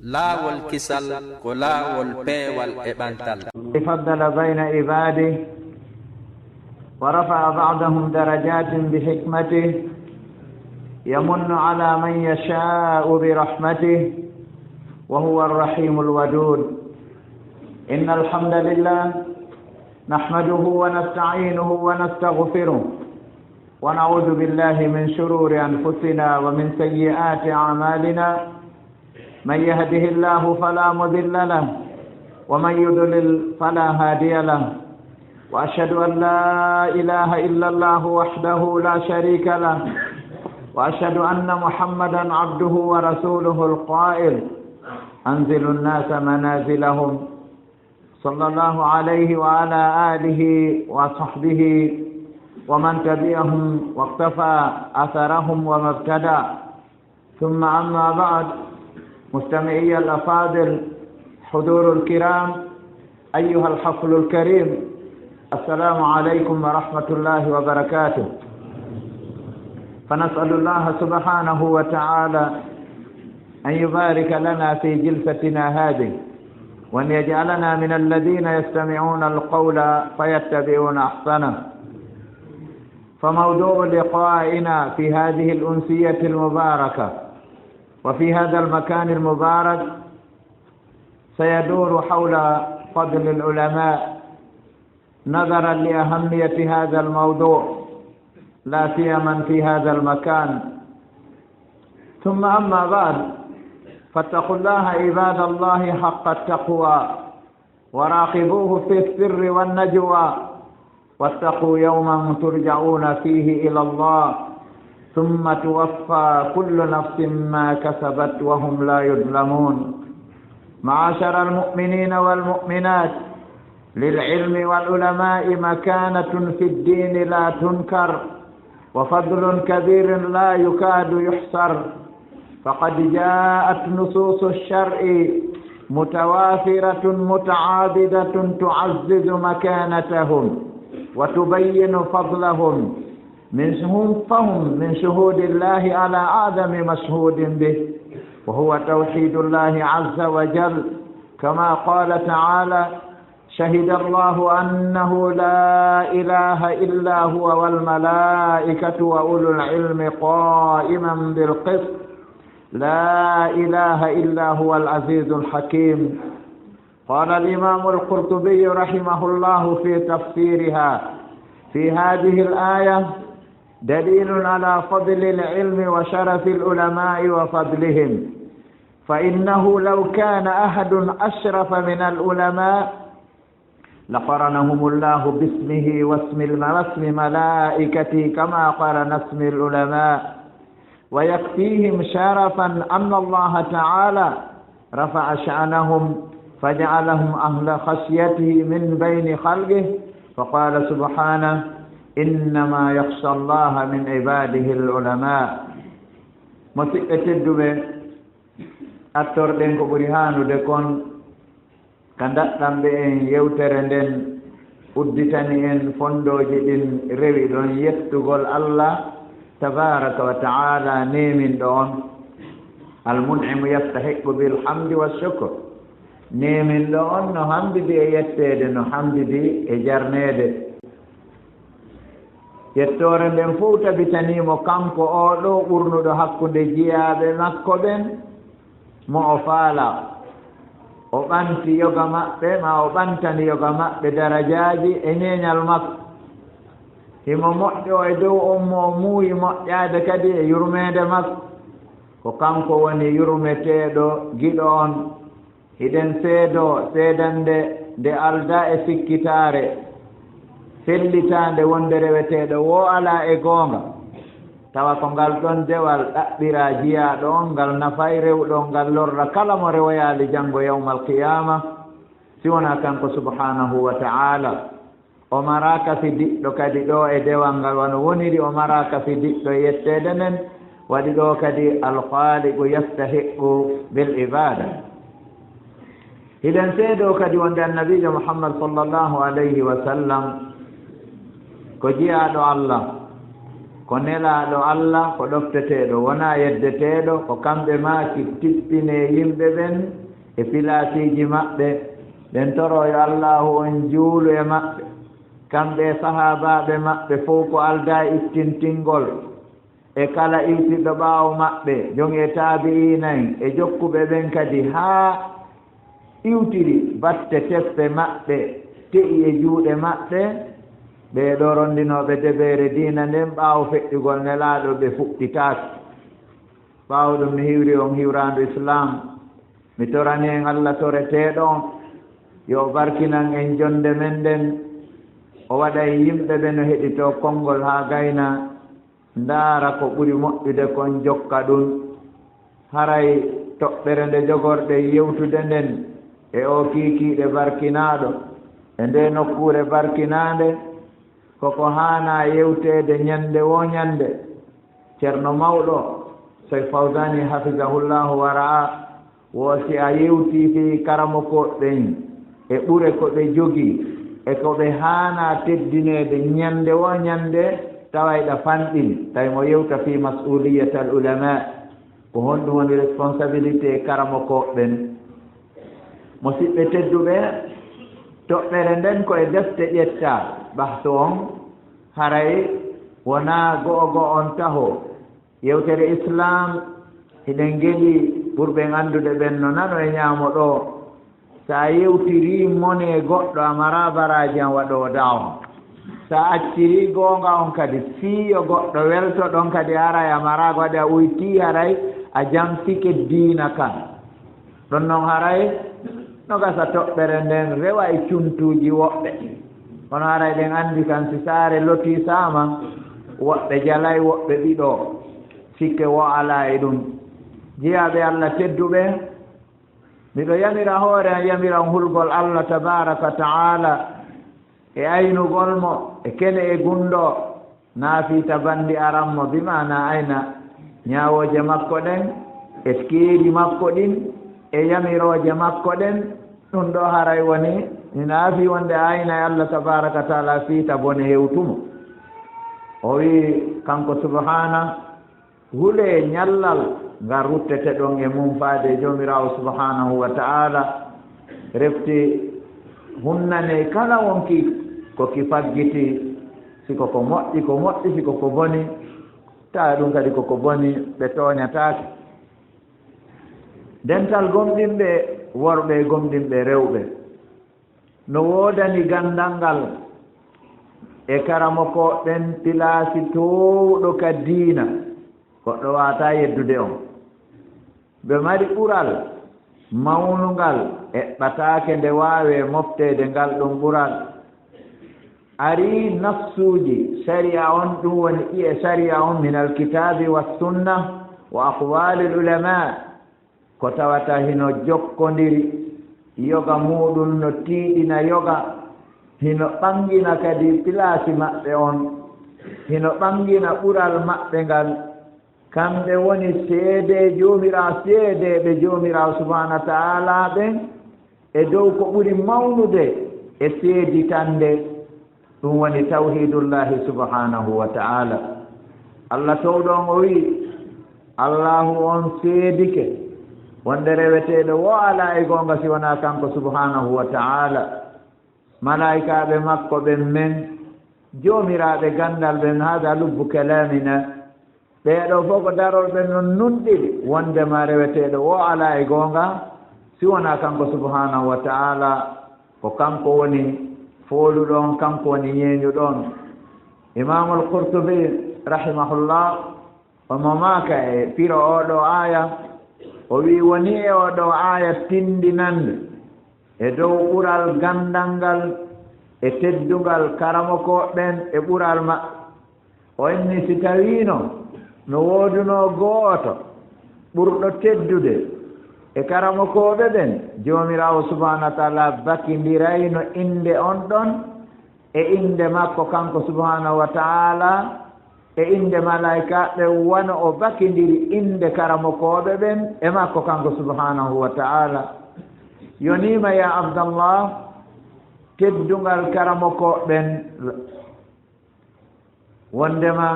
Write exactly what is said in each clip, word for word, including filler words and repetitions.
Laawol kisal ko laawol peewal e ɓantal. فضل بين عباده ورفع بعضهم درجات بحكمته يمن على من يشاء برحمته وهو الرحيم الودود. إن الحمد لله نحمده ونستعينه ونستغفره ونعوذ بالله من شرور أنفسنا ومن سيئات أعمالنا. من يهده الله فلا مضل له ومن يضلل فلا هادي له. وأشهد أن لا إله إلا الله وحده لا شريك له. وأشهد أن محمدا عبده ورسوله القائل: أنزلوا الناس منازلهم. صلى الله عليه وعلى آله وصحبه ومن تبعهم واقتفى أثرهم وما اهتدى. ثم أما بعد، مستمعي الأفاضل، حضور الكرام، أيها الحفل الكريم، السلام عليكم ورحمة الله وبركاته. فنسأل الله سبحانه وتعالى أن يبارك لنا في جلستنا هذه، وأن يجعلنا من الذين يستمعون القول فيتبعون أحسنه. فموضوع لقائنا في هذه الأمسية المباركة وفي هذا المكان المبارك سيدور حول فضل العلماء، نظرا لأهمية هذا الموضوع، لا سيما في هذا المكان. ثم أما بعد، فاتقوا الله عباد الله حق التقوى، وراقبوه في السر والنجوى، واتقوا يوما ترجعون فيه إلى الله، ثم توفى كل نفس ما كسبت وهم لا يظلمون. معاشر المؤمنين والمؤمنات، للعلم والعلماء مكانة في الدين لا تنكر، وفضل كبير لا يكاد يحصر، فقد جاءت نصوص الشرع متوافرة متعاضدة تعزز مكانتهم وتبين فضلهم، من شهود، فهم من شهود الله على أعظم مشهود به، وهو توحيد الله عز وجل، كما قال تعالى: شهد الله أنه لا إله إلا هو والملائكة وأولو العلم قائما بالقسط، لا إله إلا هو العزيز الحكيم. قال الإمام القرطبي رحمه الله في تفسيرها في هذه الآية: دليل على فضل العلم وشرف العلماء وفضلهم، فإنه لو كان أحد أشرف من العلماء لقرنهم الله باسمه واسم الم-، واسم ملائكته كما قرن اسم العلماء، ويكفيهم شرفا أن الله تعالى رفع شأنهم فجعلهم أهل خشيته من بين خلقه، فقال سبحانه: إنما يخشى الله من عباده العلماء. Musidɓe tedduɓe, artorɗen ko ɓuri haanude kon ka ndaɗɗan ɓe en yewtere nden, udditani en fondooji ɗin rewi ɗon yettugol Allah tabaraka wa ta'ala, neeminɗo on. Al-mun'imu yastahiqqu bil hamdi wa shukr. Neeminɗo on no hambidi e yetteede, no hambidi e jarneede. Yettoore nden fow tabitanii mo, kanko oo ɗoo ɓurnuɗo hakkunde jiyaaɓe makko ɓen, mo o faalaa. O ɓanti yoga maɓɓe, maa o ɓantani yoga maɓɓe darajaaji e ñeeñal makko. Himo moƴƴo e dow on mo o muuyi moƴƴaade kadi e yurmeende makko. Ko kanko woni yurmeteeɗo giɗo on. Hiɗen seedoo seedannde nde aldaa e sikkitaare, fellitaande wonde reweteeɗo woo alaa e goonga, tawa ko ngal ɗon dewal ɗaɓɓiraa jiyaaɗo on, ngal nafay rewɗo on, ngal lorra kala mo rewoyaali janngo yawmal qiyaama, si wonaa kanko subhaanahu wa ta'aala. O maraaka fidiɗɗo kadi ɗoo e dewal ngal, wano woniri o maraaka fidiɗɗo e yetteede nden, waɗi ɗoo kadi Al-Khaaliqu yastahiqqu bil ibaada. Hiɗen seedoo kadi wonde Annabiijo Muhammad sallallahu alayhi wa sallam ko jiyaaɗo Allah, Ko nelaaɗo Alla, ko ɗofteteeɗo, wonaa yeddeteeɗo, ko kamɓe maaki tippinee yimɓe ɓen e pilaasiiji maɓɓe, ɓen toroo yo Allaahu on juulu e maɓɓe, kamɓe e sahaabaaɓe maɓɓe fow ko aldaa ittintingol, e kala iwtirɗo ɓaawo maɓɓe, jogi e taabi'iina en, e jokkuɓe ɓen kadi haa iwtiri batte teppe maɓɓe, te'i e juuɗe maɓɓe, ɓee ɗoo ronndinooɓe debeere diina nden ɓaawo feƴƴugol nelaaɗo ɓe fuɗɗitaaki. Ɓaawo ɗum mi hiwri on hiwraandu Islaam, mi torani en Alla toreteeɗo on, yo o barkinan en jonnde men nden, o waɗa e yimɓe ɓe no heɗitoo konngol haa gayna, ndaara ko ɓuri moƴƴude kon jokka ɗum. Haray toɓɓere nde jogorɗen yewtude nden e oo kiikiiɗe barkinaaɗo, e ndee nokkuure barkinaande, ko ko haanaa yewteede ñannde woo ñannde. Ceerno mawɗo, Seek Fawzani hafizahullahu wa ra'a, wo si a yewtii fii karamokooɓe ɓen e ɓure ko ɓe jogii e ko ɓe haanaa teddineede ñannde woo ñannde, tawayɗa fanɗini, tawi mo yewta fii mas'uliyatal ulamaa, ko honɗum woni responsabilité karamokooɓe ɓen. Musiɓɓe tedduɓe, toɓɓere nden ko e defte ƴettaa, bahsu on haray wonaa go'o go'o on taho. Yewtere Islaam, hiɗen ngeli ɓurɓe anndude ɓen no nano e ñaamo ɗoo. So a yewtirii monee goɗɗo, a maraa baraaji an waɗoowo da'wa. So a accirii goonga on kadi, fii yo goɗɗo welto ɗon kadi, haray a maraa ko waɗi a uytii, haray a jamfike diina kan. Ɗon non haray no gasa toɓɓere nden rewa e cuntuuji woɓɓe. Kono haray ɗen anndi kan si saare lotiisaama, woɓɓe jalay, woɓɓe ɓiɗo. Sikke woo alaa e ɗum. Jiyaaɓe Alla tedduɓe, miɗo yamira hoore an, yamira on hulgol Alla tabaaraka wa ta'aala e aynugol mo e kene e gunndoo, naa fii ta banndi aran mo, bi maanaa ayna ñaawooje makko ɗen e keeri makko ɗin e yamirooje makko ɗen. Ɗum ɗoo haray woni, hinaa fii wonde a ayna e Alla tabaaraka wa ta'aala fii ta bone hewtu mo. O wi'i kanko subhaana, hulee ñallal ngal rutteteɗon e mum faade e Joomiraawo subhaanahu wa ta'aala, refti hunnanee kala wonki ko ki faggiti, si ko ko moƴƴi, ko moƴƴi, si ko ko boni, tawa ɗum kadi ko ko boni, ɓe tooñataake. Dental gomɗinɓe worɓe e gomɗinɓe rewɓe. No woodani ganndal ngal e karamokooɓe ɓen pilaasi toowɗo ka diina, goɗɗo waawataa yeddude on. Ɓe mari ɓural mawnungal, eɓɓataake nde waawee mofteede ngal ɗum ɓural. Arii nassuuji sariya on, ɗum woni ɗi'e sariya on, minal kitaabi wa sunna wa aqwaalil ulamaa. Ko tawata hino jokkondiri, yoga muuɗum no tiiɗina yoga, hino ɓangina kadi pilaasi maɓɓe on, hino ɓangina ɓural maɓɓe ngal. Kamɓe woni seedee Joomiraawo, seedeeɓe Joomiraawo Subhaanahu wa Ta'aalaa ɓen e dow ko ɓuri mawnude e seeditannde. Ɗum woni tawhiidullaahi subhaanahu wa ta'aala. Alla toowɗo on o wi'i, Allaahu on seedike wonde reweteeɗo woo alaa e goonga si wonaa kanko subhaanahu wa ta'aala. Malaa'ikaaɓe makko ɓen men, joomiraaɓe ganndal ɓen, haadaa lubbu kalaamina. Ɓee ɗoo fof ko darorɓe non nunɗiri wondema reweteeɗo woo alaa e goonga si wonaa kanko subhaanahu wa ta'aala. Ko kanko woni fooluɗo on, kanko woni ñeeñuɗo on. Imaamul Qurtubi rahimahullah, omo maaka e piro oo ɗoo aaya, o wi'i wonii e oo ɗoo aaya tinndinannde e dow ɓural ganndal ngal e teddungal karamokooɓe ɓen e ɓural maɓɓe. O inni si tawiino no woodunoo gooto ɓurɗo teddude e karamokooɓe ɓen, Joomiraawo subhaanahu wa ta'aala bakindirayno innde on ɗon e innde makko kanko subhaanahu wa ta'aala e innde malaa'ikaaɓe, wano o bakindiri innde karamokooɓe ɓen e makko kanko subhaanahu wa ta'aala. Yoniima, yaa Abdallah, teddungal karamokooɓe ɓen, wondema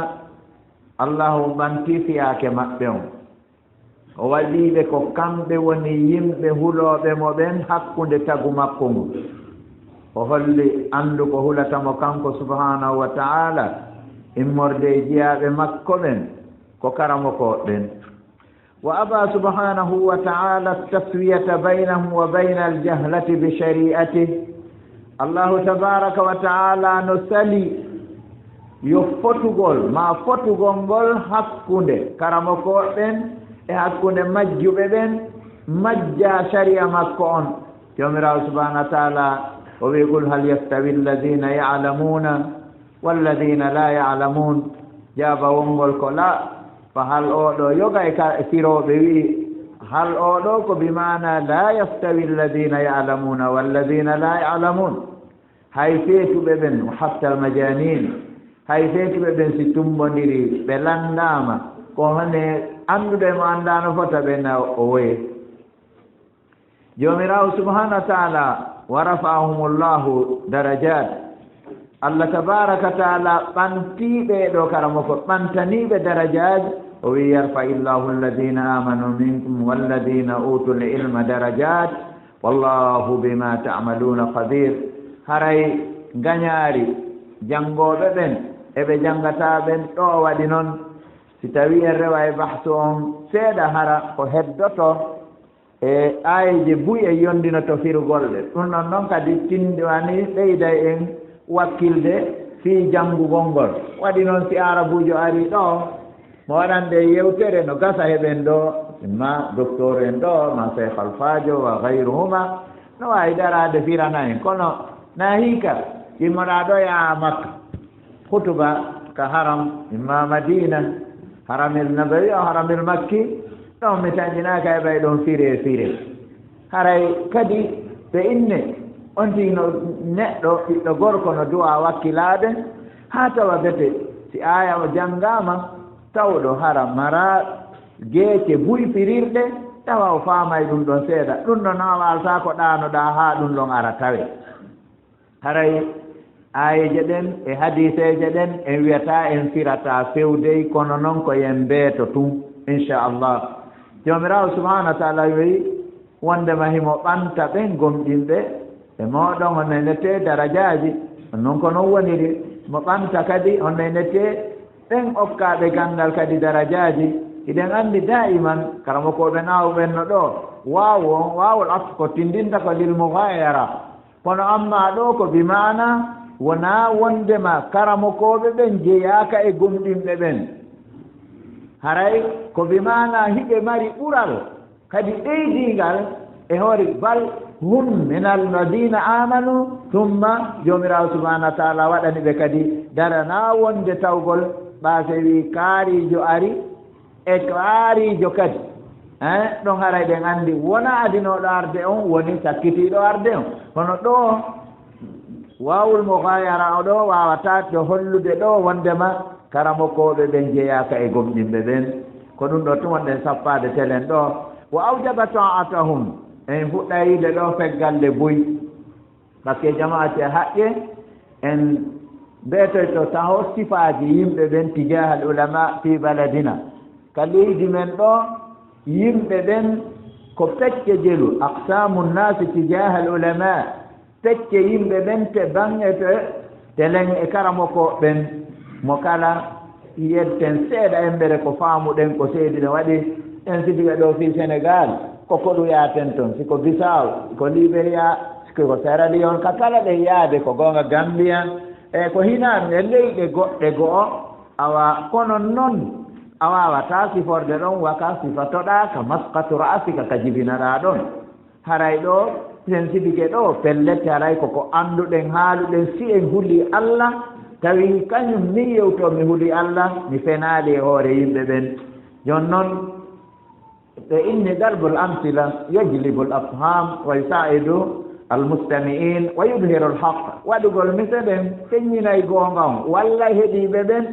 Allahu ɓanti fiyaake maɓɓe on. O waɗi ɓe ko kamɓe woni yimɓe hulooɓe mo ɓen hakkunde tagu makko ngun. O holli anndu ko hulata mo kanko subhanahu wa ta'ala, immorde e jiyaaɓe makko ɓen, ko karamokooɓe ɓen. Wa aba subhanahu wa ta'ala taswiyata baynahum wa bayna al-jahlati bi shari'atih. Allahu tabaraka wa ta'ala no sali yo fotugol, ma fotugol ngol hakkunde karamokooɓe ɓen e hakkunde majjuɓe ɓen, majja shari'a makko on. Joomiraawo subhanahu wa ta'ala o wi'i: "Qul hal yastawi alladhina ya'lamuna walladhina la ya'lamun?" Jaabawol ngol ko la. Fa hal oo ɗoo yoga e ka, e firooɓe wi'i, hal oo ɗoo ko bi maana la yastawi alladhina ya'lamuna walladhina la ya'lamun. Hay feetuɓe ɓen, hatta al majanin, hay feetuɓe ɓen si tumbondiri, ɓe lanndaama, ko hone annduɗo e mo anndaano fota ɓe na o woye. Joomiraawo subhanahu wa ta'ala, wa rafa'ahumullahu darajat. Allah tabaraka wa ta'ala ɓantii ɓee ɗoo karamoko, ɓantanii ɓe darajaaji. O wi'i: "Yarfa'illahu alladhina amanu minkum walladhina utul ilma darajat. Wallahu bima ta'maluna khabir." Haray ngañaari janngooɓe ɓen e ɓe janngataa ɓen ɗoo waɗi non. Si tawii en rewa e bahsu on seeɗa, hara ko heddoto e aayeeje buy e yondinoto firugol ɗe. Ɗum ɗon non kadi tinndi wani ɓeyday en wakkilde fii janngugol ngol. Waɗi non si aarabuujo arii ɗoo, mo waɗan ɗe yewtere no gasa heɓen ɗoo, ma docteur en ɗoo, ma Seex Alfaajo wa gayruhuma, no waawi daraade firana en. Kono na hikka, immoɗaa ɗoo yaha Makka. Hutuba ka haram, imma Madina, haramil nabawi o haramil makki, ɗon mi tanƴinaaka e ɓay ɗon fire fire. Haray kadi ɓe inne, on tigi no neɗɗo, ɓiɗɗo gorko no du'a wakkilaade, haa tawa bete si aaya o janngaama, tawɗo hara mara geece buy firirɗe, tawa o faamay ɗum ɗon seeɗa. Ɗum ɗon a waaltaa ko ɗaanoɗaa haa ɗum ɗon ara tawe. Haray aayeeje ɗen e hadiiseeje ɗen en wi'ataa en firataa fewdey, kono non ko yen mbeeto tun, inchallah. Joomiraawo subhanahu wa ta'ala wi'i wondema himo ɓanta ɓen gomɗinɓe e mooɗon, on nenetee darajaaji, on non ko non woniri, mo ɓanta kadi on nenetee ɓen okkaaɓe ganndal kadi darajaaji. Hiɗen anndi daa'iman karamokooɓe naawuɓen no ɗoo, waawu on, waawul atf ko tinndinta ko lil mughayara. Kono amma ɗoo ko bi maana wonaa wondema karamokooɓe ɓen jeyaaka e gomɗinɓe ɓen. Haray ko bi maana hiɓe mari ɓural kadi ɓeydiingal e hoore, bal hum min alladina amanu, tumma Joomiraawo subhanahu wa taala waɗani ɓe kadi daranaa wonde tawgol ɓaase wi kaariijo ari, e kaariijo kadi. Eh, ɗon haray ɗen anndi wona adinooɗo arde on woni sakkitiiɗo arde on. Kono ɗoo, waawul mughayara o ɗoo waawataa to hollude ɗoo wondema karamokooɓe ɓen jeyaaka e gomɗinɓe ɓen. Ko ɗum ɗoo tun wonɗen sappaade telen ɗoo. Wa awjaba ta'atahum. En fuɗɗa yiide ɗoo peggal nde buy. Parce que jamaati e haqqe, en mbeetoyto taho sifaaji yimɓe ɓen tijahal ulama fi baladina. Ka leydi men ɗoo, yimɓe ɓen ko pecce jelu, aqsamu nnasi tijahal ulama. Pecce yimɓe ɓen te baŋŋe to telen e karamoko ɓen, mo kala yedden seeɗa embere ko faamuɗen ko seedi no waɗi. En sidiɓe ɗoo fii Senegal, ko koɗu yaaten ton, si ko Bissau, si ko Liberia, si ko Sierra Leone, ka kala ɗen yaade ko goonga Gambia, e ko hinaa ɗum e leyɗe goɗɗe go'o, awa kono non a waawataa siforde ɗon waka sifatoɗaa ka masqatu ra'asika ka jibinaɗaa ɗon. Haray ɗoo, sen sibike ɗoo, pellet haray ko ko annduɗen, haaluɗen, si en hulii Alla, tawi kañum min yewtoo mi hulii Alla, mi fenaali e hoore yimɓe ɓen. Jon non, ɓe inni darbul amsila yajlibul afham wa yusaidu al mustami'in wa yudhirul haqq. Waɗugol mise ɗen feññinay goonga on, wallay heɗiiɓe ɓen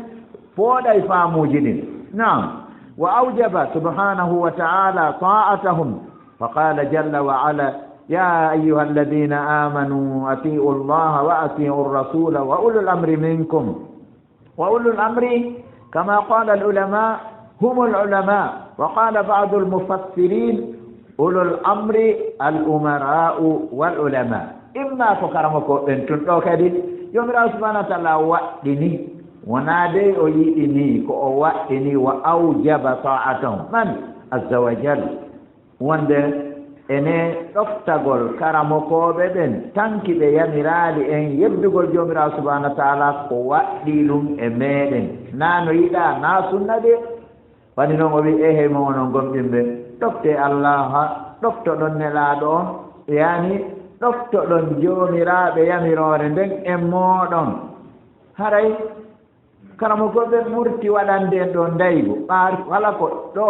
fooɗay faamuuji ɗin. Naam, wa awjaba subhanahu wa ta'ala ta'atahum. فقال جل وعلا: يا أيها الذين آمنوا أطيعوا الله وأطيعوا الرسول وأولي الأمر منكم. وأولي الأمر كما قال العلماء هم العلماء، وقال بعض المفسرين: أولو الأمر الأمراء والعلماء. Imma ko karamokooɓe ɓen tun ɗoo kadi, Joomiraaɗo subhaanahu wa ta'aala waɗɗini, wonaa dey o yiɗi nii, ko o waɗɗini, وأوجب طاعتهم. من؟ عز وجل. Wonde ene ɗoftagol karamokooɓe ɓen, tanki ɓe yamiraali en yeddugol Joomiraaɗo subhaanahu wa ta'aala, ko waɗɗii ɗum e meeɗen. Naa no yiɗaa, naa sunna de. Waɗi noon o wi'i: "Eehey mon onon gomɗinɓe, ɗoftee Allaaha, ɗoftoɗon Nelaaɗo on, yaani ɗoftoɗon joomiraaɓe yamiroore nden e mooɗon." Haray karamokooɓe ɓurti waɗande en ɗo ndaygu, ɓaar kala ko ɗo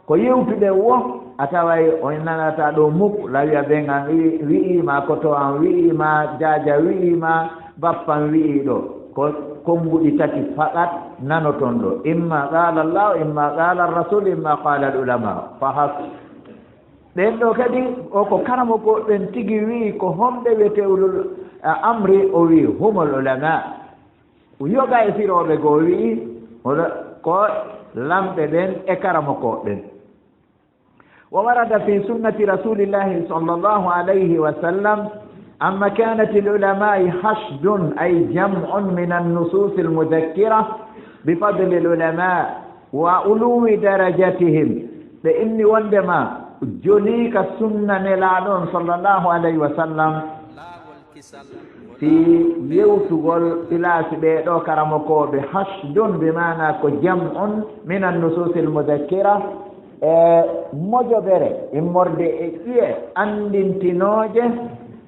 ko yewtuɗen wo, a taway o nanata ɗo muk, lawiya ben an wi-, wi'i ma, koto an wi'i ma, jaaja wi'i ma, bappan wi'i ɗo. Ko konnguɗi tati fakat nanoton ɗo. Imma qala Allah, imma qala Rasul, imma qala al ulama. Fahas. Ɓen ɗo kadi, o ko karamokooɓe ɓen tigi wi'i ko homɓe wiyetee ulul, a, amri, o wi'i humul ulama. Yoga e firooɓe goo wi'i, wala ko lamɓe ɓen e karamokooɓe ɓen. وورد في سنة رسول الله صلى الله عليه وسلم عن مكانة العلماء حشد، أي جمع من النصوص المذكرة بفضل العلماء وعلو درجتهم. Ɓe inni wondema jonii ka sunna Nelaaɗo on sallallahu alayhi wa sallam, fii yewtugol pilaasi ɓee ɗoo karamokooɓe, hashdun, bi maana ko jam'un min annusuusil mudakkira, e mojobere immorde e ƴi'e anndintinooje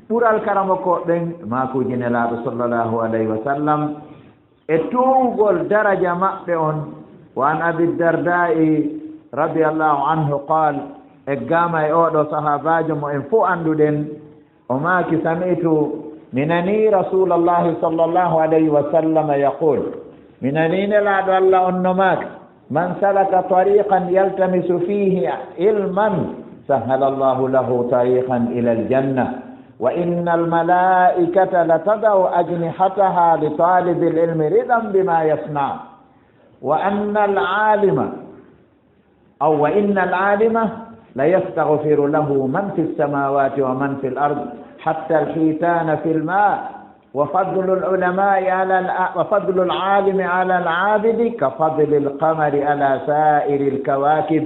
ɓural karamokooɓe ɓen maakuuji Nelaaɗo sallallahu alayhi wa sallam, e toowugol daraja maɓɓe on. Wa an Abi Dardaa'i radiyallahu anhu qaal, eggaama e oo ɗoo sahaabaajo mo en fow annduɗen, o maaki, sami'tu, mi nanii Rasuulallahi sallallahu alayhi wa sallam yaqul, mi nanii Nelaaɗo Allah on no maaki, man salaka tariqan yaltamisu fihi ilman sahhala Allahu lahu tariqan ila aljanna, wa inna almalaikata latada'u ajnihataha li talibil ilmi ridan bima yasna, wa anna al alima أو وإن العالم ليستغفر له من في السماوات ومن في الأرض حتى الحيتان في الماء، وفضل العلماء على الع-، وفضل العالم على العابد كفضل القمر على سائر الكواكب،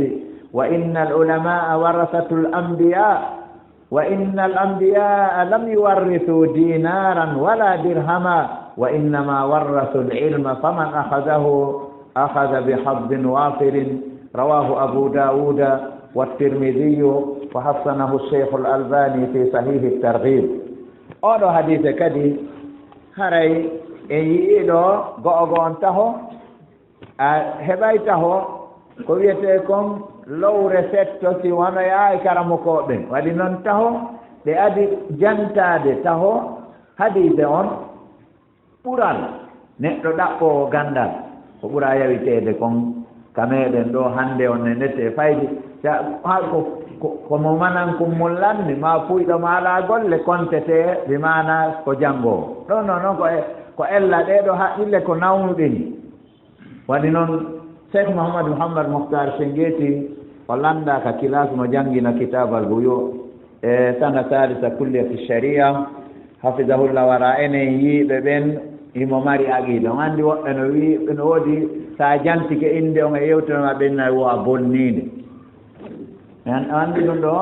وإن العلماء ورثة الأنبياء، وإن الأنبياء لم يورثوا دينارا ولا درهما، وإنما ورثوا العلم، فمن أخذه أخذ بحظ وافر. رواه أبو داود والترمذي وحسنه الشيخ الألباني في صحيح الترغيب. Oo ɗoo hadiise kadi, haray en yi'ii ɗoo go'o go'o on taho, a heɓay taho ko wiyetee kon lowre setto si wanoyaa e karamokooɓe ɓen. Waɗi non taho ɓe adi jantaade taho hadiise on ɓural neɗɗo ɗaɓɓoowo ganndal, ko ɓura yawiteede kon ka meeɗen ɗoo hannde on e nete fayde. Sa-, haa ko, ko, ko mo manan kummullanni, ma puyɗo ma alaa golle, kontetee, bi maana ko janngoowo. Ɗon non, non ko e, ko ella ɗee ɗoo haqqille ko nawnuɗe ni. Waɗi non, Cheikh Mouhamadou Mouhammad Mokhtar Sengeti, o lannda ka kilas mo janngina Kitab al Buyu e sana salisa kulliyati sharia, hafidahullah, wara enen yiiɓe ɓen, himo mari aqida. On anndi woɓɓe no wi-, no woodi, sa jantike innde on e yewtere ma ɓen nay wo a bonniinde. En anndi ɗum ɗoo,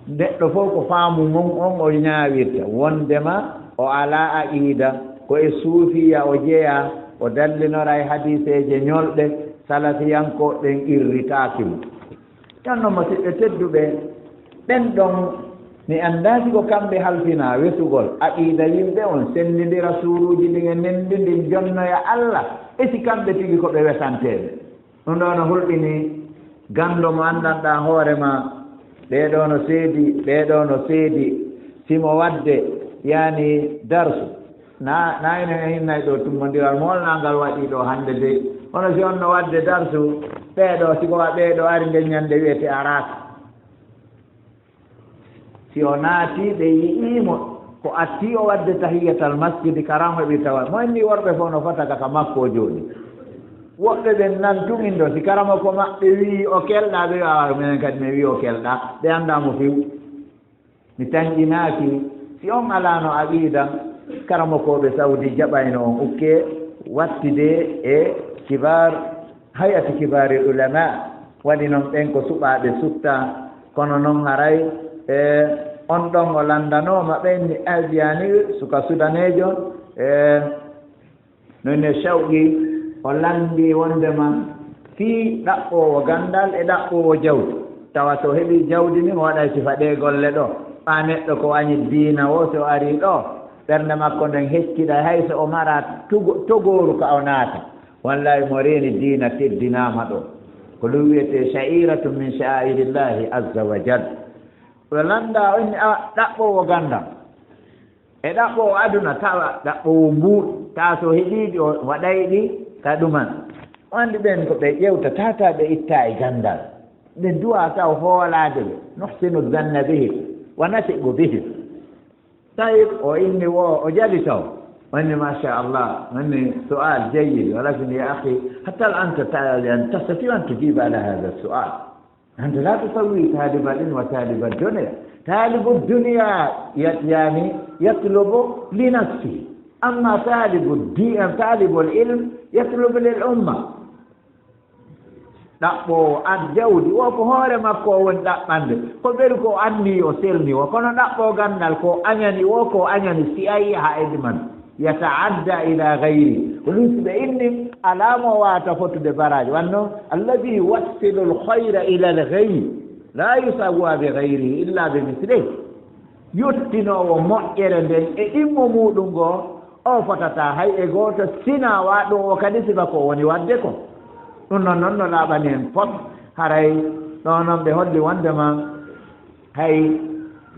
neɗɗo fof ko faamu mum on o ñaawirta, wondema o alaa aqida, ko e suufiya o jeyaa, o dallinora e hadiiseeje ñolɗe, salafiyankooɓe ɓen qirritaaki mo. Tan non, musiɓɓe tedduɓe, ɓen ɗon mi anndaa si ko kamɓe halfinaa wesugol aqida yimɓe on, senndindira suuruuji ɗin e nenndi ndin, jonnoya Alla, e si kamɓe tigi ko ɓe wesanteeɓe. Ɗum ɗoo no hulɓini ganndo mo anndanɗaa hoore maa, ɓee ɗoo no seedi, ɓee ɗoo no seedi, si mo waɗde, yaani, darsu. Na, na enen en hinnay ɗoo tummbondiral moolnaangal waɗii ɗoo hannde dey. Kono si on no waɗde darsu, ɓee ɗoo, si ko wa-, ɓee ɗoo ari nden ñannde wiyete araaka. Si o naatii, ɓe yi'ii mo, ko attii o waɗde tahiyatal masjidi, karan heɓi tawa. Mo inni worɓe fof no fota ka, ka makko o jooɗii. Woɓɓe ɓen nan tun indo, si karamoko maɓɓe wi'i o kelɗa, ɓe wi'a, "Awa, minen kadi min wi'i o kelɗa." Ɓe anndaa mo few. Mi tanƴinaaki, si on alaano aqiida, karamokooɓe Saudi jaɓayno on ukke wattide e kibar, hay'ati kibaaril ulama, waɗi non ɓen ko suɓaaɓe sutta, kono non haray, e, on ɗon o lanndanooma ɓen ni Aziyaani, suka Sudaneejo, e, non ne Shawqi, o lanndii wonndema fii ɗaɓɓoowo ganndal e ɗaɓɓoowo jawdi. Tawa so heɓii jawdi ni, o waɗay sifa ɗee golle ɗoo. Ɓaa neɗɗo ko añi diina o, so arii ɗoo, ɓernde makko nden hecciɗay, hay so o maraa tugo-, togooru ka o naata. Wallaahi, mo reeni diina teddinaama ɗoo. Ko ɗum wiyetee sha'iratun min sha'airillaahi azza wa jal. O lanndaa on ni, a, ɗaɓɓoowo ganndal. E ɗaɓɓoowo aduna, tawa ɗaɓɓoowo mbuuɗi, tawa so heɓii ɗi, o waɗay ɗi ka ɗuman. O anndi ɓen ko ɓe ƴewta, tata ɓe itta e ganndal. Ɓe du'a taw hoolaade ɓe. Nuhsinu zanna bihim, wa nathiqu bihim. Tayyib, o inni wo, o jali taw. O inni, "Masha Allah, o inni su'al jayyid, walakin ya akhi, hal anta ta-, yani, tastati an tujib ala hadha su'al?" أنت لا تسوي طالب العلم وطالب الدنيا. طالب الدنيا يت-، يعني يطلب لنفسه. أما طالب الدين، طالب العلم يطلب للأمة. Ɗaɓɓoowo an jawdi, wo ko hoore makko o woni ɗaɓɓande. Ko ɓeru ko anni o selni wo. Kono ɗaɓɓo ganndal ko añani wo, ko añani si a yi ha e ɗuman. Yata'adda ila ghayri. Ko ɗum si ɓe inni, alaa mo waawata fotude baraaji. Wanno, alladhi yuwassilu al-khayra ila al-ghayri, la yusawwa bi ghayrihi illa bi mislih. Yottinoowo moƴƴere nden e ɗimmo muuɗum ngoo, o fotataa hay e gooto, sinaa wa ɗum o kadi sifa ko woni waɗde ko. Ɗum noon, noon no laaɓani en fof. Haray ɗo noon ɓe holli wonndema hay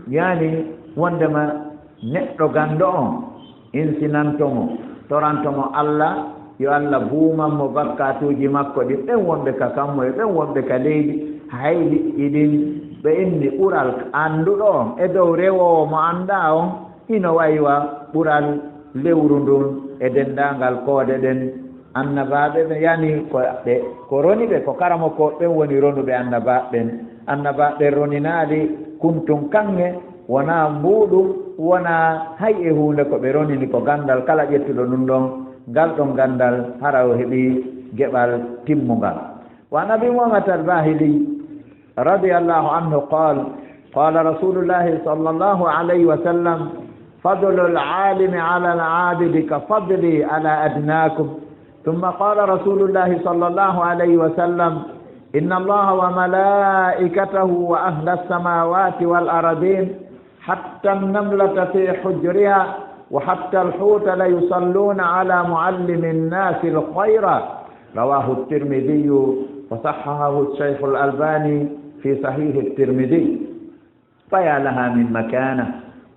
yani wonndema neɗɗo ganndo on insinanto mo, toranto mo Alla, yo Alla buuman mo bakkaatuuji makko ɗin, ɓen wonɓe ka kammu e ɓen wonɓe ka leydi, hay liƴƴi ɗin, ɓe inni ɓural annduɗo on e dow rewoowo mo anndaa on, hino wayi wa ɓural lewru ndun e denndaangal koode ɗen. Annabaaɓe ɓe yani ko ɓe, ko roni ɓe, ko karamokooɓe ɓen woni ronuɓe annabaaɓe ɓen. Annabaaɓe ɓen roninaali kuntun kaŋŋe, wonaa mbuuɗu, wonaa hay e huunde ko ɓe ronini, ko ganndal kala ƴettuɗo ɗum ɗon, ngal ɗon ganndal hara o heɓi geɓal timmungal. Wa an Abi Umaamata al-Baahili, رضي الله عنه قال: قال رسول الله صلى الله عليه وسلم: فضل العالم على العابد كفضلي على أدناكم. ثم قال رسول الله صلى الله عليه وسلم: إن الله وملائكته وأهل السماوات والأرضين حتى النملة في حجرها وحتى الحوت ليصلون على معلم الناس الخير. رواه الترمذي وصححه الشيخ الألباني في صحيح الترمذي. فيا لها من مكانة،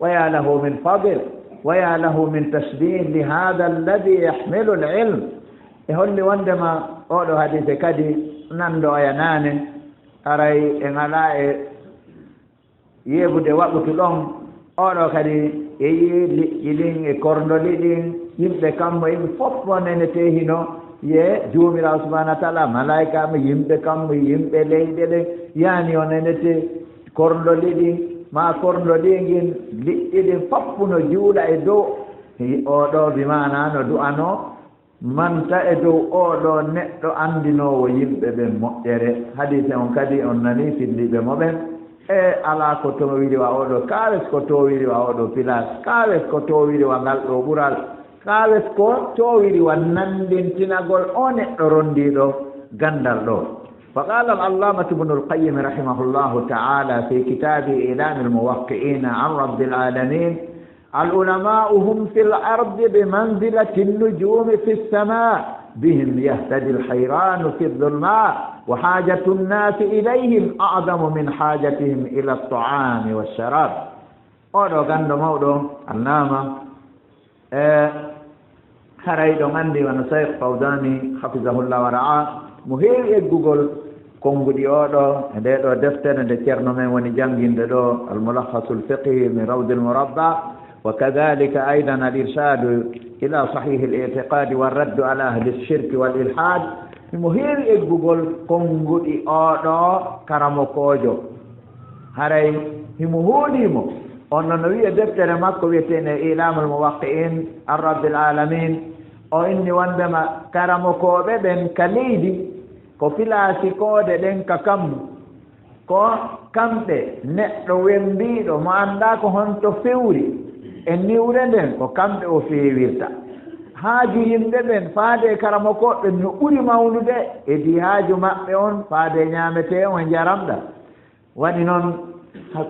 ويا له من فضل، ويا له من تشبيه لهذا الذي يحمل العلم. E holli wonndema oɗo hadiise kadi nanndo oya naane, aray e ŋalaa e yeebude waɓutu ɗon, oɗo kadi yeeyi liƴƴi ɗin e korndoli ɗin, yimɓe kammu, yimɓe fof o nenetee hino ye Joomiraawo subhaanahu wa taala, malaa'ikaaɓe, yimɓe kammu, yimɓe leyɗe ɗe, yani o nenetee korndoli ɗin, maa korndoli ngin, liƴƴi ɗin fof no juula e dow oɗo, bi maana no du'anoo, manta e dow oɗo neɗɗo anndinoowo yimɓe ɓen moƴƴere. Hadiise on kadi on nanii filliiɓe mo ɓen. E alaa ko toowiri wa oɗo kaawes, ko toowiri wa oɗo pilaas kaawes, ko toowiri wa ngal ɗo ɓural kaawes, ko toowiri wa nanndintinagol o neɗɗo ronndiiɗo ganndal ɗo. فقال العلامة ابن القيم رحمه الله تعالى في كتابه إعلام الموقعين عن رب العالمين: العلماء هم في الأرض بمنزلة النجوم في السماء، بهم يهتدي الحيران في الظلماء، وحاجة الناس إليهم أعظم من حاجتهم إلى الطعام والشراب. Oɗo ganndo mawɗo, Allaama, e haray ɗon anndi wano Cheikh Fawzani, hafizahullah wa ra'a, mo heewi eggugol konnguɗi oɗo e nde ɗo deftere nde ceerno men woni jannginde ɗo, Al-Mulakhasul Fiqhi min Rawdil Murabba, وكذلك أيضا الإرشاد إلى صحيح الاعتقاد والرد على أهل الشرك والإلحاد، Himo heewi eggugol konnguɗi oo ɗoo karamokoojo. Haray himo hoolii mo. On no, no wi'e deftere makko wi'eteende Ilamul Muwaqqi'in an Rabbil Alamin. O inni wondema karamokooɓe ɓen ka leydi ko pilaasi koode ɗen ka kammu. Ko kamɓe, neɗɗo wembiiɗo mo anndaa ko honto fewri e niwre nden, ko kamɓe o feewirta. Haaju yimɓe ɓen faade e karamokooɓe ɓen no ɓuri mawnude e di haaju maɓɓe on faade e ñaametee on e njaram ɗan. Waɗi non,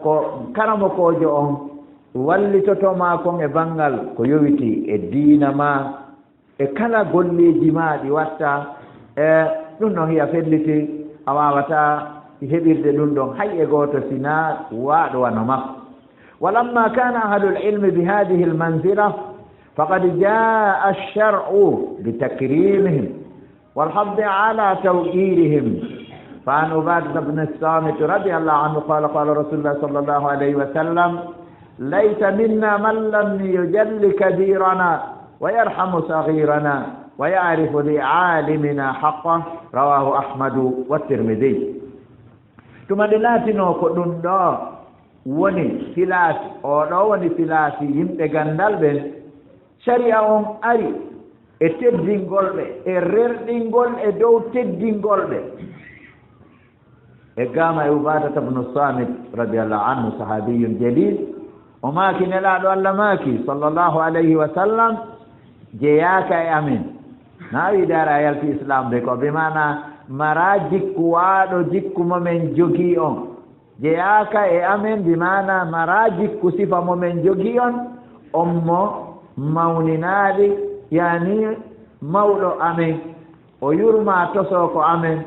ko karamokoojo on wallitotoo maa kon e banngal ko yowitii e diina maa, e kala golleeji maa ɗi wattaa, e ɗum ɗon hiya felliti, a waawataa heɓirde ɗum ɗon hay e gooto si naa waaɗo wano makko. ولما كان أهل العلم بهذه المنزلة فقد جاء الشرع بتكريمهم والحض على توقيرهم. فعن عبادة بن الصامت رضي الله عنه قال: قال رسول الله صلى الله عليه وسلم: ليس منا من لم يجل كبيرنا ويرحم صغيرنا ويعرف لعالمنا حقه. رواه أحمد والترمذي. Tuma nde laatinoo ko ɗum ɗoo woni pilaasi, oo ɗoo woni pilaasi yimɓe ganndal ɓen, sariya on ari e teddingol ɓe, e rerɗingol e dow teddingol ɓe. E gaama e Ubaadata bnu Saamit radiyallahu anhu, sahaabiyun jaliil, o maaki, Nelaaɗo Alla maaki, sallallahu alayhi wa sallam, jeyaaka e amen. Na wiide ara a yalti Islaam de, ko bi maana maraa jikku waaɗo jikku mo men jogii on. Jeyaaka e amen, bi maana maraa jikku sifa mo men jogii on, on mo mawninaaɗi, yaani mawɗo amen, o yurmaa tosooko amen,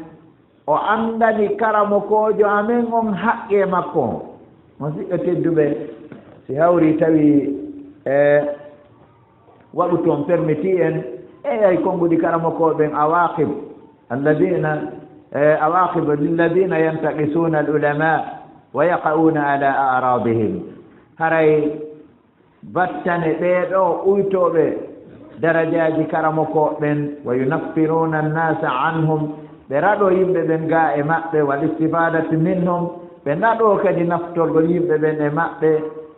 o anndani karamokoojo amen on haqqee makko on. Musiɓɓe tedduɓe, si hawri tawi e waɗu toon permiti en, eyay konnguɗi karamokooɓe ɓen, awaqib alladina, e awaqib lilladina yantaqisuna al ulama wa yaqauna ala aradihim. Haray battane ɓee ɗoo uytooɓe darajaaji karamokooɓe ɓen, wa yunaffiruna annasa anhum, ɓe raɗoo yimɓe ɓen gaa e maɓɓe, wal istifadati minhum, ɓe naɗoo kadi naftorgol yimɓe ɓen e maɓɓe.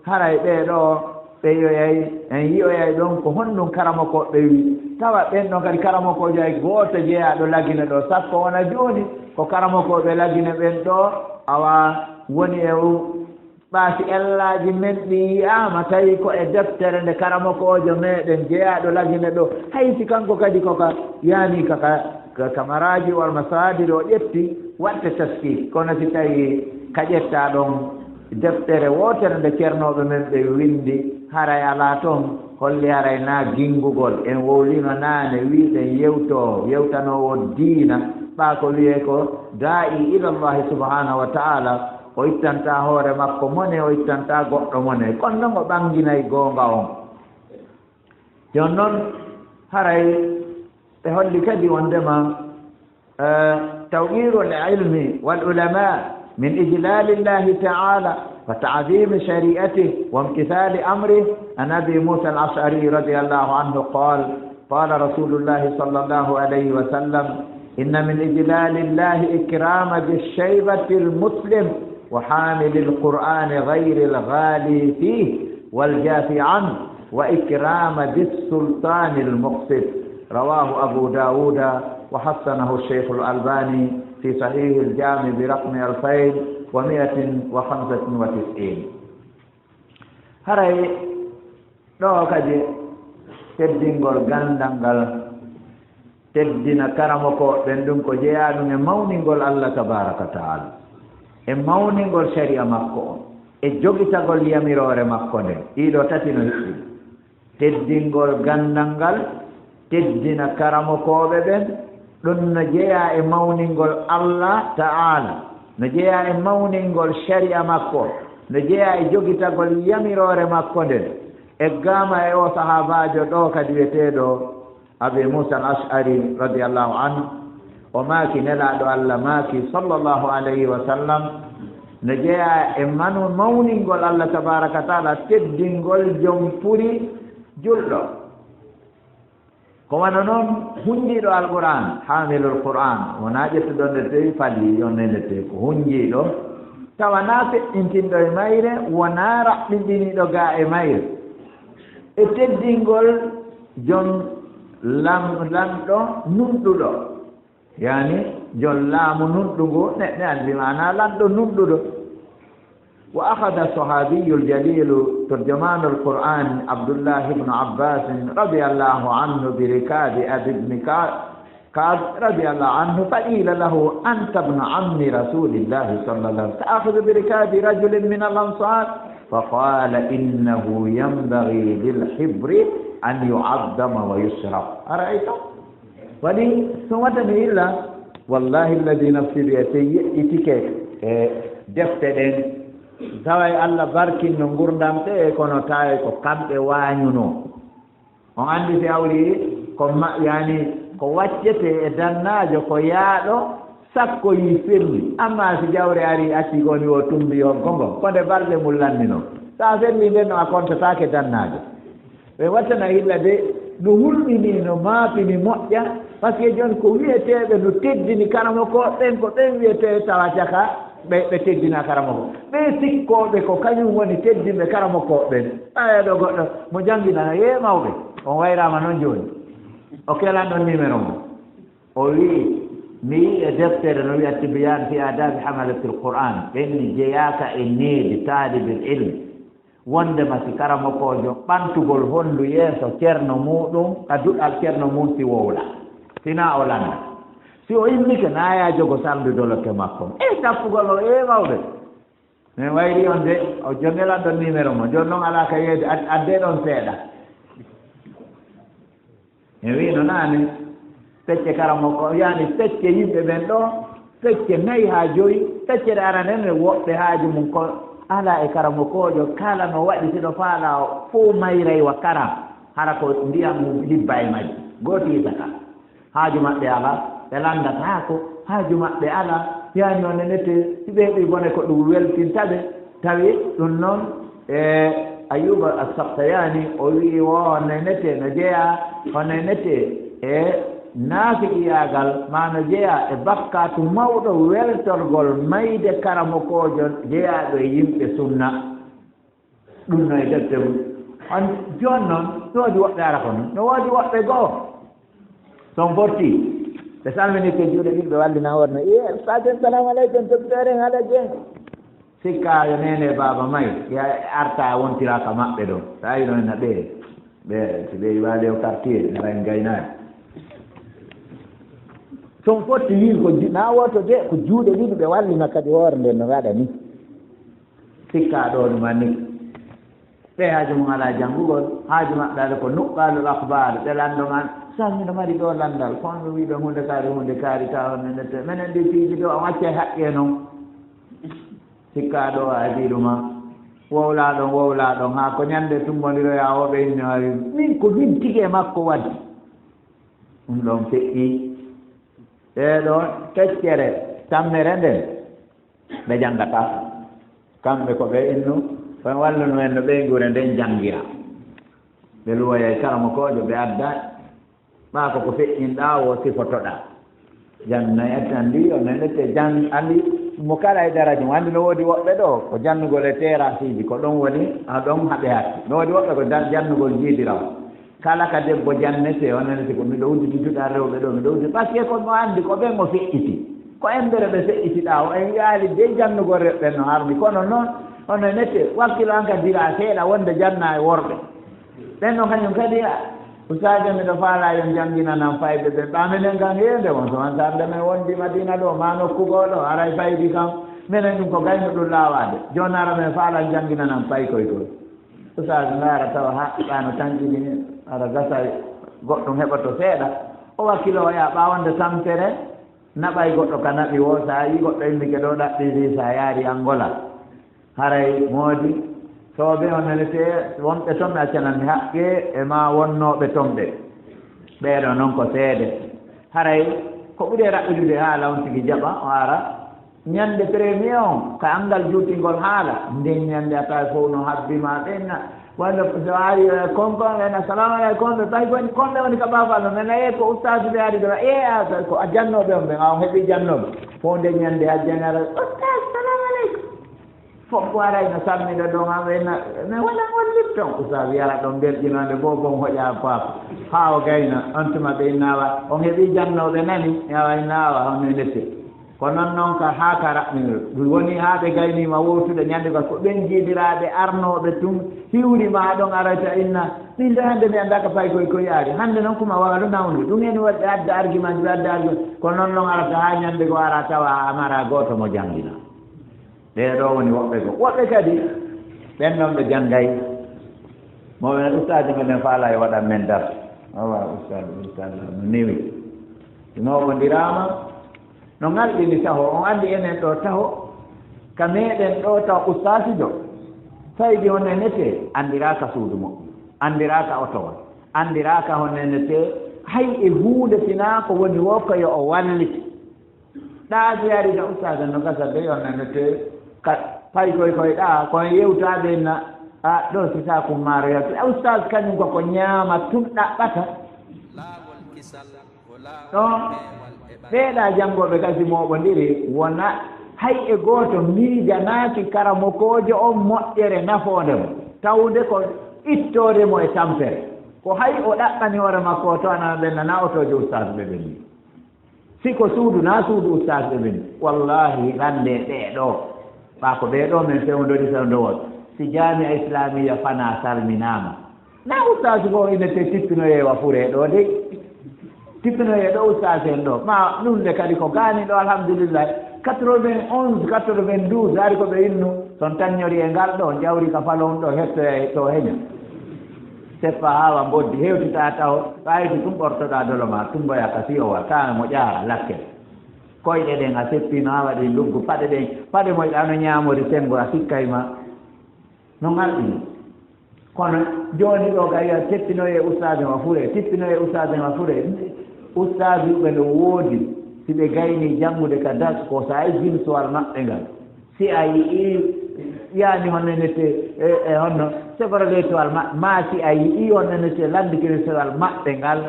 Haray ɓee ɗoo ɓe yi'oyay, en yi'oyay ɗon ko honɗum karamokooɓe ɓen wi. Tawa ɓen ɗon kadi karamokoojo hay gooto jeyaaɗo Lagine ɗoo, sakko wona jooni ko karamokooɓe Lagine ɓen ɗoo, awa woni e o ɓaasi ellaaji men ɗi yi'aama, tawi ko e deftere nde karamokoojo meɗen jeyaaɗo Lagine ɗoo, hay si kanko kadi ko ka yaani ka, ka, ka, ka maraaji wal masaadir o ƴetti, waɗte taskiik. Kono si tawi ka ƴettaa ɗon deftere wootere nde ceernooɓe men ɓe winndi, haray alaa toon, holli haray naa ginngugol. En wowlino naane, wiiɗen yewtoo, yewtanoowo diina, ɓaa ko wiyee ko daa'i ilallahi subhanahu wa ta'ala, o ittantaa hoore makko mone, o ittantaa goɗɗo mone. Kono non o ɓannginay goonga on. Jooni non, haray ɓe holli kadi wondema, eh, tawqirul ilmi wal ulama min ijlalillahi ta'ala wa ta'zimi shari'atihi wa imtithali amrihi. An Abi Musa al-Ash'ari radiyallahu anhu qal, qala Rasulullahi sallallahu alayhi wa sallam, inna min ijlalillahi ikrama dhi shaybatil muslim wa hamilil Qur'ani ghayril ghali fihi wal jafi anhu wa ikrama dhis sultanil muqsit. Rawahu Abu Dawuda wa hassanahu Shaykhul Albani fi Sahihil Jami bi raqmi alfayn wa mi'atin wa khamsatin wa tis'in. Haray ɗoo kadi teddingol ganndal ngal, teddina karamokooɓe ɓen, ɗum ko jeyaa ɗum e mawningol Allah tabaraka wa ta'ala, e mawningol shari'a makko on, e jogitagol yamiroore makko nden. Ɗii ɗoo tati no hiɓɓi. Teddingol ganndal ngal, teddina karamokooɓe ɓen, ɗum no jeyaa e mawningol Allah ta'ala, no jeyaa e mawningol shari'a makko, no jeyaa e jogitagol yamiroore makko nden. Eggaama e oo sahaabaajo ɗoo kadi wi'eteeɗo Abi Musa al-Ash'ari radiyallahu anhu, o maaki, Nelaaɗo Allah maaki, sallallahu alayhi wa sallam, no jeyaa e manu-, mawningol Allah tabaraka wa ta'ala, teddingol jom puri julɗo. Ko wano noon hunnjiiɗo Alqur'aan, haamilul Qur'aan, wonaa ƴettuɗo nde tey fali, yonde nde tey, ko hunnjiiɗo, tawa naa feƴƴintinɗo e mayre, wonaa raɓɓinɗiniiɗo gaa e mayre. E teddingol jon lam-, lanɗo nunɗuɗo, yaani jon laamu nunɗungu, neɗɗo anndi maanaa lanɗo nunɗuɗo. وأخذ الصحابي الجليل ترجمان القرآن عبد الله بن عباس رضي الله عنه بركاب أبي بن كع-، كعب رضي الله عنه، فقيل له: "أنت ابن عم رسول الله صلى الله عليه وسلم، تأخذ بركاب رجل من الأنصار؟" فقال: "إنه ينبغي للحبر أن يعظم ويشرف." أرأيتم؟ Waɗi, so waɗani illa, wallahi alladhi nafsi biyadihi, yeƴƴitike e defte ɗen. Taway Allah barkinno ngurndan ɓe, kono tawi ko kamɓe waañuno. On anndi si hawri ko ma-, yani, ko waccete e dannaajo, ko yaaɗo, sakko yi felli. Amma si jawre ari, acci ko woni o tumbi on ko ngo, ko nde balɗe mum lannino. Sa felli nden, no a kontataake dannaajo. Ɓe wattana illa de, no hulɓini, no maapini moƴƴa, parce que jooni ko wiyeteeɓe no teddini karamokooɓe ɓen, ko ɓen wiyetee tawa caka ɓe, ɓe teddina karamoko. Ɓe sikkooɓe ko kañum woni teddinɓe karamokooɓe ɓen. Ɓaye ɗo goɗɗo mo janngina, yee mawɓe, on wayraama noon jooni. O kelan ɗon numéro mo. O wi'i, mi yi'i e deftere no wi'a Tibyaan fi aadaabi hamalatil Qur'aan, ɓen ni jeyaaka e needi taalibil ilmi. Wondema si karamokoojo ɓantugol honndu yeeso ceerno muuɗum, ka duɗal ceerno mum si wowla, sinaa o lannda. Si o immike, na yaa jogo salndu doloke makko. E tappugol o, e mawɓe. Min wayri on de, o jonnde lanɗon numéro mo. Jooni noon alaa ka yeeyde, ad-, addee ɗon seeɗa. Mi wiino naane, pecce karamoko, yani pecce yimɓe ɓen ɗo, pecce nayi haa joyi, pecce ɗe arane ne woɓɓe haaju mum ko alaa e karamokoojo, kala no waɗi siɗo faalaa o fow mayray wa karam, hara ko ndiyam mum libba e majji, gooti yitata. Haaju maɓɓe alaa, ɓe lanndataako, haaju maɓɓe alaa, yani no nenete, si ɓe heɓi bone ko ɗum weltinta ɓe, tawi ɗum noon, e Ayuba As-Sakhtiyani, o wi'i wo nenete no jeyaa, o nenete e naafiqiyaagal, maa no jeyaa e bakkaatu mawɗo weltorgol mayde karamokoojo jeyaaɗo e yimɓe sunna. Ɗum no e defte mum. On jooni noon, no woodi woɓɓe ara kono, no woodi woɓɓe goo. So on fotti, ɓe salmini ko juuɗe ɗiɗi, ɓe wallina hoore no, "Iye, Ustaasen, salamu aleykum, docteur en, Alhaji en." Sikka yo neene baaba may, ya arta wontira ka maɓɓe ɗo. Sa yino en na ɓe, ɓe, si ɓe yiwaali o quartier, na ray gaynaani. So on fotti wiin ko ju-, na woto de, ko juuɗe ɗiɗi ɓe wallina kadi hoore nden no waɗa ni. Sikka ɗo ɗum anni. Ɓe haaju mum alaa janngugol, haaju maɓɓe alaa ko nuqqaalul akhbaar, ɓe lanndo man, "Sal, miɗo mari ɗo lanndal, ko on ɗum wiɗo huunde kaari, huunde kaari, tawa on nene te, menen ɗi piiji ɗo, on accay haqqe noon." Sikka ɗo a heɓi ɗum a, wowlaa ɗon, wowlaa ɗon, haa ko ñannde tumbondiroyaa o ɓe inni, "Ay, min ko min tigi e makko waɗi." Ɗum ɗon feƴƴi. Ɗee ɗo teccere tammere nden, ɓe janngataa. Kamɓe ko ɓe innu, ko en walluno en no ɓeynguure nden janngira. Ɓe luwoyay karamokoojo, ɓe adda, ɓaa ko ko feƴƴinɗaa o sifotoɗaa. Jannay atti anndi, o nenete jang-, anndi mo kala e daraja mum. Anndi no woodi woɓɓe ɗo, ko jannugol e terasiiji, ko ɗon woni, a ɗon haɓe hatti. No woodi woɓɓe ko dan-, jannugol jiidiraw. Kala ka debbo jannete, o nanati ko miɗo udditi duɗal rewɓe ɗo, miɗo udditi, parce que ko mo anndi ko ɓen o feƴƴiti. Ko embere ɓe feƴƴitiɗaa, o en yaali dey jannugol rewɓe ɓen no harmi. Kono noon, ono nete, wakkilo an ka dira seeɗa wonde janna e worɓe. Ɓen no kañum kadi, a, ustaajo miɗo faalaa yon jannginanam fayɓe ɓen. Ɓa menen kan heewde won, so an sarde men wondi Madina ɗo, ma nokku goo ɗo, haray faydi kam. Menen ɗum ko gayno ɗum laawaade. Jooni ara men faalan jannginanam paykoy koy. Ustaas ndaara tawa haa ɗaano tan ɗiɗi ni, aɗa gasa goɗɗum heɓoto seeɗa. O wakkilo o yaa ɓaawo nde tampere, naɓay goɗɗo ka naɓi woo, so a yii goɗɗo immike ɗo ɗaɓɓi visa yaari Angola. Haray moodi, soobe on nenete, wonɓe ton ɓe accananmi haqqe e maa wonnooɓe ton ɓe. Ɓeeɗo non ko seede. Haray ko ɓuri e raɓɓiɗude haala on tigi jaɓa, o ara. Ñande premier on, ka anngal juutingol haala, nden ñande a tawi fof no habbi ma ɓenna. Walla so ari, eh, konkon en, "Assalamu aleykum," ɓe tawi kon, kon ɓe woni ka baafal no, men a yehi ko ustaas ɓe ari ɗo, e a, ko a jannooɓe on ɓen, a on heɓi jannooɓe. Fof nden ñande a jannara, "Ustaas, salamu aleykum." Fof ko aray no salmina ɗon, a ɓe na, mais wala on lipton, ustaas yara ɗon belɗinande, bo bon hoƴa paako. Haa o gayna, on tuma ɓe innawa, on heɓi jannooɓe nani, yawa innawa, on ne nette. Ko non non ka haa ka raɓɓinir. Ɗum woni haa ɓe gayniima wowtude ñande ka ko ɓen jiidiraaɓe arnooɓe tun hiwri ma ɗon arayta inna. Min de hannde mi anndaa ka paykoy ko yaari. Hannde non kuma waalo nawnude. Ɗum en waɗi ɓe adda argument ji, ɓe adda argument. Ko non non arata haa ñande ko ara tawa a mara gooto mo janngina. Ɓee ɗoo woni woɓɓe goo. Woɓɓe kadi, ɓen non ɓe janngay. Mo ɓen ustaaji men en faala e waɗan men darsu. Awa ustaaji, ustaaji no newi. Si mawɓondiraama, No ngarɗini taho, on anndi enen ɗoo taho, ka meɗen ɗoo taho ustaasijo, faydi honno enetee, anndiraaka suudu moƴƴu, anndiraaka otowal, anndiraaka honno enetee, hay e huunde sinaa ko woni woo ko yo o wallite. Ɗaa si ari ka ustaas en no gasa dey honno enetee, ka pay koy koy ɗaa, ko en yewtaaɓe na, a ɗoo si saa kummaaro yaltu. A ustaas kañum ko ko ñaama tun ɗaɓɓata. Ɗon, ɓeeɗa janngooɓe gasi mooɓondiri, wona hay e gooto miijanaaki karamokoojo on moƴƴere nafoonde mo, tawde ko ittoode mo e tampere. Ko hay o ɗaɓɓani hoore makko o towanana ɓen, na otoojo ustaas ɓe ɓen ni. Si ko suudu, na suudu ustaas ɓe ɓen. Wallaahi, rannde ɓee ɗoo, ɓaa ko ɓee ɗoo men fewndori fewndowol. Si jaami'a islaamiya fana salminaama, Na ustaas goo ina te tippinoyee wa furee ɗoo dey. Tippinoyee ɗoo ustaas en ɗoo. Ma ɗum de kadi ko gaani ɗoo, alhamdulillahi. Quatre-vingt-onze, quatre-vingt-douze, hari ko ɓe innu. Son tanñori e ngal ɗoo, jawri ka falon ɗoo, hettoya e to heña. Seppa haa wa mboddi, hewtita taho, ɓayti tum ɓortoɗaa dolo ma, tumboya ka siyowa, taa mo ƴaara, lakke. Koyɗe ɗen a seppino, a waɗi nduggu, paɗe ɗen, paɗe moyɗa no ñaamori senngo, a sikkay ma. No ngarɗini. Kono jooni ɗoo kay, a teppinoye ustaas en wa fure, teppinoye ustaas en wa fure. Ustaas yuɓe no woodi, si ɓe gayni janngude ka das, ko so ay jinsowal maɓɓe ngal. Si a yi'i, yaani honno nete, e, e honno, Chevrolet toal ma, ma si a yi'i honno nete Land Cruiser maɓɓe ngal.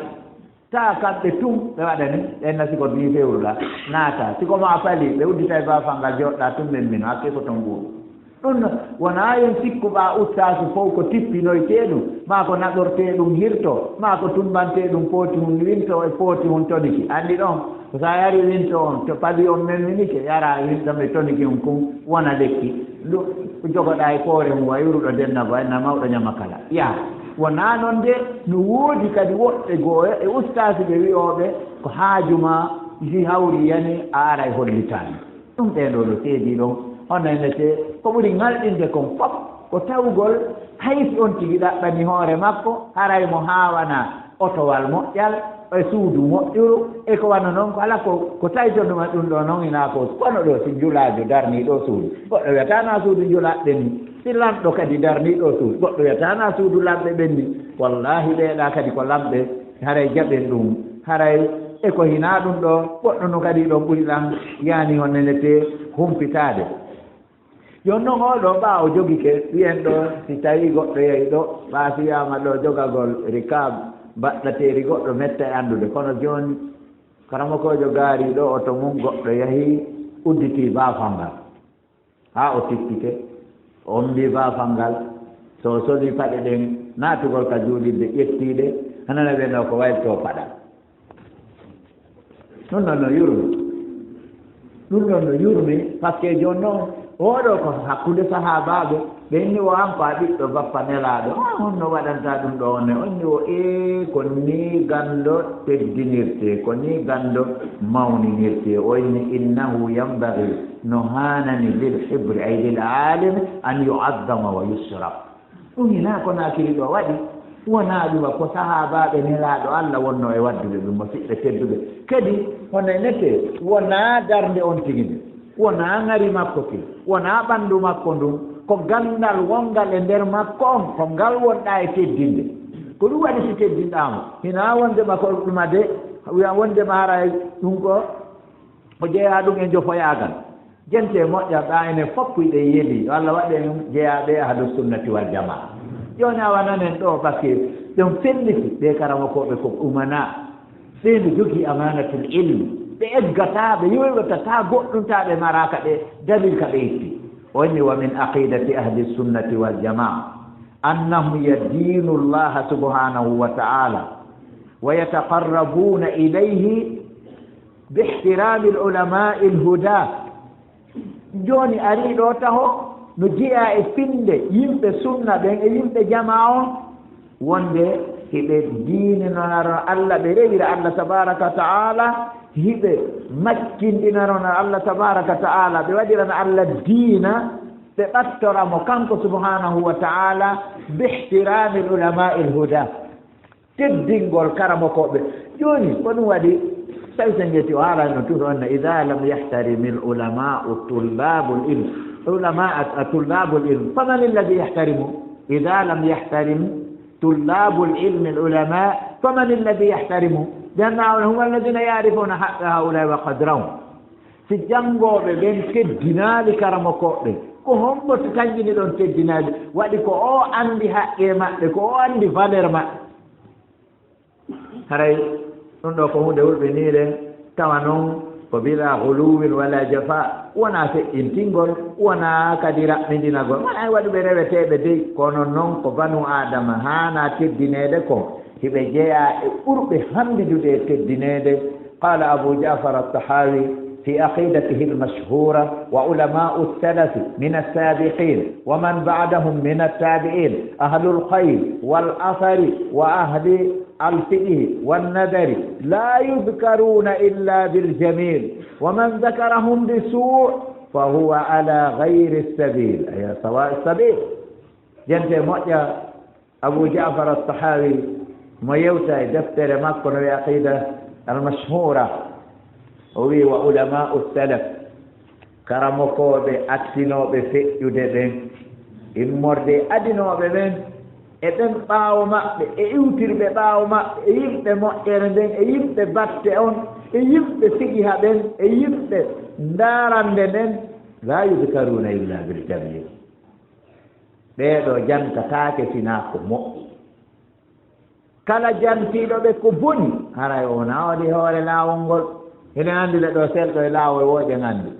Taa kamɓe tun ɓe waɗani, ɓen na si ko dix fewruɗaa, naata. Si ko maa fali, ɓe uddita e baafal ngal, jooɗɗaa tun, men mino, hakke ko ton nguuru. Ɗun non, wonaa en sikku ɓaa ustaasu fow ko tippinoytee ɗun, maa ko naɓortee ɗun hirto, maa ko tummbantee ɗun pooti hun winto e pooti hun toniki. Anndi ɗon, ko si a yari winto on, to pali on memminike, yara winto e toniki on kun, wona lekki. Ndu jogoɗaa e koore mum, wa iwruɗo dennago, ay na mawɗo ñama kala. Yaa, wonaa non de, no woodi kadi woɓɓe goo e ustaasi ɓe wi'ooɓe, ko haaju maa, si hawri yani, a aray hollitaani. Ɗum ɓee ɗoo no seedii ɗon, hono enetee, ko ɓuri ŋalɗinde kon fof, ko tawgol, hay si on tigi ɗaɓɓani hoore makko, haray mo haawanaa. Otowal moƴƴal, e suudu moƴƴuru, e ko wano non, ko ala ko, ko taytondu ma ɗum ɗoo non ina ko, kono ɗoo si njulaajo darnii ɗoo suudu, goɗɗo wiyataa na suudu njulaaɓe ɓenni, si lanɗo kadi darnii ɗoo suudu, goɗɗo wiyataa na suudu lanɓe ɓenni. Wallaahi ɓeeɗaa kadi ko lanɓe, haray jaɓen ɗum, haray e ko hinaa ɗum ɗoo, goɗɗo no kadi ɗon ɓuri lan, yaani on nenetee humpitaade. Jooni non, oo ɗoo, ɓaa o jogike, wiyen ɗoo, si tawii goɗɗo yahi ɗoo, ɓaa si wiyaama ɗoo jogagol rikaab, baɗɗateeri goɗɗo metta e anndude. Kono jooni, karamokoojo gaari ɗoo, oto mum goɗɗo yahi, udditii baafal ngal. Haa o tippike, o ombii baafal ngal, so o solii paɗe ɗen, naatugol ka juulirde, ƴettii ɗe, hanana ɓe no ko waylitoo paɗal. Ɗum ɗon no yurmi. Ɗum ɗon no yurmi, parce que jooni non, oo ɗoo ko hakkunde sahaabaaɓe, ɓe inni o an ko a ɓiɗɗo bappa Nelaaɗo, an honno waɗanta ɗum ɗoo on ne? O inni o, ee, ko nii ganndo teddinirtee, ko nii ganndo mawninirtee. O inni, "Innahu yanbaghi", no haanani, "lil hibri, ay lil aalimi, an yu'azzama wa yushraf." Ɗum hinaa ko Naakiri ɗoo waɗi, wonaa ɗum ko sahaabaaɓe Nelaaɗo Alla wonnoo e waɗdude ɗum, mo siɓɓe tedduɓe. Kadi, hono e nete, wonaa darnde on tigi nde, wonaa ŋari makko ki, wonaa ɓanndu makko ndun, ko ganndal wonngal e nder makko on, ko ngal wonɗaa e teddinde. Ko ɗum waɗi si teddinɗaa mo, hinaa wonde ma ko ɗuma de, wiya wonde ma haray ɗum ko, ko jeyaa ɗum e jofoyaagal. Gente moƴƴa ɓa enen fof hiɗen yeli, yo Allah waɗ en jeyaaɓe ahlu sunnati wal jamaa. Jooni a wananen ɗo, parce que ɗum felliti ɓe karamokooɓe ko umanaa. Ɓe no jogii amaanatul ilmi. Ɓe eggataa, ɓe yoyɓatataa goɗɗum ta ɓe maraaka ɓe dalil ka ɓe itti. O inni: "Wa min aqidati ahli sunnati wal jamaa annahum yadinu Allaha subhanahu wa ta'ala wa yataqarrabuna ilayhi bi ihtirami al-ulama'i al-huda." Jooni arii ɗo taho no jeyaa e finde yimɓe sunna ɓen e yimɓe jamaa on, wonde hiɓe diininanaro Allah, ɓe rewira Allah tabaraka wa ta'ala, hiɓe maccindinarona Allah tabaraka wa ta'ala, ɓe waɗirana Allah diina, ɓe ɓattora mo kanko subhanahu wa ta'ala, bi ihtirami al-ulama'i al-huda. Teddingol karamokooɓe. Jooni, ko ɗum waɗi, tawi sen ƴetti o haalani no tuuto on, "Ida lam yahtarimil ulama'u tullabul ilm, ulama, a, tullabul ilm, faman alladhi yahtarimu? Ida lam yahtarim tullabul ilmi al ulama, faman alladhi yahtarimu? Lianna hum alladhina ya'rifuna haqqa haula'i wa qadrahum." Si janngooɓe ɓen teddinaali karamokooɓe, ko hombo tanjini ɗon teddinaali? Waɗi ko o anndi haqqe maɓɓe, ko o anndi valeur maɓɓe. Haray ɗum ɗo ko huunde hulɓiniire, tawa noon ko bila guluwin wala jafa, wonaa feƴƴintingol, wonaa kadi raɓɓindinagol. Wonaa e waɗuɓe reweteeɓe dey, kono noon ko banu Aadama haanaa teddineede kon, hiɓe jeyaa e ɓurɓe hammbidude e teddineede. قال أبو جعفر الطحاوي في عقيدته المشهورة: "وعلماء السلف من السابقين ومن بعدهم من التابعين أهل الخير والأثر وأهل الفقه والنظر لا يذكرون إلا بالجميل، ومن ذكرهم بسوء فهو على غير السبيل، أي سواء السبيل." Jente moƴƴa Abu Ja'far at-Tahawi, mo yewta e deftere makko no wi'a Aqida al-Mashhura, o wi'i: "Wa ulama'u salaf, karamokooɓe attinooɓe feƴƴude ɓen, immorde e adinooɓe ɓen, e ɓen ɓaawo maɓɓe, e iwtirɓe ɓaawo maɓɓe, e yimɓe moƴƴere nden, e yimɓe batte on, e yimɓe fiqiha ɓen, e yimɓe ndaarande nden, la yudhkaruna illa bil jamil." Ɓee ɗoo jantataake sinaa ko moƴƴi. Kala jantiiɗo ɓe ko boni, haray o naawdi hoore laawol ngol. Hiɗen anndi le ɗoo selɗo e laawol wooƴe nganndi.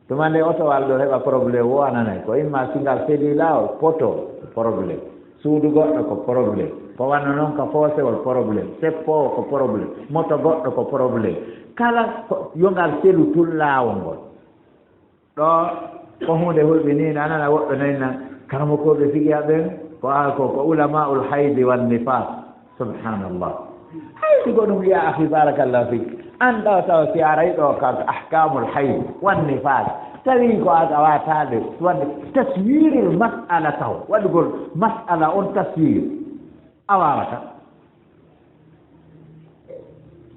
Tuma nde otowal ɗo heɓa problème, wo a nanay ko imma si ngal selii laawol, poto, problème. Suudu goɗɗo ko problème. Ko wano noon ka foosewol, problème. Seppoowo ko problème. Moto goɗɗo ko problème. Kala ko yo ngal selu tun laawol ngol. Ɗo ko huunde hulɓiniinde, a nana woɓɓe no inna karamokooɓe fiqiha ɓen ko, a, ko, ko ulama'ul haydi wan nifas. Subhanallah. Haydi ko ɗum, ya akhi, barakallahu fik. An ɗo taw si aray ɗo ka ahkamul haydi wan nifas, tawi ko a, a wataade waɗde taswirul mas'ala, taw waɗugol mas'ala on taswir a wawata.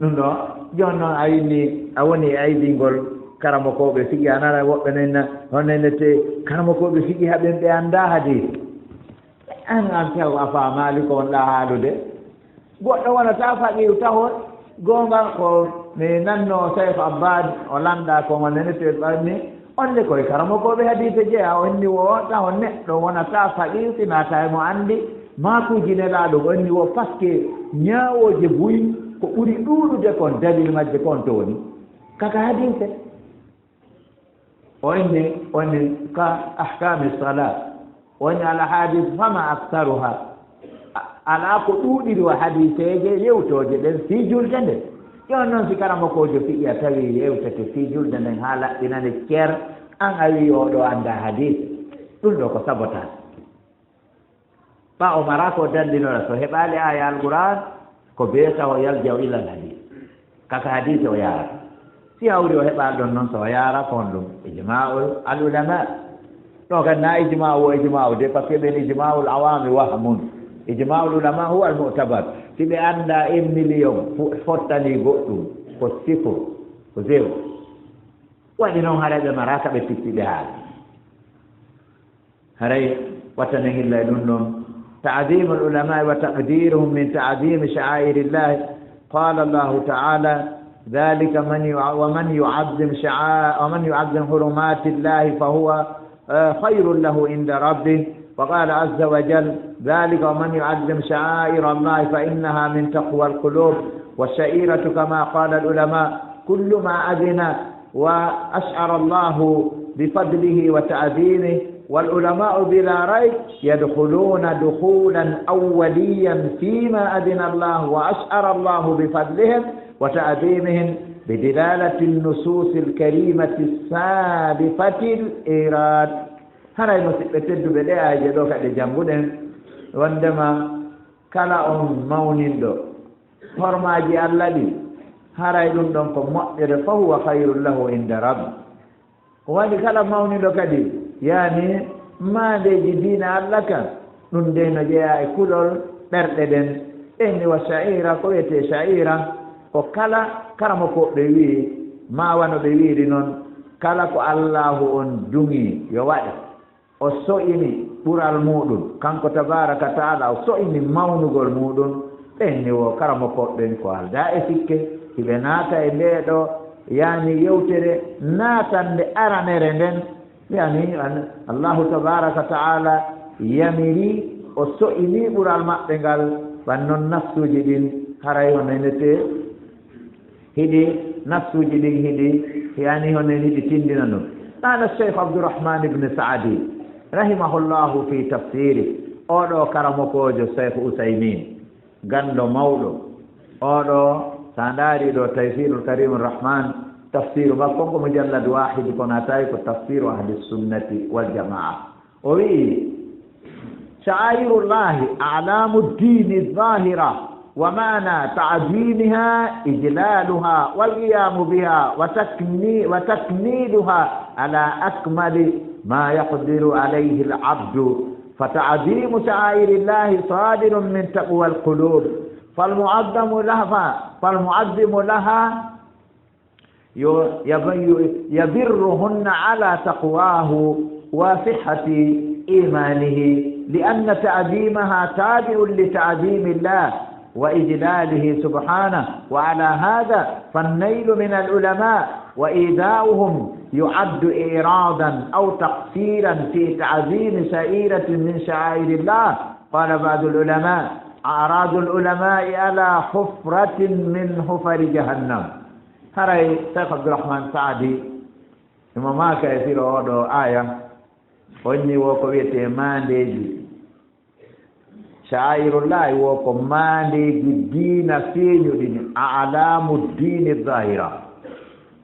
Ɗum ɗo, jooni noon a inni, a woni e aybingol karamokooɓe fiqiha, a nana woɓɓe no inna, hono nene te karamokooɓe fiqiha ɓen ɓe anndaa hadiis. An, an taw a faamaali ko wonɗaa haalude. Goɗɗo wonata faqiihu taho, goonga ko mi nanno Cheikh Abbad o lannda ko mo nene te ɓanni, on de koye karamokooɓe hadiise jeyaa, o inni wo taho neɗɗo wonata faqiihu si naata e mo anndi maakuuji Nelaaɗo, o inni wo, parce que ñaawooje buy ko ɓuri ɗuuɗude kon, dalil majje kon to woni? Kaka hadiise. O inni, o inni ka ahkami salat. O inni al ahadith fama aktharuha. A-, alaa ko ɗuuɗiri wa hadiiseeje yewtooje ɗen fii julde nden. Jooni noon si karamokoojo fiqiha tawi yewtete fii julde nden haa laɓɓinane cer, an a wi'i oo ɗoo anndaa hadiis. Ɗum ɗoo ko sabotage. Ɓa o mara ko dallinora, so heɓaali aaya Alquraan, ko bee taw yalja'u ilal hadiis. Kaka hadiise o yaarata. Si hawri o heɓaali ɗon noon, so o yaara ko honɗum? Ijma'ul al ulama. Ɗo kan na ijma'u o ijma'u de, parce que ɓen ijma'ul awami wahmun. Ijma'ul ulama huwa al mu'tabar. Si ɓe annda en million fu-, fottani goɗɗum, ko sifo, ko zéro. Waɗi noon haray ɓe mara ka ɓe pitti ɓe haala. Haray wata men hilla e ɗum ɗon. Ta'zimul ulama'i wa taqdiruhum min ta'zimi sha'airillahi. Qala Allahu ta'ala: ذلك من يع-، ومن يعظم شعا-، ومن يعظم حرمات الله فهو، آه، خير له عند ربه. وقال عز وجل: ذلك ومن يعظم شعائر الله فإنها من تقوى القلوب. والشعيرة كما قال العلماء كل ما أذن وأشعر الله بفضله وتعظيمه، والعلماء بلا ريب يدخلون دخولا أوليا فيما أذن الله وأشعر الله بفضلهم وتعظيمهم بدلالة النصوص الكريمة السابقة الإيراد. Haray musiɓɓe tedduɓe, ɗe aaje ɗo kadi jannguɗen, wondema kala on mawninɗo hormaaji Allah ɗi, haray ɗum ɗon ko moƴƴere, فهو خير له عند ربه. Waɗi kala mawniɗo kadi, yaani maandeeji diina Allah kan, ɗum dey no jeyaa e kulol ɓerɗe ɗen. Ɓe inni wa sha'ira, ko wiyetee sha'ira, ko kala karamokooɓe wi'i, maa wano ɓe wi'iri non, kala ko Allaahu on duŋi yo waɗe, o so'ini ɓural muuɗum, kanko tabaaraka ta'aala, o so'ini mawnugol muuɗum. Ɓe inni wo karamokooɓe ɓen ko aldaa e sikke, hiɓe naata e ndee ɗoo, yaani yewtere naatannde aranere nden, yaani an-, Allaahu tabaaraka ta'aala yamiri, o so'ini ɓural maɓɓe ngal, wan non nassuuji ɗin haray o nenetee. Hiɗi nassuuji ɗin hiɗi, yaani hono hiɗi tindina ɗum. قال الشيخ عبد الرحمن بن سعدي رحمه الله في تفسيره. Oɗo karamokoojo Sheikh Usaymin, ganndo mawɗo. Oɗo, sa ndaari ɗo Taysiirul Kariimur Rahmaan, tafsiiru makko ko mujallad waahid, kono a tawi ko tafsiiru ahli sunnati wal jamaa. O wi'i, شعائر الله أعلام الدين الظاهرة، ومعنى تعظيمها إجلالها والقيام بها وتكني-، وتكميلها على أكمل ما يقدر عليه العبد، فتعظيم شعائر الله صادر من تقوى القلوب، فالمعظم لها، فالمعظم لها ي-، يب-، يبرهن على تقواه وصحة إيمانه، لأن تعظيمها تابع لتعظيم الله وإجلاله سبحانه، وعلى هذا فالنيل من العلماء وإيذاؤهم يعد إعراضا أو تقصيرا في تعظيم شعيرة من شعائر الله. قال بعض العلماء: أعراض العلماء على حفرة من حفر جهنم. Haray Sheikh Abdurrahman Saadi himo maaka e firo oo ɗoo aaya, o inni wo ko wiyetee maandeeji. Sha'airullaahi wo ko maandeeji diina feeñuɗi, ni a'laamu diini zaahira.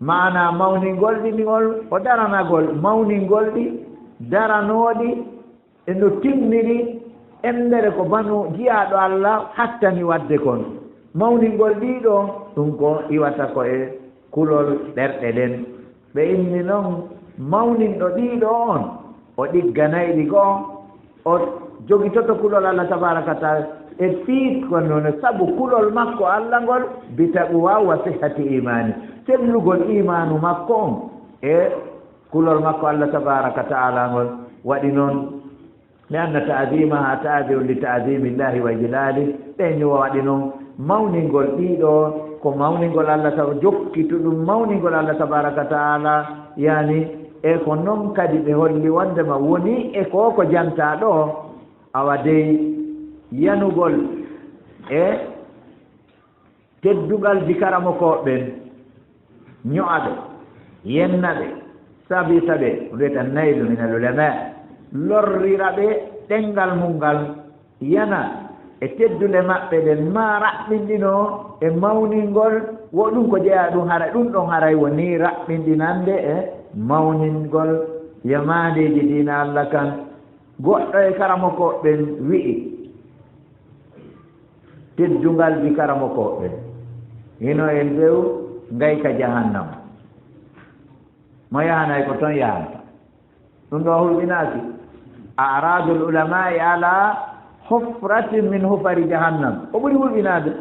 Maanaa mawningol ɗi, ngol ko daranagol mawningol ɗi, daranooɗi e no timmiri, embere ko banu jiyaaɗo Allah hattani waɗde kon. Mawningol ɗii ɗoo, ɗum ko iwata ko e kulol ɓerɗe ɗen. Ɓe inni non, mawninɗo ɗii ɗoo on, o ɗigganay ɗi goo, o jogitoto kulol Allah tabaaraka wa ta'aala e fii ko noon, sabu kulol makko Allah ngol, bi taqwa wa sihhati imaani, sellugol iimaanu makko on e kulol makko Allah tabaaraka wa ta'aala ngol. Waɗi noon, لأن تعظيمها تابع لتعظيم الله وإجلاله. Ɓe ni o waɗi noon, mawningol ɗii ɗoo ko mawningol Allah taw-, jokkituɗum mawningol Allah tabaaraka wa ta'aala, yaani, e ko noon kadi ɓe holli wondema woni e ko ko jantaa ɗoo, awa dey yanugol e teddungal ji karamokooɓe ɓen, ño'a ɓe, yenna ɓe, sabita ɓe, ko wiyata naylu min al ulama, lorrira ɓe ɗenngal mum ngal, yana e teddunde maɓɓe ɗen, maa raɓɓinɗinoo e mawningol, wo ɗum ko jeyaa ɗum, hara ɗum ɗon haray woni raɓɓinɗinande e mawningol yamaandeeji diina Allah kan. Goɗɗo e karamokooɓe ɓen wi'i, teddungal ji karamokooɓe ɓen, hino en ɓew ngayka jahannama. Mo yahanay ko ton yahanta. Ɗum ɗo hulɓinaaki. A'radul ulama'i ala hufratin min hufari jahannam. O ɓuri hulɓinaade.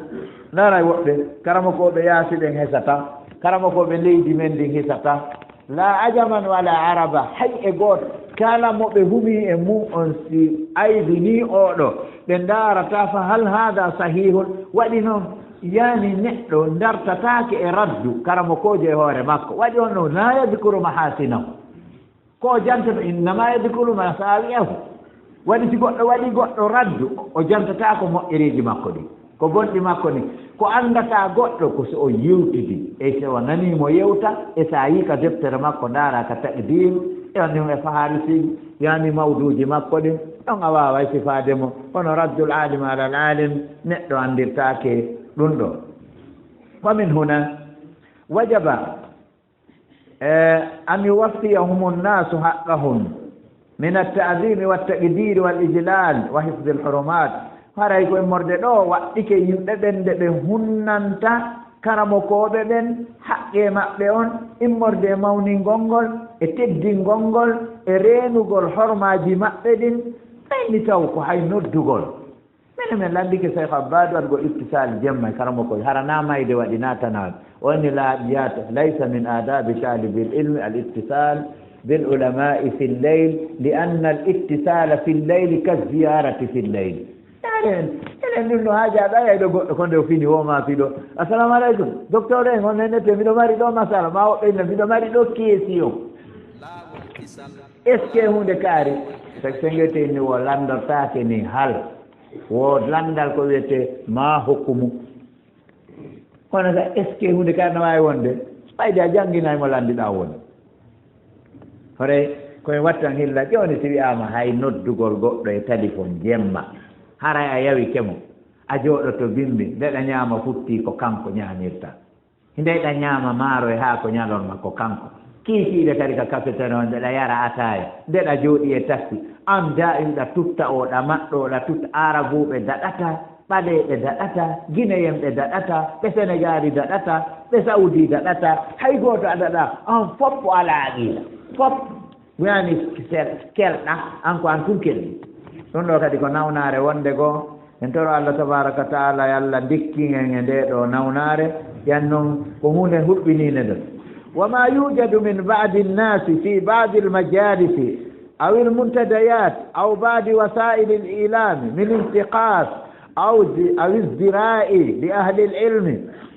Naanay woɓɓe, karamokooɓe yaasi ɓen hesata. Karamokooɓe leydi men ndin hesata. La ajaman wala araba, hay e gooto. Kala mo ɓe humi e mum on, si aybini oɗo, ɓe ndaarata fa hal hada sahihun, waɗi noon. Yani neɗɗo dartataake e raddu karamokoojo e hoore makko. Waɗi on ɗo, la yadkuru mahasinahu. Ko o jantoto, innama yadkuru masawi'ahu. Waɗi si goɗɗo waɗi goɗɗo raddu, o jantotaako moƴƴereeji makko ɗin. Ko bonɗi makko ni, ko anndataa goɗɗo ko so o yewtidi, e so o nanii mo yewta, e so a yii ka deftere makko, ndaara ka taqdim, e on ɗum e fahaarisi, yani mawduuji makko ɗin, ɗon a waaway sifaade mo. Kono raddul alim alal alim, neɗɗo anndirtaake ɗum ɗo. Wa min huna, wajaba, eh, an yuwaffiyahum nnasu haqqahum min at-ta'zimi wat-taqdiri wal-ijlal wa hifdhi al-hurumat. Haray ko immorde ɗo waɗɗike yimɓe ɓen nde ɓe hunnanta karamokooɓe ɓen haqqe maɓɓe on, immorde e mawningol ngol, e teddingol ngol, e reenugol hormaaji maɓɓe ɗin. Ɓen ni taw ko hay noddugol. Minen min lanndike Cheikh Abbadu waɗugol ittisal jemma e karamoko, hara na mayde waɗi na tanaade. O inni la yaata, laysa min adabi talibil ilmi al ittisal bil ulama'i fil layl, li anna al ittisala fil layli ka ziyarati fil layl. Yaani, enen ɗum no haajaaɓe, a yiyay ɗo goɗɗo ko nde o fini, o ma fii ɗo. Assalamu aleykum, docteur en, on nenete, miɗo mari ɗo masala, ma woɓɓe inna, miɗo mari ɗo keesi on. Est-ce que huunde kaari? Sek sengete ni o lanndortaake ni hal. Wo lanndal ko wiyetee ma hokku mo. Kono sa, est-ce que huunde kaari no waawi wonde? Ɓayde a jannginaay mo lanndiɗaa wonde. Hoore, ko en wattan hilla jooni si wi'aama hay noddugol goɗɗo e telefon jemma, haray a yawike mo, a jooɗoto bimbi, nde ɗa ñaama futti ko kanko ñaamirta. Nde ɗa ñaama maaro e haako ñalorma ko kanko. Kiikiiɗe kadi ka kafetere on, nde ɗa yara ataaya, nde ɗa jooɗi e taxi, an daa'im ɗa tutta o, ɗa maɗɗo, ɗa tutta. Arabuuɓe daɗata, ɓaleeɓe daɗata, Gineyenɓe daɗata, ɓe Senegaali daɗata, ɓe Sawdi daɗata, hay gooto a daɗa, an fop alaa aqiida. Fop. Wiyani sel-, kelɗa, an ko an tun kelɗi. Ɗum ɗo kadi ko nawnaare wonde goo. En toro Allah tabaraka wa taala yo Allah ndikkin en e nde ɗo nawnaare. Yan non ko huunde hulɓiniinde ɗon. وما يوجد من بعض الناس في بعض المجالس أو المنتديات أو بعض وسائل الإعلام من انتقاص أو ز-، أو ازدراء لأهل العلم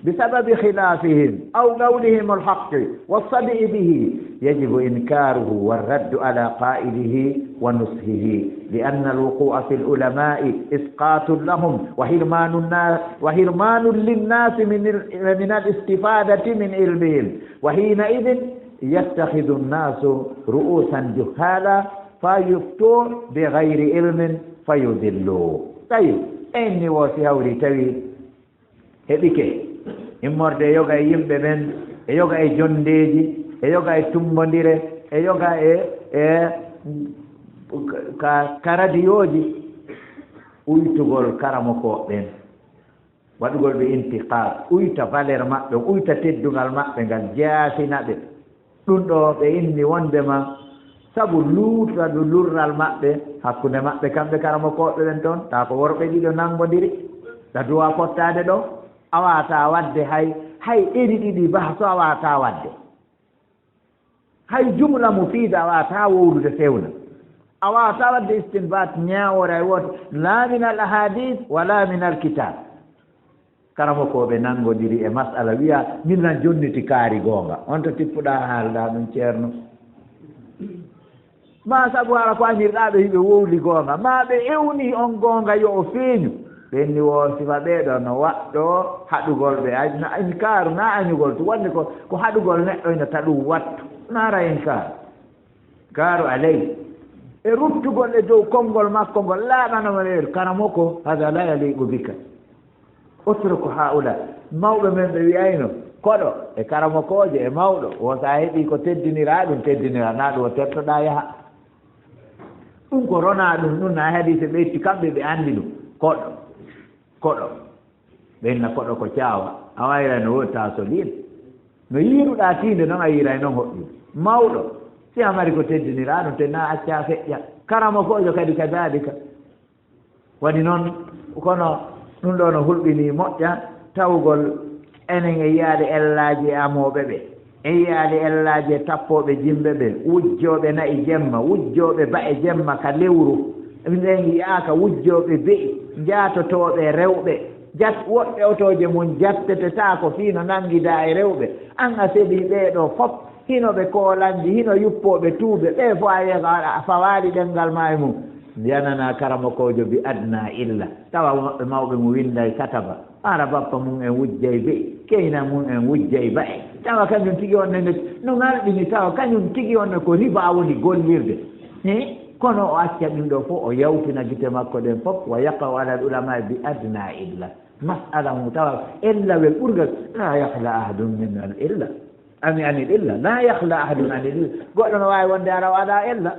بسبب خلافهم أو قولهم الحق والصدع به، يجب إنكاره والرد على قائله ونصحه، لأن الوقوع في العلماء إسقاط لهم وحرمان النا-، وحرمان للناس من ال-، من الاستفادة من علمهم، وحينئذ يتخذ الناس رؤوسا جهالا فيفتوا بغير علم فيضلوا. Tawi, en ni wo si hawri tawi heɓike immorde e yoga e yimɓe ɓen, e yoga e jonndeeji, e yoga e tummbondire, e yoga e, e ka, ka radiyooji, uytugol karamokooɓe ɓen, waɗugol ɓe intiqaas, uyta valeur maɓɓe, uyta teddungal maɓɓe ngal, jaasina ɓe. Ɗum ɗo ɓe inni wondema sabu luutadu lurral maɓɓe hakkunde maɓɓe kamɓe karamokooɓe ɓen toon, taa ko worɓe ɗiɗo nanngondiri, ɗa duwa fottaade ɗo, a waawataa waɗde hay, hay ɗiɗi ɗiɗi bah so a waawataa waɗde. Hay jumla mufiida a waawataa wowlude fewna. A waawataa waɗde istinbaat ñaawoore hay woote, laa min al ahadis, wa laa min al kitab. Karamokooɓe nanngondiri e masala, wiya, "Min lan jonniti kaari goonga." On to tippuɗaa haalɗaa ɗum, Ceerno? Maa sabu hara ko añirɗaa ɓe, hiɓe wowli goonga, maa ɓe ewni on goonga yo o feeñu. Ɓen ni wo sifa ɓee ɗoo no waɗɗo haɗugol ɓe. Ay, na inkaaru, na añugol, to wonde ko, ko haɗugol neɗɗo ina ta ɗum wattu. Na ara inkaaru. Gaaru alay. E ruttugol e dow konngol makko ngol, laaɓanama weeru, karamoko, hada la yaliqu bika. Utruk haula. Mawɓe men ɓe wi'ayno, koɗo e karamokoojo e mawɗo, wo so a heɓii ko teddiniraa ɗum, teddiniraa, naa ɗum o tertoɗaa yaha. Ɗum ko ronaa ɗum, ɗum na hadiise ɓe itti, kamɓe ɓe anndi ɗum. Koɗo, koɗo. Ɓe inna koɗo ko caawa, a wayray no woodi taasoliin. No yiiruɗaa tiinde noon, a yiiray noon hoɗɗude. Mawɗo, si a mari ko teddiniraa ɗum, te na accaa feƴƴa. Karamokoojo kadi kadaalika. Waɗi noon, kono ɗum ɗo no hulɓinii moƴƴa tawgol enen e yiyaade ellaaji e amooɓe ɓe, e yiyaade ellaaji e tappooɓe jimɓe ɓe, wujjooɓe na'i jemma, wujjooɓe ba'e jemma ka lewru, nden yiyaaka wujjooɓe be'i, njaatotooɓe rewɓe, Jat woɓɓe otooje mum jattete taa ko fii no nanngidaa e rewɓe. An a selii ɓee ɗoo fof, hino ɓe koolanji, hino yuppooɓe tuuɓe, ɓee fof a yeeso aɗa a fawaali ɗemngal maa e mum. Yananaa karamokoojo bi adnaa illa. Tawa woɓɓe mawɓe mum winnday kataba. Ara bappa mum en wujjay be'i, keyna mum en wujjay ba'e. Tawa kañum tigi on ne, no ŋalɗini, tawa kañum tigi on ne ko riba woni gollirde. He? Kono o acca ɗum ɗoo fof, o yawtina gite makko ɗen fof, wa yaqa'u alal ulama bi adna illa. Mas'ala mum tawa ellawel ɓurgal, la yakhla ahadun min al illa. Ami anil illa, la yakhla ahadun anil illa. Goɗɗo no waawi wonde ara o alaa illa.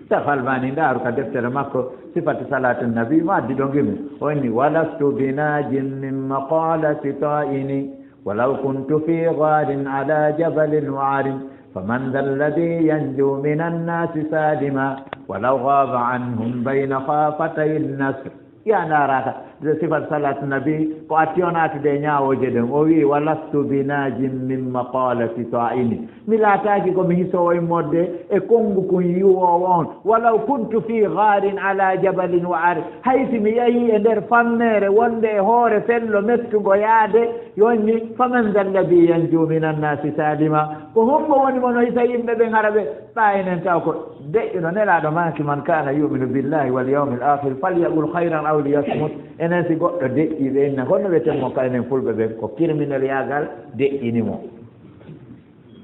Tafal mani ndaaru ka deftere makko, sifatu salatu nabi, mo addi ɗo ngimi. O inni, "Walastu binajin min maqalati ta'ini, walaw kuntu fi gharin ala jabalin wa'arin, faman dha alladhi yanju min annasi salima, walaw ghaba anhum bayna khafatay nasr." Ya ndaaraka, nde sifat salat nabi, ko atti o naatude e ñaawooje ɗen. O wi'i, "Walastu binajin min maqalati ta'ini." Mi laataaki ko mi hisoowo immorde e konngu kun yiwoowo on. "Walaw kuntu fi gharin ala jabalin wa'arin." Hay si mi yahii e nder fammeere wonde e hoore fello mettungo yaade, yonni, "Faman dha alladhi yanju min annasi salima." Ko hombo woni mo no hisa yimɓe ɓen hara ɓe Ɓaa enen taw ko deƴƴuno Nelaaɗo maaki, "Man kana yu'minu billahi wal yawmil akhir falyaqul khayran aw liyasmut." Enen si goɗɗo deƴƴi ɓe inna, kono ɓe temmo ka enen fulɓe ɓen ko kirmineliyaagal deƴƴini mo.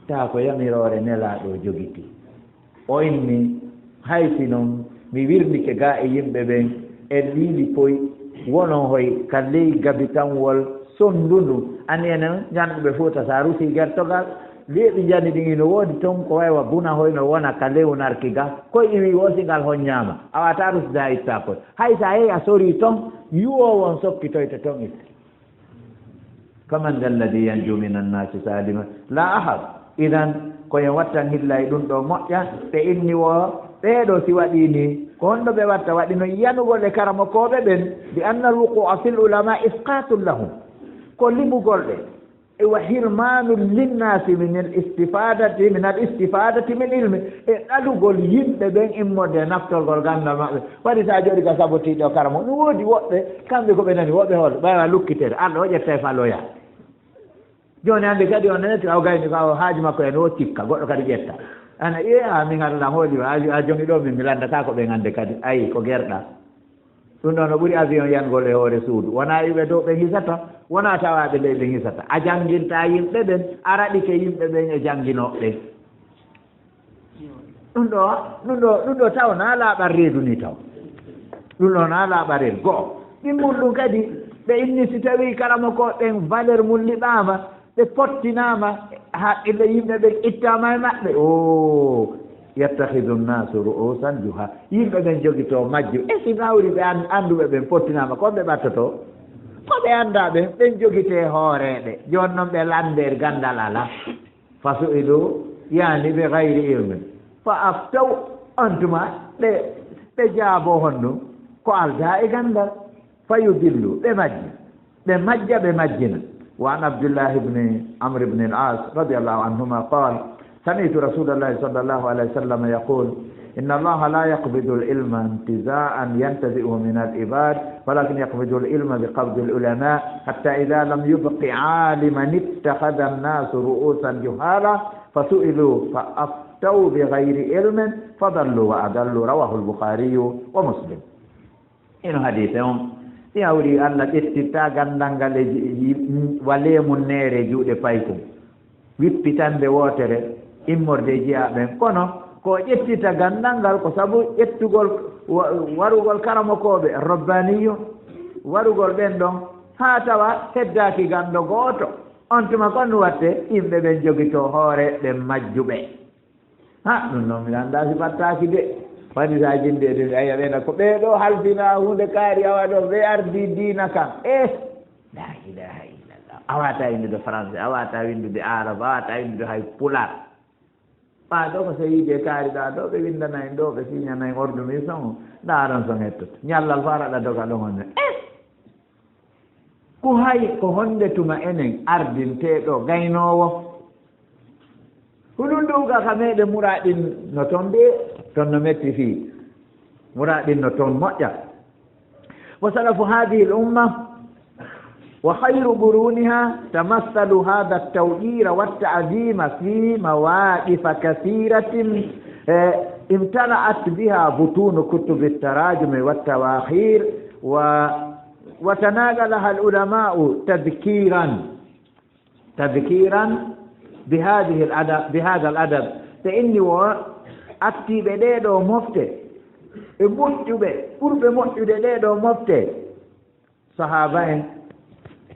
Tawa ko yamiroore Nelaaɗo jogiti. O inni, "Hay si non mi wirlike ga e yimɓe ɓen e liili poy, wono hoy ka ley gabitanwol sonndu ndu." Ani enen ñannduɓe Fuuta, sa rusi gertogal, leeɓi njani ɗin ino woodi ton, ko waywa buna hoyno wona ka lewnarki ga. Koy iwi wo si ngal honñaama, a wata rusda itta koy. Hay sa yehi a sori ton, yuwoowo on sokkitoyta ton itti. "Faman dha alladhi yanju min annasi salima?" La ahad. Idan, ko en wattan hilla e ɗum ɗo moƴƴa, ɓe inni wo, ɓee ɗo si waɗi ni, ko honno ɓe watta? Waɗi no yanugol e karamokooɓe ɓen, bi anna al wuqu'a fil ulama isqatun lahum. Ko limugol ɓe. E wa hirmanu linnasi min al istifadati, min al istifadati min ilmi. E ɗalugol yimɓe ɓen immorde e naftorgol ganndal maɓɓe. Waɗi sa jooɗi ka sabotiiɗo karamo. No woodi woɓɓe, kamɓe ko ɓe nani, woɓɓe hoolo, ɓaywa lukkitere, arɗo o ƴetta e faloya. Jooni hannde kadi on nene, taw gayni ko haaju makko en o cikka, goɗɗo kadi ƴetta. Ana, "Ee, a, min hara lan hooli, a, a jogi ɗo min, mi lanndata ko ɓen hannde kadi." Ayi, ko gerɗa. Ɗum ɗo no ɓuri avion yangol e hoore suudu. Wonaa iɓe dow ɓen hisata, wonaa tawaaɓe ley ɓen hisata. A jannginta yimɓe ɓen, a raɗike yimɓe ɓen e jannginooɓe ɓen. Ɗum ɗo, ɗum ɗo, ɗum ɗo taw na laaɓa reedu ni taw. Ɗum ɗo na laaɓa reedu. Go'o. Ɗimmol ɗum kadi, ɓe inni si tawii karamokooɓe ɓen valeur mum liɓaama, ɓe pottinaama, haqqille yimɓe ɓen ittaama e maɓɓe. O, yattakhidhu nnaasu ru'uusan juha-, yimɓe ɓen jogitoo majju. E si nawri ɓe an-, annduɓe ɓen pottinaama, ko ɓe ɓattotoo? Ko ɓe anndaa ɓen, ɓen jogitee hooreeɓe. Jooni non ɓe lanndee ganndal alaa. Fa su'ilu, yaani, bi ghayri ilmin. Fa aftaw, on tuma ɓe, ɓe jaaboo honɗum? Ko aldaa e ganndal. Fa yudillu, ɓe majji. Ɓe majja, ɓe majjina. Wa an Abdullah ibn Amr ibn al-As, radiyallahu anhuma, qal, sami'tu Rasulallahi sallallahu alayhi wa sallam yaqul, inna Allaha la yaqbidu al-ilma intiza'an yantazi'uhu min al-ibad, walakin yaqbidu al-ilma bi qabdi al-ulama, hatta idha lam yubqi aliman ittakhadha an-nasu ru'usan juhala, fa su'ilu fa aftaw bi ghayri ilmin, fa dallu wa adallu, rawahu al-Bukhari wa Muslim. Ino hadiise on, si hawri Allah ƴettitta ganndal ngal e ji-, yi-, wa leemun neere e juuɗe paykun. Wippitande wootere, immorde e jiyaaɓe ɓen. Kono ko o ƴettita ganndal ngal ko sabu ƴettugol wa-, warugol karamokooɓe, rabbaaniyun, warugol ɓen ɗon, haa tawa heddaaki ganndo gooto. On tuma kon no watte, yimɓe ɓen jogitoo hoore ɓen majjuɓe. Ha, ɗum noon mi anndaa si ɓattaaki de. Waɗi sa jinde de, ayi, a ɓeena ko ɓee ɗoo halfinaa huunde kaari awa ɗoo, ɓe ardii diina kan. Eh, la ilaha illallah. A waawataa winndude français, a waawataa winndude arabe, a waawataa winndude hay pulaar. Ɓaa ɗoo ko seyiiɓe kaari ɗaa ɗoo, ɓe winndanay ɗoo, ɓe siñanay ordre mission, ndaaron son hettoto. Ñallal faa raɗa doga ɗon on ne. Eh! Ko hay, ko honde tuma enen ardinteeɗo gaynoowo? Hulundu ka, ka meɗen muraɗin no ton de, ton no metti fii. Muraɗin no ton moƴƴa. Wa salafu hadhihi al-umma وخير قرونها تمثل هذا التوقير والتعظيم في مواقف كثيرة، آه، امتلأت بها بطون كتب التراجم والتواخير، و-، وتناقلها العلماء تذكيرا، تذكيرا بهذه الأدب، بهذا الأدب. Te inni wo attiiɓe ɗee ɗoo mofte, e moƴƴuɓe, ɓurɓe moƴƴude ɗee ɗoo mofte, sahaaba en,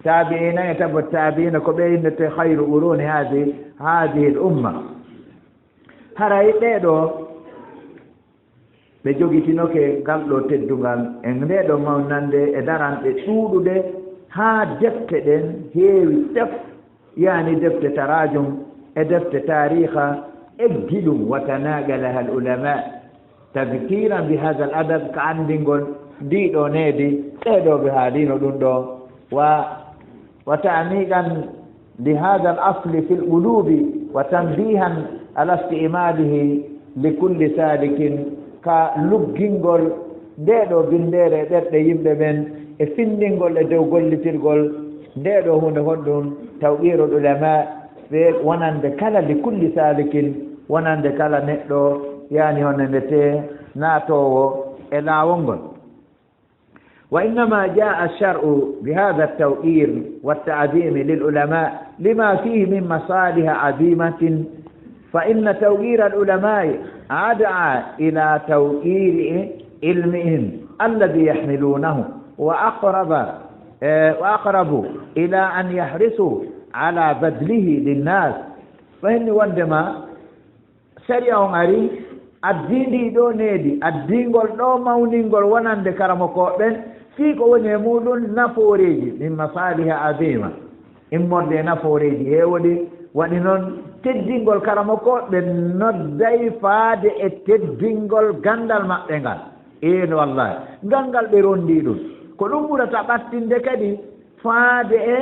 taabi'iina en, tabu taabi'iina, ko ɓe innete khayru quruni haadi-, haadihi l-umma. Haray ɓee ɗoo, ɓe jogitinoke ngal ɗoo teddungal e ndee ɗoo mawnande e daranɗe ɗuuɗuɗe, haa defte ɗen heewi tef, yaani defte taraajum e defte taariika, eggi ɗum, wa tanaaqalaha al-ulamaa. Tadkiran bi haadal adab, ka anndingol ndii ɗoo needi, ɓee ɗoo ɓe haaliino ɗum ɗoo, wa, wa ta'miqan li haadal asli fil quluubi, wa tanbihan ala isti'maalihi li kulli saalikin, ka luggingol ndee ɗoo binndeere e ɓerɗe yimɓe ɓen, e findingol e dow gollitirgol ndee ɗoo huunde honɗum, tawqiirul ulamaa, ɓe wonande kala, li kulli saalikin, wonande kala neɗɗo, yaani hono ndetee naatoowo e laawol ngol. وإنما جاء الشرع بهذا التوقير والتعظيم للعلماء لما فيه من مصالح عظيمة، فإن توقير العلماء أدعى إلى توقير علمهم الذي يحملونه، وأقرب، eh, وأقرب إلى أن يحرصوا على بذله للناس. Fayni wondema sariya on ari, addii ndii ɗoo needi, addii ngol ɗoo mawningol wonande karamokooɓe ɓen, fii ko woni e muuɗum nafooreeji, min masaaliha azima, immorde e nafooreeji heewuɗi. Waɗi non, teddingol karamokooɓe ɓen nodday faade e teddingol ganndal maɓɓe ngal. Een, wallahi, ngal ngal ɓe ronndii ɗum, ko ɗum ɓurata ɓattinde kadi faade e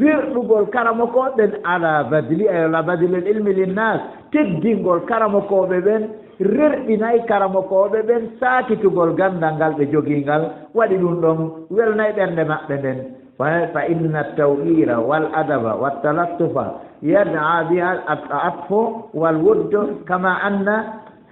rerɗugol karamokooɓe ɓen, ala badli, ay, ala badlil ilmi linnas, teddingol karamokooɓe ɓen, rerɗinay karamokooɓe ɓen saakitugol ganndal ngal ɓe jogii ngal, waɗi ɗum ɗon welnay ɓernde maɓɓe nden. Fa, fa inna tawqira wal adaba wat talattufa yad'a biha al atfu wal wudd, kama anna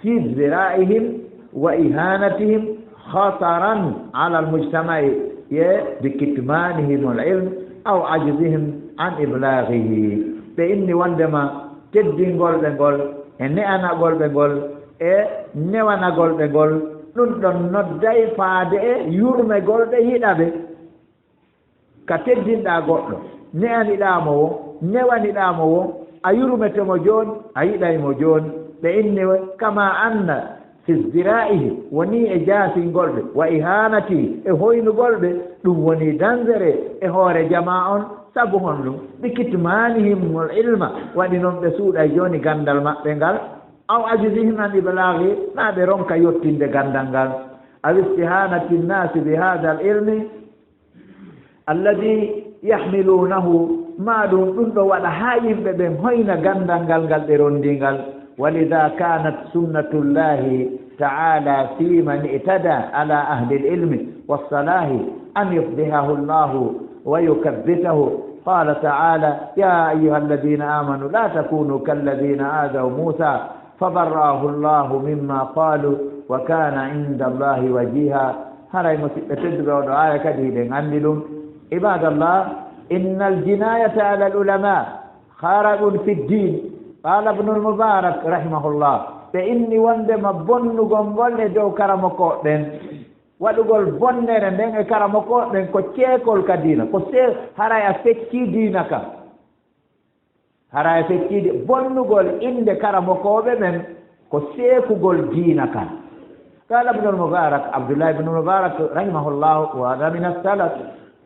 fi izdira'ihim wa ihanatihim khataran ala al-mujtama'i, ye, bi kitmanihim al-ilm aw ajzihim an iblaghihi. Ɓe inni wondema teddingol ɓe ngol, e ne'anagol ɓe ngol, e newanagol ɓe ngol, ɗum ɗon nodday faade e yurmegol ɓe, yiɗa ɓe. Ka teddinɗaa goɗɗo, ne'aniɗaa mo woo, newaniɗaa mo woo, a yurmete mo jooni, a yiɗay mo jooni. Ɓe inni, kama anna fi izdiraa'ihi, wonii e jaasingol ɓe, wa ihaanatihi, e hoynugol ɓe, ɗum wonii dangereux e hoore jamaa on. Sabu honɗum? Bi kitmaanihimul ilma, waɗi non ɓe suuɗay jooni ganndal maɓɓe ngal, aw ajzihim an iblaaghihi, naa ɓe ronka yottinde ganndal ngal, aw istihaanati nnaasi bi haadal ilmi, alladhi yahmilunahu, maa ɗum ɗum ɗo waɗa haa yimɓe ɓen hoyna ganndal ngal, ngal ɓe ronndii ngal. Walidha kanat sunnatullahi ta'ala fi man i'tada ala ahli al-ilmi was-salahi an yufdihahu Allahu wa yukabbitahu. Qala ta'ala, ya ayyuha alladhina amanu la takunu kalladhina adhaw Musa fabarra'ahu Allahu mimma qalu wa kana inda Allahi wajiha. Haray, musiɓɓe tedduɓe, oɗo aaya kadi hiɗen anndi ɗum. Ibadallah, innal jinayata ala al ulama kharaqun fi ddin. Qala Ibnul Mubarak rahimahullah, ɓe inni wondema bonnugol ngol e dow karamokooɓe ɓen, waɗugol bonnere nden e karamokooɓe ɓen ko ceekol ka diina, ko se-, haray a feccii diina kan. Hara e fecciide bonnugol innde karamokooɓe ɓen ko seekugol diina kan. Qala Ibnul Mubarak, Abdullah ibn Mubarak rahimahullahu, wa hada min as-salaf,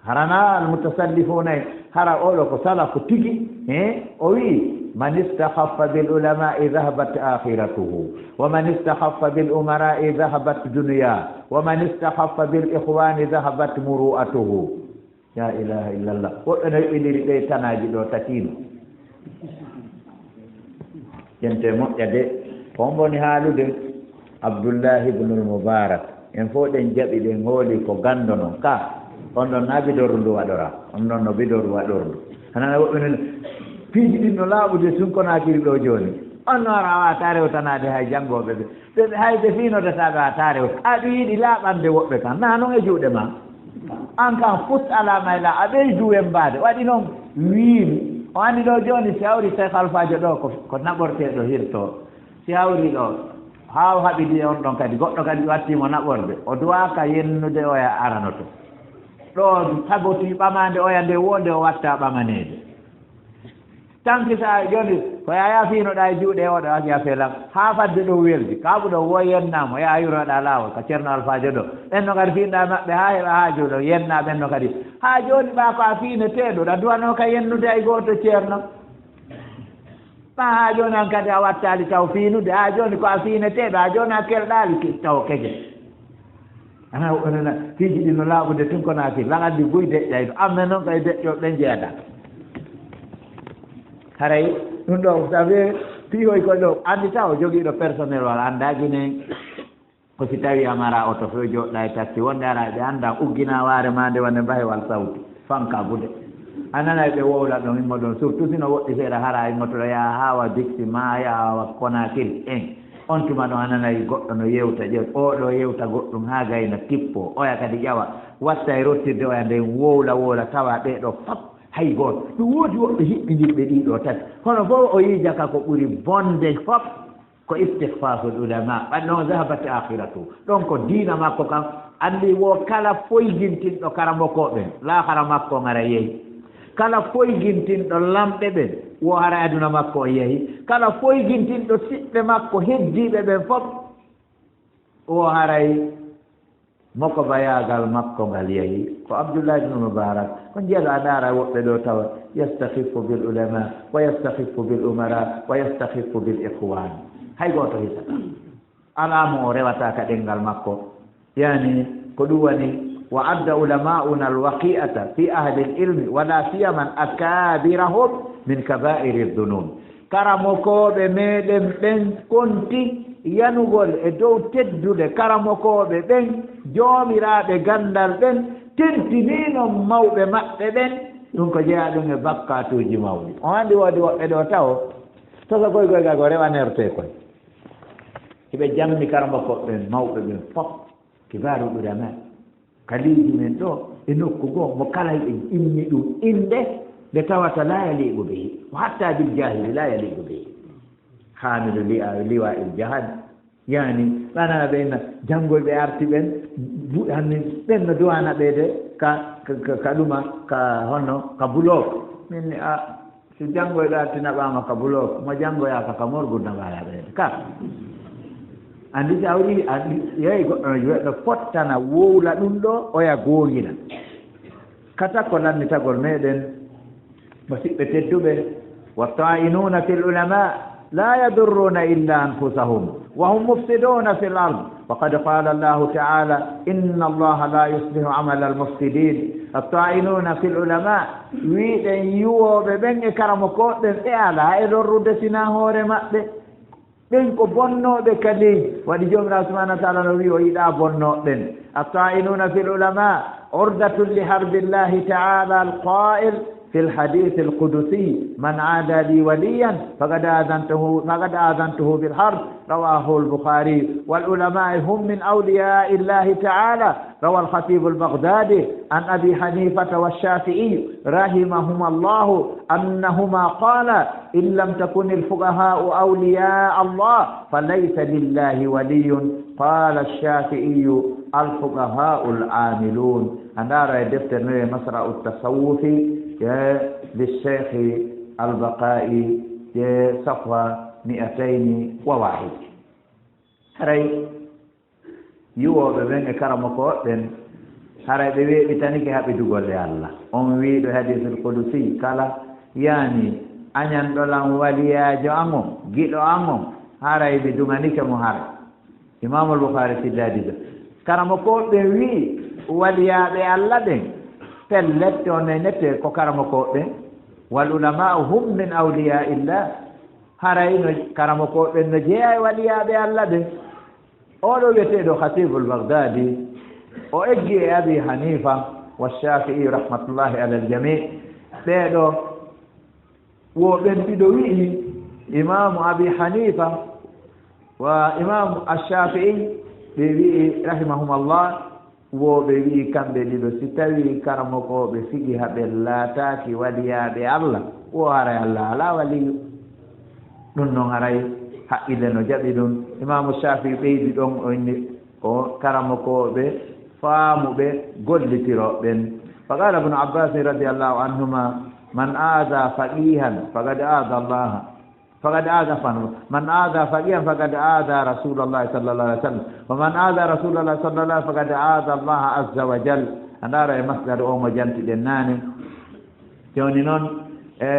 hara na al-mutasawwifuna, hara oɗo ko salaf tigi, eh? O wi'i, man istakhaffa bil ulama'i dhahabat akhiratuhu, wa man istakhaffa bil umara'i dhahabat dunya, wa man istakhaffa bil ikhwani dhahabat muru'atuhu. La ilaha illallah. Woɓɓe no yoɓindiri ɗe tanaaji ɗo tatiino. Jente moƴƴa de. Ko on woni haalude Abdullahi ibnul Mubarak. En fof ɗen jaɓi, ɗen hooli ko ganndo non ka. On ɗon na bidorru ndu waɗora. On ɗon no bidorru waɗordu. Hanana woɓɓe non, piiji ɗin no laaɓude tun Konaakiri ɗo jooni. On no ara a waata rewtanaade hay janngooɓe ɓe. Ɓe, ɓe hay ɓe fiinodata ɓe a taare o. Aɗa yiɗi laaɓande woɓɓe kan. Na non e juuɗe ma. An kan fus alaa mayla, a ɓeydu wembaade. Waɗi non wiimi. O anndi ɗo jooni si hawri Seex Alfaajo ɗo ko, ko naɓorteeɗo hirto. Si hawri ɗo, haa o haɓidi e on ɗon kadi, goɗɗo kadi wattii mo naɓorde. O duwaaka yennude oya aranoto. Ɗo sabotii ɓamaande oya nde wonde o watta ɓamaneede. Tanki sa jooni, ko yaya fiinoɗaa e juuɗe oɗo, a fiya felan. Haa fadde ɗo weldi. Kaabu ɗo wo yennaamo, ya yuroɗaa laawol, ka Ceerno Alfaajo ɗo. Ɓen no kadi fiinɗaa e maɓɓe, haa heɓa haaju ɗo, yennaa ɓen no kadi. Haa jooni ɓaa ko a fiineteeɗo, ɗa duwanoo ka yennude hay gooto Ceerno. Ɓaa haa jooni an kadi a wattaali taw fiinude, haa jooni ko a fiineteeɗo, haa jooni a kelɗaali ki-, taw keke. Ana, onana, piiji ɗin no laaɓude tun Konaakiri, lan anndi buy deƴƴayno. Amen non kay deƴƴo ɓen jeyataa. Haray, ɗum ɗo, ça fait, piihoy koy ɗo, anndi taw jogiiɗo personnel wala anndaa Gine. Ko si tawii a maraa oto, fof jooɗɗaa e taxi, wonde ara ɓe anndaa, ugginaa waare maa nde wonde mbahe wal sawti, fanka bude. A nanay ɓe wowla ɗon, immo ɗon, surtout si no woɗɗi seeɗa, hara immotoɗo yaha haa wa Biksi maa yaha wa Konaakiri en. On tuma ɗon a nanay goɗɗo no yewta, ƴeew, oo ɗoo yewta goɗɗum haa gayna tippo, oya kadi ƴawa, watta e rottirde oya nden wowla, wowla, tawa ɓee ɗoo fop hay gooto. Ɗum woodi woɓɓe hiɓɓindirɓe ɗii ɗoo tati, kono fof o yiija ka ko ɓuri bonde fop. Ko istihfaful ulama, ɓanno on zahabat akhiratu. Ɗon ko diina makko kan, anndi wo kala foygintinɗo karamokooɓe, laahara makko ngara yehi. Kala foygintinɗo lamɓe ɓen, wo haray aduna makko on yehi. Kala foygintinɗo siɓɓe makko heddiiɓe ɓen fof, wo haray Mo ko bayaagal makko ngal yehi, ko Abdullah ibn Mubarak. Ko njiyata a ndaara woɓɓe ɗo tawa, yastakhiffu bil ulama, wa yastakhiffu bil umara, wa yastakhiffu bil ikhwan. Hay gooto hisata. Alaa mo o rewata ka ɗenngal makko. Yani, ko ɗum woni, wa adda ulama'una al waqi'ata fi ahli al ilmi, wala siyaman akabirahum min kaba'iri dhunub. Karamokooɓe meɗen ɓen konti yanugol e dow teddude karamokooɓe ɓen, joomiraaɓe ganndal ɓen, tentiniino mawɓe maɓɓe ɓen, ɗum ko jeyaa ɗum e bakkaatuuji mawɗi. On anndi woodi woɓɓe ɗo tawo, tosokoy goygal ko rewanertee koy. Hiɓe jamni karamokooɓe ɓen, mawɓe ɓen fof. Kibaaru ulama, ka leydi men ɗo, e nokku goo, mo kala e inni ɗum innde, nde tawata la yaliqu bihi, wa hatta bil jahili la yaliqu bihi. Hamilu li'a, liwa il jahad, yani, ɓana ɓe na janngoy ɓe arti ɓen, bu-, hanni ɓen no duwana ɓe de ka, ka, ka, ka ɗuma, ka honno, ka bulok. Min ni, a, Si janngoyɗo arti naɓaama ka bulok, mo janngoyaaka ka morgu naɓaaya ɓeyde. Ka. Anndi si a woni, anndi, yeey goɗɗo no wiya ɗo fottana wowla ɗum ɗo, oya goongina. Kata ko lannitagol meɗen, musiɓɓe tedduɓe, wa ta'inuuna fil ulama la yadurruuna illa anfusahum. وهم مفسدون في الأرض. وقد قال الله تعالى: إن الله لا يصلح عمل المفسدين. الطاعنون في العلماء, wiiɗen yuwooɓe ɓen e karamokooɓe ɓen, ɓe alaa e lorrude sinaa hoore maɓɓe. Ɓen ko bonnooɓe ka leydi. Waɗi Joomiraaɗo subhaanahu wa ta'aala no wi'i o yiɗaa bonnooɓe ɓen. الطاعنون في العلماء عرضة لحرب الله تعالى القائل: في الحديث القدسي: من عادى لي وليا فقد آذنته، فقد آذنته بالحرب. رواه البخاري. والعلماء هم من أولياء الله تعالى. روى الخطيب البغدادي عن أبي حنيفة والشافعي رحمهما الله أنهما قالا: إن لم تكن الفقهاء أولياء الله فليس لله ولي. قال الشافعي: الفقهاء العاملون. A ndaara e deftere nde Masra'u Tasawufi, e, li Cheikh Al-Baqai, e, safha mi'atayni wa wahid. Haray yuwooɓe ɓen e karamokooɓe ɓen, haray ɓe weeɓitanike haɓidugol e Allah. On wiiɗo hadiisul qudusi kala, yani, añanɗo lan waliyaajo an on, giɗo an on, haray mi duŋanike mo haray. Imaamul Bukhaari fillaa diga. Karamokooɓe ɓen wi'i, waliyaaɓe Alla ɓen, pellet, on nenete ko karamokooɓe ɓen. Wal ulama'u hum min awliya'illah. Haray no karamokooɓe ɓen no jeyaa e waliyaaɓe Alla ɓen. Oo ɗoo wi'eteeɗo Khatibul Baghdadi, o eggi e Abi Hanifa, والشافعي رحمة الله على الجميع. Ɓee ɗoo, wo ɓen ɗiɗo wi'i, Imaamu Abi Hanifa wa Imaamu Ash-Shafi'i, ɓe wi'i, rahimahumallah, wo ɓe wi'i kamɓe ɗiɗo, si tawii karamokooɓe fiqiha ɓen laataaki waliyaaɓe Allah, wo haray Allah alaa waliyu. Ɗun non haray haqqille no jaɓi ɗun. Imaamu Shafi'i ɓeydi ɗon, o inni, ko karamokooɓe faamuɓe gollitirooɓe ɓen. فقال ابن عباس رضي الله عنهما: من آذى فقيها فقد آذى الله، فقد آذى، فن-، من آذى فقيها فقد آذى رسول الله صلى الله عليه وسلم، ومن آذى رسول الله صلى الله عليه وسلم فقد آذى الله عز وجل. A ndaara e masdar o mo jantiɗen naane. Jooni non, e,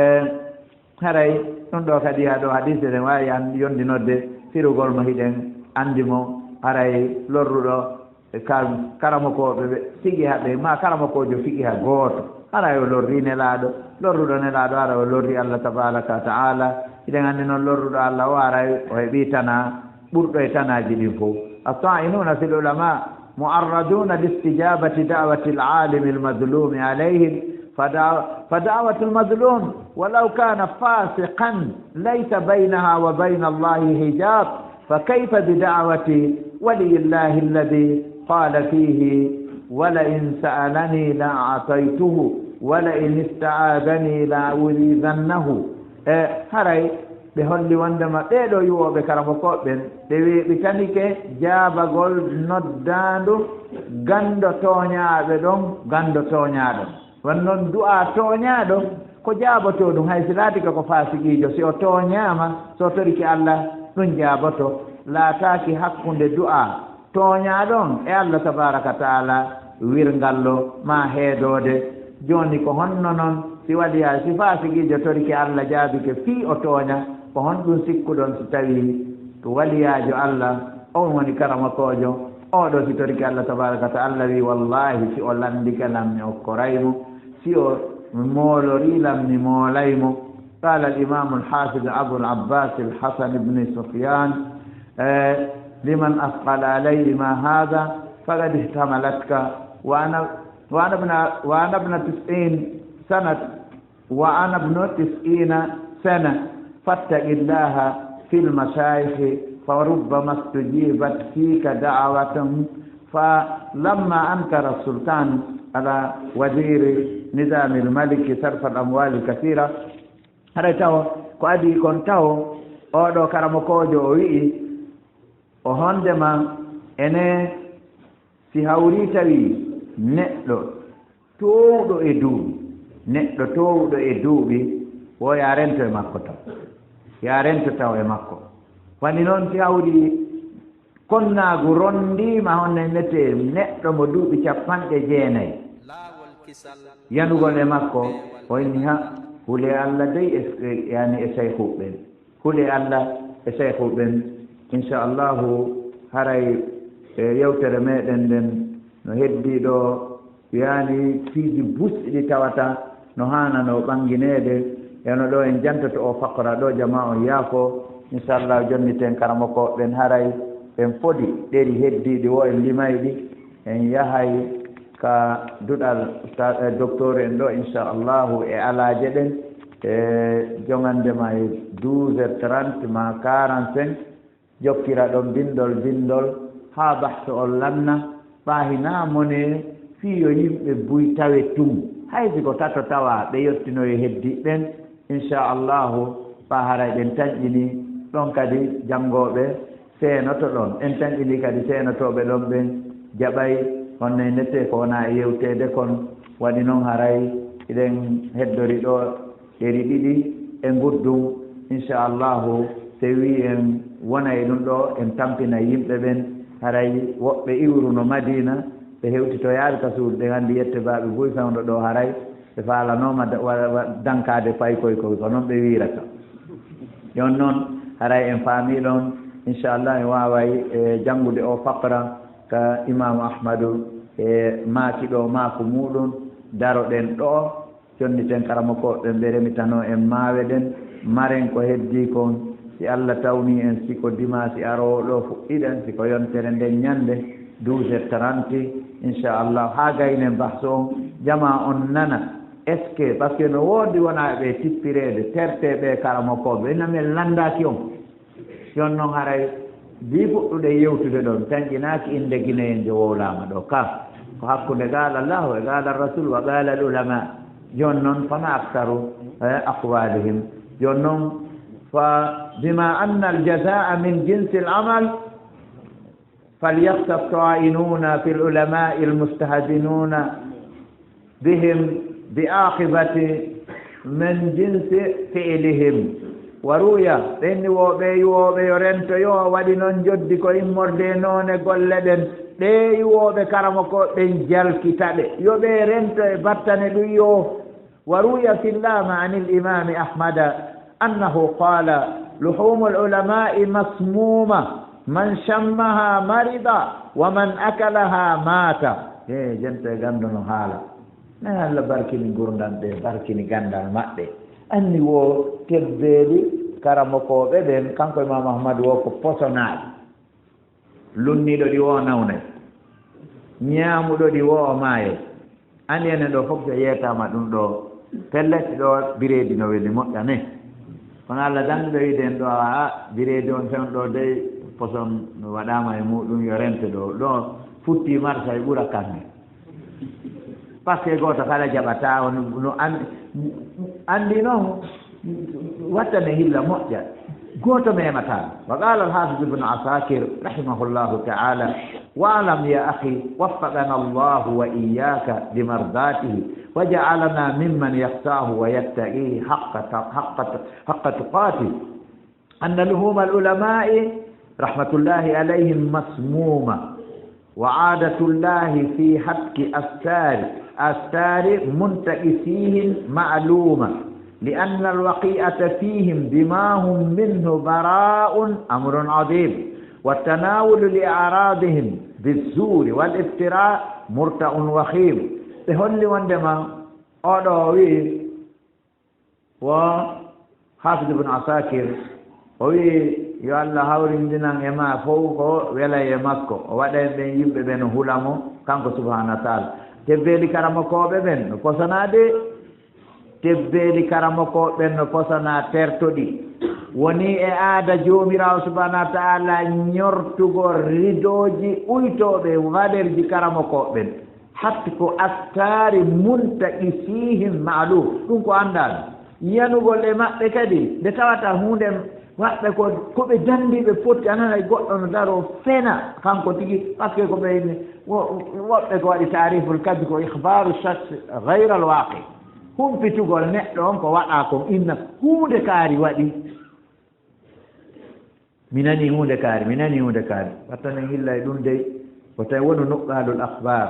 haray ɗun ɗoo kadi, haa ɗoo hadiise ɗen waawi an-, yondinorde firugol mo hiɗen anndi mo, haray lorruɗo e ka-, karamokooɓe ɓe fiqiha ɓe, maa karamokoojo fiqiha gooto, haray o lorrii Nelaaɗo, lorruɗo Nelaaɗo, haray o lorrii Allah tabaaraka wa ta'ala. Hiɗen anndi non lorruɗo Allah o, haray o heɓii tanaa ɓurɗo e tanaaji ɗin fow. الطاعنون في العلماء معرضون لاستجابة دعوة العالم المظلوم عليهم، فدع-، فدعوة المظلوم ولو كان فاسقا ليس بينها وبين الله حجاب، فكيف بدعوة ولي الله الذي قال فيه: ولئن سألني لأعطيته ولئن استعاذني لأعوذنه. E, haray ɓe holli wondema ɓee ɗoo yuwooɓe karamokooɓe ɓen, ɓe weeɓitanike jaabagol noddaandu ganndo tooñaaɓe ɗon, ganndo tooñaaɗo. Wan non du'aa tooñaaɗo ko jaabotooɗun, hay si laatike ko faasiqiijo, si o tooñaama, si o torike Allah, ɗun jaaboto. Laataaki hakkunde du'aa tooñaaɗo on e Allah tabaaraka wa ta'ala wirngallo maa heedoode. Jooni ko honno non si waliyaajo, si faasiqiijo torike Allah jaabike fii o tooña, ko honɗun sikkuɗon si tawii ko waliyaajo Allah on woni karamokoojo, oo ɗoo si torike Allah tabaaraka wa ta'ala wi'i, wallaahi si o lanndike lan mi okkoray mo, si o moolorii lan mi moolay mo. قال الإمام الحافظ أبو العباس الحسن بن سفيان، آه، لمن أثقل عليه ما هذا فقد احتملتك، وأنا، وأنا ابن، وأنا ابن تسعين سنة، وأنا ابن تسعين سنة، فاتق الله في المشايخ، فربما استجيبت فيك دعوة، فلما أنكر السلطان على وزير نظام الملك صرف الأموال الكثيرة، haray taw ko adii kon, taw oo ɗoo karamokoojo o wi'i, o hondema ene si hawrii tawi neɗɗo toowɗo e duuɓi, neɗɗo toowɗo e duuɓi, wo yo a rento e makko taw. Yo a rento taw e makko. Wani non si hawrii konnaagu ronndiima, honno e metee neɗɗo mo duuɓi capanɗe jeenayi yanugol e makko, o inni, ha, hulee Allah dey e, e, yani e sayhuuɓe ɓen. Hulee Allah e sayhuuɓe ɓen. Inchallahu, haray e yewtere meɗen nden no heddii ɗoo, yani piiji busɗi ɗi tawata no haananoo ɓanngineede. E no ɗoo en jantoto o fakora ɗoo, jamaa on yaafo. Inchallah, jonniten karamokooɓe ɓen, haray ɓen fodi ɗeri heddiiɗi wo en limay ɗi. En yahay ka duɗal ustaad, eh, docteur en ɗoo, inchallahu, e alaaje ɗen, e jongande ma e douze heures trente ma quarante-cinq. Jokkira ɗon binndol, binndol, haa bahso on lanna, ɓaa hinaa mone fii yo yimɓe buy tawe tun. Hay si ko tato tawaa, ɓe yottinoyo heddiiɓe ɓen, inchallahu, ɓaa haray ɓen tanƴinii. Ɗon kadi janngooɓe seenoto ɗon. En tanƴinii kadi seenotooɓe ɗon ɓen jaɓay, honno e nette ko wonaa e yewteede kon. Waɗi non haray hiɗen heddori ɗoo ɗeri ɗiɗi e nguddum, inchallahu, si wii en wona e ɗum ɗoo, en tampina yimɓe ɓen. Haray woɓɓe iwruno Madina, ɓe hewtitoyaali ka suudu, ɓe anndi yette baaɓe buy fewndo ɗoo, haray ɓe faalanooma da-, wa-, wa-, dankaade paykoy koy, ko noon ɓe wiirata. Jooni noon, haray en faamii ɗoon, inchallah, en waaway, e, janngude o fakra ka Imaamu Ahmadu, e, maaki ɗoo maaku muuɗum, daroɗen ɗoo. Jonniten karamokooɓe ɓen, ɓe remitanoo en maawe ɗen, maren ko heddii kon. Si Alla tawnii en, si ko dimaasi aroowo ɗoo fuɗɗiɗen, si ko yontere nden ñannde, douze heures trente, inchallah, haa gaynen bahso on, Jama on nana, est-ce que, parce que no woodi wonaa ɓe tippireede, tertee ɓe karamokooɓe, ina men lanndaaki on. Jooni noon haray, bi fuɗɗuɗe yewtude ɗoon, tanƴinaaki innde Gineyen jo wowlaama ɗo ka. Ko hakkunde قال الله e قال الرسول وقال العلماء. Jooni noon, فما أكثر, eh, أقوالهم. Jooni noon, فبما أن الجزاء من جنس العمل، فليخش الطاعنون في العلماء المستهزئون بهم بعاقبة من جنس فعلهم. وروي, ɓen ni wo ɓe yiwooɓe yo rento, yo waɗi noon njoddi ko immorde e noone golle ɗen. Ɓe yiwooɓe karamokooɓe ɓen jalkita ɓe, yo ɓe rento e battane ɗum yo. وروي في اللامة عن الإمام أحمد أنه قال: لحوم العلماء مسمومة، من شمها مرض، ومن أكلها مات. He, jento e ganndo no haala. Na Allah barkini ngurndam ɓe, barkini ganndal maɓɓe. Anni wo tebbeeli karamokooɓe ɓen, kanko Imam Ahmad wo ko posonaaɗi. Lunniiɗo ɗi wo o nawnay. Ñaamuɗo ɗi wo o maayay. Anni enen ɗo fof so yeetaama ɗum ɗo, pellet ɗo bireedi no weli moƴƴa ne. Kono Allah danduɗo wiide en ɗo, a, bireedi on fen ɗo dey, poson waɗaama e muɗum, yo rente ɗo. Ɗo futti marsa e ɓura kanne. Parce que gooto kala jaɓata, on no an-, anndi noon, wattane hilla moƴƴa. Gooto memataa. وقال الحافظ ابن عساكر رحمه الله تعالى: واعلم يا أخي وفقنا الله وإياك لمرضاته وجعلنا ممن يخشاه ويتقيه حق، حق، حق تقاته. أن لحوم العلماء رحمة الله عليهم مسمومة، وعادة الله في هتك أستار، أستار منتكسيهم معلومة، لأن الوقيعة فيهم بما هم منه براء أمر عظيم، والتناول لأعراضهم بالزور والافتراء مرتع وخيم. Ɓe holli wondema oɗo o wi'i, wo Haafid ibn Asakir, o wi'i, yo Allah hawrindinan e ma fow ko welay e makko, o waɗa en ɓen yimɓe ɓe no hula mo, kanko subhanahu wa ta'ala. Tebbeeli karamokooɓe ɓen no posonaa de, tebbeeli karamokooɓe ɓen no posonaa tertoɗi. Wonii e aada Joomiraawo subhanahu wa ta'ala ñortugol ridooji uytooɓe valerji karamokooɓe ɓen. Hatti ko astaari muntaqisihim ma'lum. Ɗum ko anndaano. Yanugol e maɓɓe kadi, nde tawata huunde maɓɓe ko, ko ɓe danndi ɓe potti, a nanay goɗɗo no daroo fena, kanko tigi, parce que ko ɓe inni, wo-, woɓɓe ko waɗi taariful kadbi ko ikhbaru shakhs ghayra al-waqi. Humpitugol neɗɗo on ko waɗaa kon, inna huunde kaari waɗi. Mi nanii huunde kaari, mi nanii huunde kaari. Wattanen hilla e ɗum dey, ko tawi wonu nuqqaalul akhbar.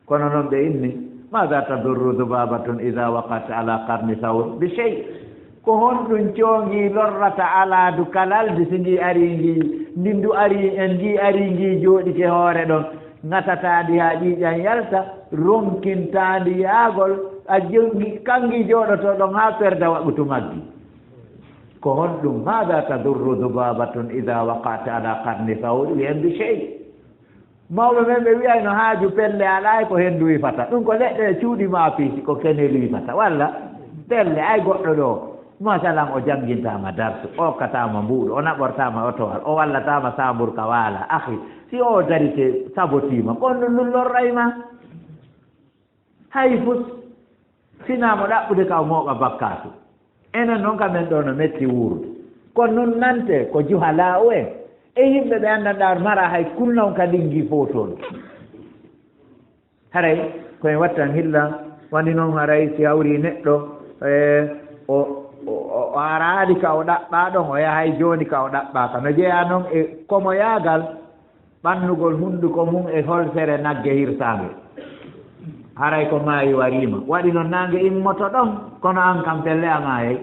Kono noon ɓe inni, ماذا تضر ذبابة إذا وقعت على قرن ثور بشيء؟ Ko honɗum coongi lorrata alaadu kalaldi si ngi ari ngi, ndi ndu ari, en ngi ari ngi jooɗike hoore ɗon, ŋatataandi haa ƴiiƴan yalta, ronkintaandi yaagol, a jongi, kanngi jooɗoto ɗon haa perda waɓutu maggi. Ko honɗum, ماذا تضر ذبابة إذا وقعت على قرن ثور؟ Wi'en بشيء. Mawɓe men ɓe wi'ayno haaju pelle alaa ko henndu wifata. Ɗum ko leɗɗe cuuɗi maa piiji, ko kenel wifata. Walla pelle, ay goɗɗo ɗo, masalan, o janngintaama darsu, o okkataama mbuuɗo, o naɓortaama otowal, o wallataama saamburka waala. Akhi, si o darike sabotiima, ko honɗum ɗum lorray ma? Hay fus, sinaa mo ɗaɓɓude ka o mooɓa bakkaatu. Enen noon ka men ɗo no metti wuurude. Kono nun nante ko juhalaa o en. E yimɓe ɓe anndanɗaa mara hay kunna on ka lingi fowtoon. Haray ko en wattan hilla, wani noon haray si hawri neɗɗo, e, o, o, o araali ka o ɗaɓɓaa ɗon, o yahay jooni ka o ɗaɓɓaaka. No jeyaa noon e komoyaagal, ɓannugol hunnduko mum e holsere nagge hirsaange. Haray ko maayi wariima. Waɗi noon naange immoto ɗon, kono aan kam pelle a maayay.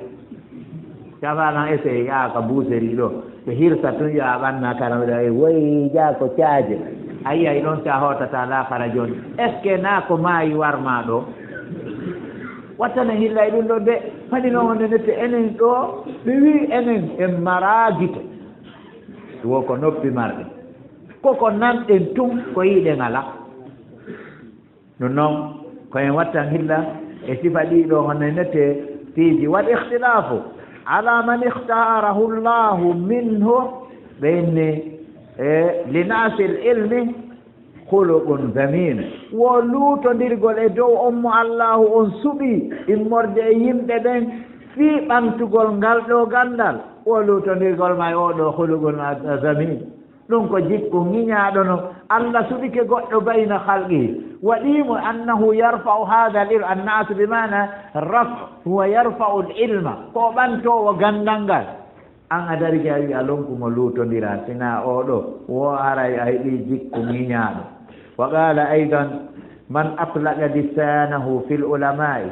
Cafanan ese yaa ka buuseri ɗo. Ɓe hirsa tun yo a ɓanna kana wiɗa e woy jaa ko caaje. A yi'ay ɗon si a hootata laakara jooni. Est-ce que naa ko maayi warmaa ɗo? Wattana hillay ɗum ɗo de. Faɗi noon wonde nette enen ɗo, ɓe wi'i enen en maraa gite. Wo ko noppi marɗe. Koko nanɗen tun ko yiɗen alaa. Ɗum noon, Ko en wattan hilla e sifa ɗiɗo hono nete piiji. Wal ikhtilafu ala man ikhtarahu Allahu minhu, ɓe inni, e, li naqsil ilmi khuluqun zamin. Wo luutondirgol e dow on mo Allahu on suɓi immorde e yimɓe ɓen fii ɓantugol ngal ɗo ganndal. Wo luutondirgol ma e oo ɗo khuluqun zamin. Ɗum ko jikku ŋiñaaɗo no Allah suɓike goɗɗo bayna khalqihi. Waɗii mo annahu yarfa'u hadha al-ilm, an-naqsu bi maana raf', huwa yarfa'u al-ilma, ko o ɓantoowo ganndal ngal. An a dari ke a wi a lonku mo luutondira, sina oo ɗo, wo haray a heɓii jikku ŋiñaaɗo. Wa qala aydan, man atlaqa lisanahu fil ulama'i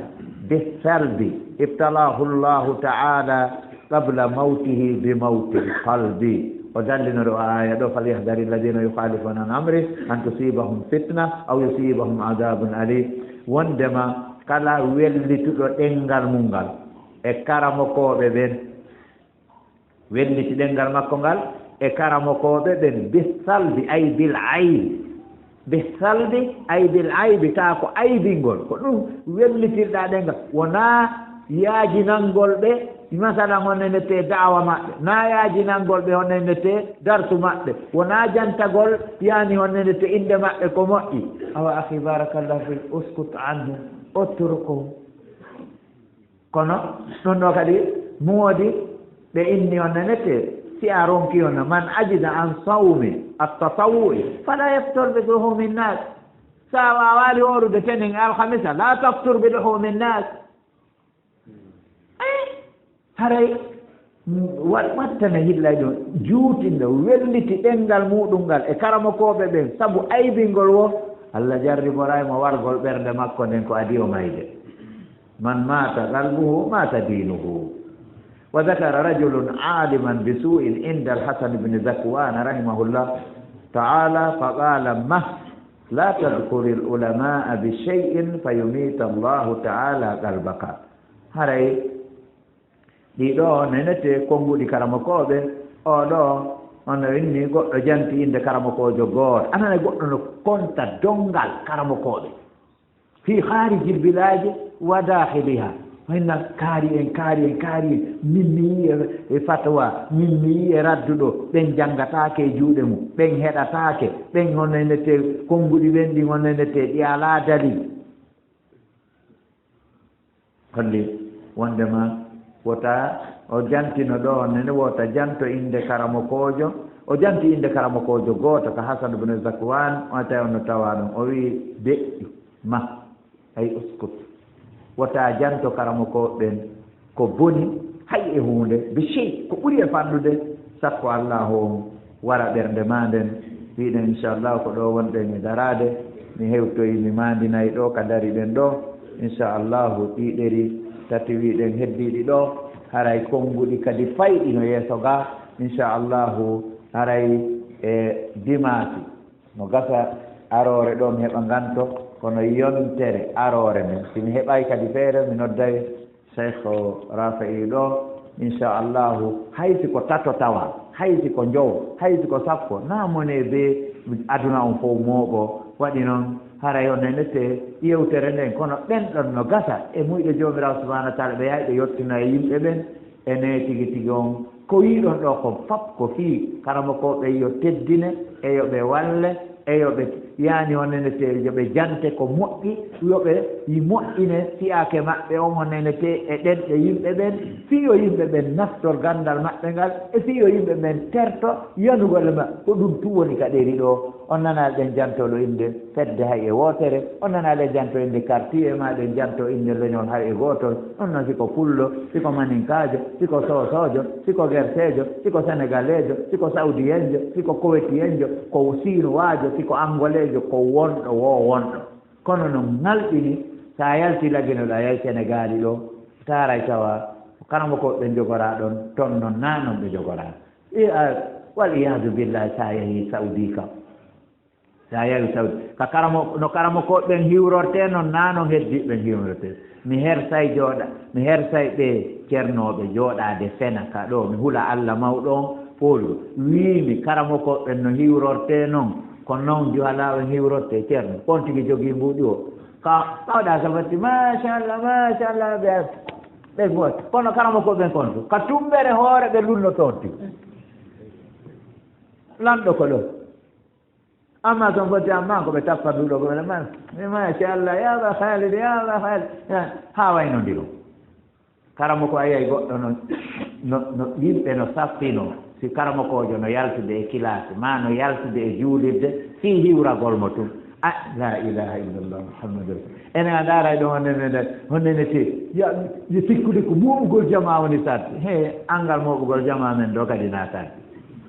bis salbi ibtalahu Allahu ta'ala qabla mawtihi bi mawtil qalbi. O dallino ɗo aaya ɗo, "Falyahdari alladhina yukhalifuna an amri an tusibahum fitna aw yusibahum adhabun alim." Wondema kala wellituɗo ɗemngal mum ngal e karamokooɓe ɓen, welliti ɗemngal makko ngal e karamokooɓe ɓen, bi salbi, ay bil aybi. Bi salbi, ay bil aybi, taa ko aybingol. Ko ɗum wellitirɗaa ɗemngal. Wonaa yaajinangol ɓe, masalan, honno nete da'awa maɓɓe. Naa yaajinangol ɓe, honno nete darsu maɓɓe. Wonaa jantagol, yaani, honno nete innde maɓɓe ko moƴƴi. Awa, akhi, barakallahu fik, uskut anhu, utrukuhu. Kono ɗum ɗo kadi moodi ɓe inni on nanete, si a ronki on, man ajida an sawmi at-tatawwu'i fala yaftur bi luhumi nnas. Sa a waawaali hoorude tenen alhamisa, la taftur bi luhumi nnas. Eh, haray wa-, wattana hillay ɗum, juutinɗo, welliti ɗemngal muɗum ngal e karamokooɓe ɓen, sabu aybingol wo, Allah jarriboray mo wargol ɓernde makko nden ko adii o mayde. Man mata qalbuhu mata dinuhu. Wa dhakara rajulun aliman bi su'in inda al-Hasan ibn Zakwan rahimahullah ta'ala, fa qala, "Mah, la tadhkuri al-ulama'a bi shay'in fa yumita Allahu ta'ala qalbaka." Haray ɗi ɗo nenete konnguɗi karamokooɓe, o ɗo ono inni goɗɗo janti innde karamokoojo gooto. Anane goɗɗo no konta donngal karamokooɓe. Fii khaarijil bilaaji wa daakhiliha. Hinna kaari en, kaari en, kaari en. Min mi yi'i e, e fatwa, min mi yi'i e radduɗo. Ɓen janngataake e juuɗe mum, ɓen heɗataake, ɓen hono enete konnguɗi ɓen ɗin, hono enete ɗi alaa dalil. Holli wondema wota o jantino ɗo, nene wota janto innde karamokoojo. O janti innde karamokoojo gooto ka Hasan ibn Zakwan, o tawi on no tawa ɗum. O wi'i, "Deƴƴu ma, ay uskut. Wota janto karamokooɓe ɓen ko boni, hay e huunde, bi shey, ko ɓuri e fanɗude, sakko Allahu on wara ɓernde ma nden." Wiɗen, inchallahu, ko ɗo wonɗen e daraade. Mi hewtoyi, mi maandinay ɗo ka dariɗen ɗo. Inchallahu, ɗi ɗeri tati wiɗen heddiiɗi ɗo, haray konnguɗi kadi fayɗi no yeeso ga. Inchallahu, haray e dimaasi no gasa aroore ɗo mi heɓa nganto, kono yontere aroore nden, si mi heɓay kadi feere, mi nodday Cheikh Rafa'i ɗo, inchallahu, hay si ko tato tawa, hay si ko njowo, hay si ko sappo, na mone be aduna on fof mooɓo. Waɗi noon, haray on nenete yewtere nden, kono ɓen ɗon no gasa e muyɗe Joomiraawo subhanahu wa taala, ɓe yahay ɓe yottina e yimɓe ɓen, ene tigi tigi on. Ko wiɗon ɗo kon fop ko fii karamokooɓe yo teddine, e yo ɓe walle, e yo ɓe, yaani, on nenete, yo ɓe jante ko moƴƴi, yo ɓe moƴƴine fiyaake maɓɓe on, on nenete e ɗenɗe yimɓe ɓen, fii yo yimɓe ɓen naftor ganndal maɓɓe ngal, e fii yo yimɓe ɓen terto yanugol e maɓɓe. Ko ɗum tun woni ka ɗeri ɗo. On nanaali ɗen jantolo innde fedde hay e wootere, on nanaali ɗen janto innde quartier, ma ɗen janto innde leñol hay e gootol. On non, si ko pullo, si ko maninkaajo, si ko soosoojo, si ko gerseejo, si ko senegaleejo, si ko saudiyeenjo, si ko kowetiyenjo, ko sinuwaajo, si ko angoleejo, ko wonɗo wo wonɗo. Kono no ŋalɗini, sa yalti Lagine ɗo, a yahi Senegaali ɗo, taaray tawa karamokooɓe ɓe jogoraa ɗon, ton non na non ɓe jogoraa. E a, wal iyaadu billahi, sa yahi Saudi kam. Sa yahi Saudi, ka karamo-, no karamokooɓe ɓen hiwrortee non, na non heddiiɓe ɓen hiwrortee. Mi hersay jooɗa-, mi hersay ɓe cernooɓe jooɗaade fena ka ɗo, mi hula Alla mawɗo on, fooluɗo. Wiimi karamokooɓe ɓen no hiwrortee non, ko non juhalaaɓe hiwrortee, cerno. Ko on tigi jogii mbuuɗi o. Ka, ka waɗa ka batti, machallah, machallah, ɓe, ɓe goto. Kono karamoko ɓen kon, ka tumbere hoore ɓe lunno totti. Lanɗo ko ɗo. Amma son fotti, amma ko ɓe tappa duɗo ko ɓe man. Mi machallah, ya ba Khalid, ya ba Khalid. Ya, ha wayno ndiro. Karamoko a yiyay goɗɗo no, no, no yimɓe no saffino, si karamokoojo no yaltude e kilaasi, ma no yaltude e juulirde, fii hiwragol mo tun. A, la ilaha illallah Muhammadu Rasul. Enen a ndaaray ɗon honde ne, honde ne te, ya, ya sikkude ko mooɓugol jamaa woni sarti. He, angal mooɓugol jamaa men ɗo kadi na sarti.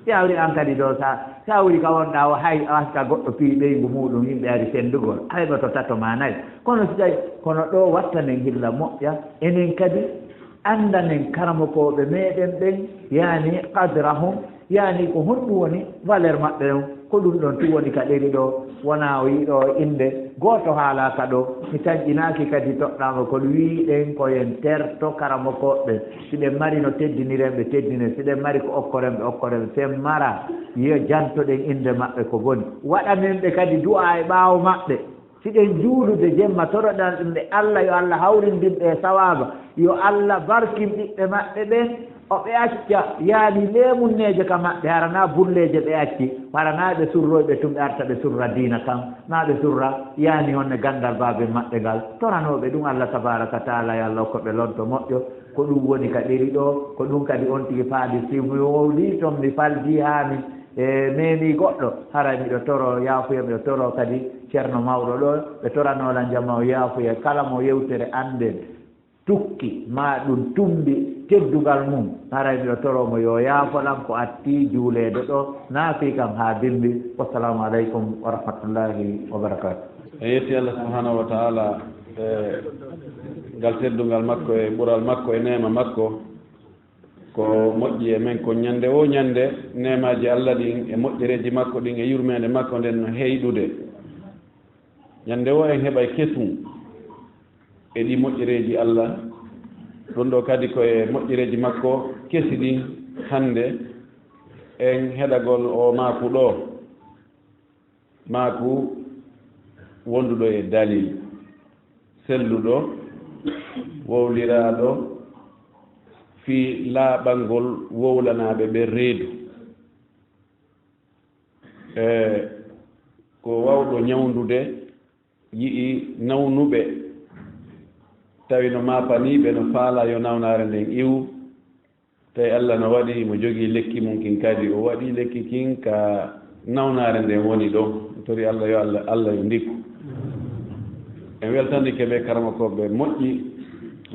Yawri an kadi ɗo, sa, sa wuri ka wonɗa o, hay a wasta goɗɗo fii ɓeyngu muɗum, yimɓe ari sendugol, a heɓoto tato ma nayi. Kono si tawi, kono ɗo wattanen hilla moƴƴa, enen kadi anndanen karamokooɓe meɗen ɓen, yani qadrahum, yani ko honɗum woni valeur maɓɓe on, ko ɗum ɗon tun woni ka ɗeri ɗo, wona o yiɗo innde gooto haalaaka ɗo, mi tanƴinaaki kadi toɗɗaama, kono wiɗen ko en terto karamokooɓe, si ɓe mari no teddiniren ɓe teddine, si ɓe mari ko okkoren ɓe okkoren, si en mara, yo jantoɗen innde maɓɓe ko boni, waɗanen ɓe kadi du'a e ɓaawo maɓɓe. Siɗen juulude jemma, toroɗen ɓe Allah, yo Allah hawrindin ɓe e sawaaba, yo Allah barkin ɓiɓɓe maɓɓe ɓen, o ɓe acca, yaani, leemunneeje ka maɓɓe, hara na bulleeje ɓe acci, hara na ɓe surroy ɓe tun, ɓe arta ɓe surra diina kan, na ɓe surra, yaani, honne ganndal baaben maɓɓe ngal. Toranooɓe ɗum Allah tabaaraka taala, yo Allah hokku ɓe lonto moƴƴo. Ko ɗum woni ka ɗeri ɗo, ko ɗum kadi on tigi faadi. Si mi wowlii ton, mi faldii haa mi, e, meemii goɗɗo, haray miɗo toroo yaafuya, miɗo toroo kadi Ceerno Mawɗo ɗo, ɓe toranoo lan jama o yaafuya. Kala mo yewtere an nden tukki, maa ɗum tumbi teddungal mum, haray miɗo toroo mo yo yaafo lan ko atti juuleede ɗo, naa fii kam haa bimbi. Wassalaamu aleykum wa rahmatullaahi wa barakaatuh. En yetti Allah subhanahu wa ta'ala, e ngal teddungal makko, e ɓural makko, e neema makko. Ko moƴƴi e men ko ñande wo ñande, neemaaji Allah ɗin e moƴƴereeji makko ɗin e yurmeende makko nden no heyɗude. Ñande wo en heɓay kesum e ɗi moƴƴereeji Allah. Ɗum ɗo kadi ko e moƴƴereeji makko kesi ɗin hande en heɗagol o maaku ɗo. Maaku wonduɗo e dalil, selluɗo, wowliraaɗo fii laaɓangol wowlanaaɓe ɓe reedu. E ko wawɗo ñawndude, yi'i nawnuɓe, tawi no maapanii ɓe, no faalaa yo nawnaare nden iwu. Tawi Allah no waɗi mo jogii lekki mum kin kadi, o waɗi lekki kin ka nawnaare nden woni ɗo. Tori Allah yo Allah, Allah yo ndikku. En weltanike ɓe karamokooɓe moƴƴi,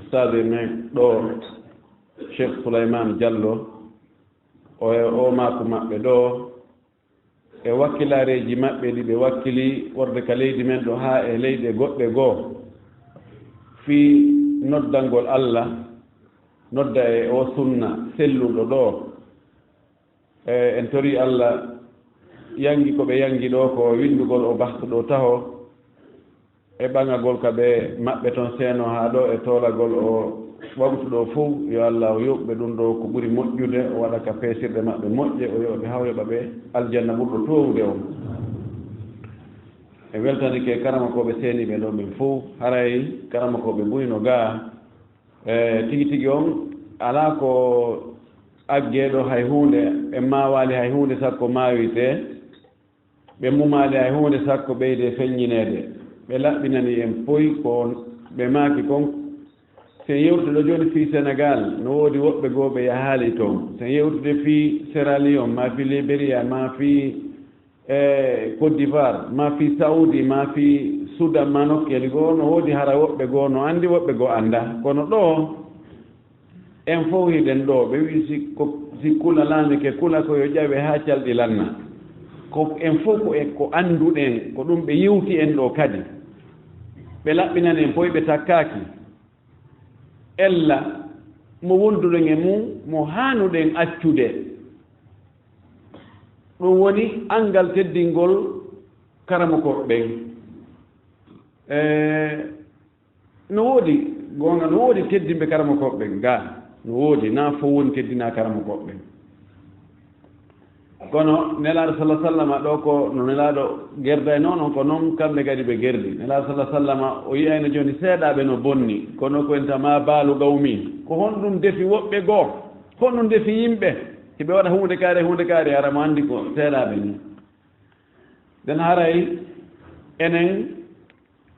ustaade men ɗo, Cheikh Souleymane Diallo, o e o maaku maɓɓe ɗo, e wakkilaareeji maɓɓe ɗi ɓe wakkili worde ka leydi men ɗo haa e leyɗe goɗɗe goo, fii noddangol Allah, nodda e o sunna selluɗo ɗo. E, en torii Allah, yangi ko ɓe yangi ɗo ko winndugol o bahtu ɗo taho, e ɓaŋagol ka ɓe maɓɓe ton seeno haa ɗo, e toolagol o wagtu ɗo fow, yo Allah o yoɓ ɓe ɗum ɗo ko ɓuri moƴƴude, o waɗa ka peesirɗe maɓɓe moƴƴe, o yoɓa ɓe haa o yoɓa ɓe aljanna ɓurɗo toowude on. En weltanike karamokooɓe seeniiɓe ɗo ɓen fow, haray karamokooɓe buy no gaa, e, tigi tigi on alaa ko aggeeɗo hay huunde, en maawaali hay huunde sakko maawitee. Ɓe mumaali hay huunde sakko ɓeyde feññineede. Ɓe laɓɓinani en poy ko ɓe maaki kon. Si en yewtude ɗo jooni fii Senegaal, no woodi woɓɓe goo ɓe yahaali toon. Si en yewtude fii Sierra Leone, maa fii Liberia, maa fii, e, Côte d'Ivoire, maa fii Saudi, maa fii Sudan, maa nokkeeli goo, no woodi hara woɓɓe goo no anndi, woɓɓe goo anndaa. Kono ɗoo, en fof hiɗen ɗo, ɓe wi'i si ko, si kula laamike, kula ko yo ƴawe haa calɗi lanna. Ko en fof ko e, ko annduɗen, ko ɗum ɓe yewti en ɗo kadi. Ɓe laɓɓinani en poy ɓe takkaaki. Ella mo wonduɗen e mum, mo haanuɗen accude. Ɗum woni anngal teddingol karamokooɓe ɓen. E, No woodi, goonga, no woodi teddinɓe karamokooɓe ɓen, gaa. No woodi, naa fof woni teddinaa karamokooɓe ɓen. Kono Nelaaɗo salla sallama ɗo ko no Nelaaɗo gerday noon, on ko noon kamɓe kadi ɓe gerdi. Nelaaɗo salla sallama o yiyayno jooni seeɗaaɓe no bonni, kono ko enta ma baalu gawmi. Ko honɗum defi woɓɓe goo? Honɗum defi yimɓe? Hiɓe waɗa huunde kaari, huunde kaari, hara mo anndi ko seeɗaaɓe ni. Den haray enen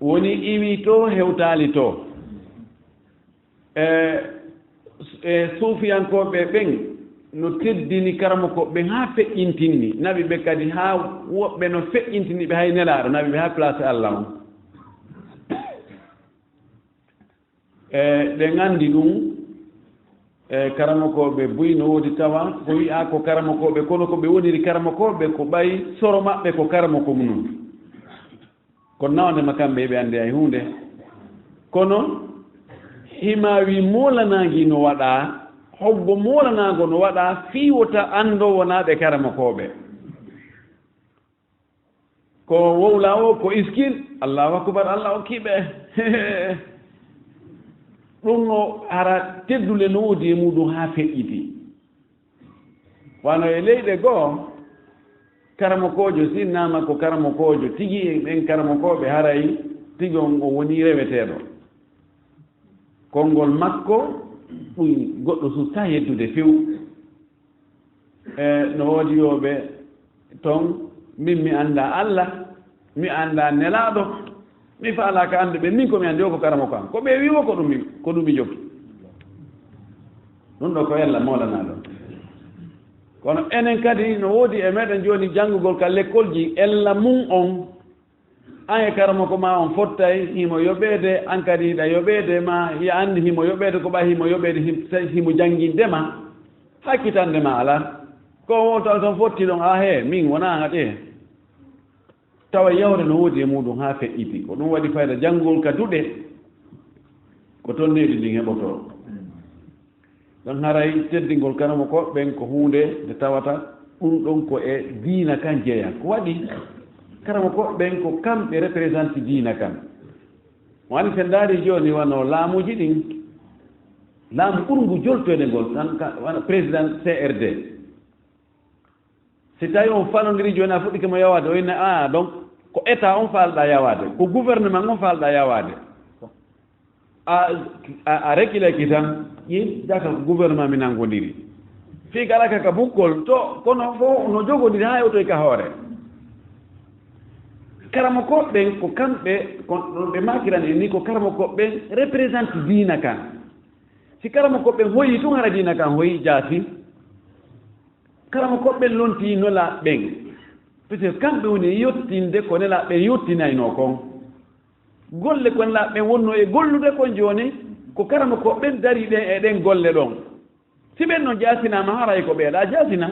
woni iwi to, hewtaali to. E, e suufiyankooɓe ɓen no teddini karamokooɓe ɓen haa feƴƴintinni, naɓi ɓe kadi haa woɓɓe no feƴƴintini ɓe hay Nelaaɗo, naɓi ɓe haa place Alla on. E, ɗen anndi ɗum, e, karamokooɓe buy no woodi tawa ko wi'aa ko karamokooɓe, kono ko ɓe woniri karamokooɓe ko ɓay soro maɓɓe ko karamoko mum. Kono nawande ma kamɓe, ɓe anndi hay huunde. Kono himaawi moolanaangi no waɗaa, hoggo moolanaango no waɗaa fii wota anndo wonaa ɓe karamokooɓe. Ko wowlaa o, ko iskin, Allahu akbar, Allah okki ɓe. Ɗum no hara teddule no woodi e muɗum haa feƴƴiti. Wano e leyɗe goo, karamokoojo sinnaama ko karamokoojo tigi, en ɓen karamokooɓe haray tigi on o woni reweteeɗo. Konngol makko ɗum goɗɗo sukka yeddude few. E no woodi yooɓe ton, min mi anndaa Alla, mi anndaa Nelaaɗo, mi faalaaka annduɓe, min ko mi anndi o ko karamoko am. Ko ɓe wi'o ko ɗum mi, ko ɗum mi jokki. Ɗum ɗo ko ella moolanaa ɗo. Kono enen kadi no woodi e meɗen jooni janngugol ka lekkolji ella mum on. An e karamoko ma on fottay, himo yoɓeede, an kadi hiɗa yoɓeede ma, hiya anndi himo yoɓeede, ko ɓay himo yoɓeede, him-, tawi himo jannginde ma, hakkitande ma alaa. Ko o taw ton fotti ɗon, a he, min wonaa haɗe. Tawa yawre no woodi e muɗum haa feƴƴiti. Ko ɗum waɗi fayda janngol ka duɗe, ko ton needi ndin heɓotoo. Ɗon haray teddingol karamokooɓe ɓen ko huunde nde tawata ɗum ɗon ko e diina kan jeyaa. Ko waɗi karamokooɓe ɓen ko kamɓe représenté diina kan. Wani sen ndaari jooni wano laamuuji ɗin, laamu ɓurngu joltoyde ngol, tan ka, wano président C R D. Si tawi on falondiri jooni, a fuɗɗike mo yawaade, o inna, "Ah, donc, ko état on faalɗaa yawaade, ko gouvernement on faalɗaa yawaade." A, a, a rekilaki tan, ƴeew, jaka ko gouvernement mi nanngondiri. Fii kala ka, ka bukkol, to, kono fof no jogodiri haa hewtoy ka hoore. Karamokooɓe ɓen ko kamɓe, ko ɗon ɓe maakiran en ni, ko karamokooɓe ɓen représente diina kan. Si karamokooɓe ɓen hoyi tun, hara diina kan hoyi jaati. Karamokooɓe ɓen lontii nelaaɓe ɓen. Peut-être kamɓe woni e yottinde ko nelaaɓe ɓen yottinaynoo kon. Golle ko nelaaɓe ɓen wonnoo e gollude kon jooni, ko karamokooɓe ɓen darii ɗen e ɗen golle ɗon. Si ɓen non jaatinaama, haray ko ɓeeɗaa jaatina.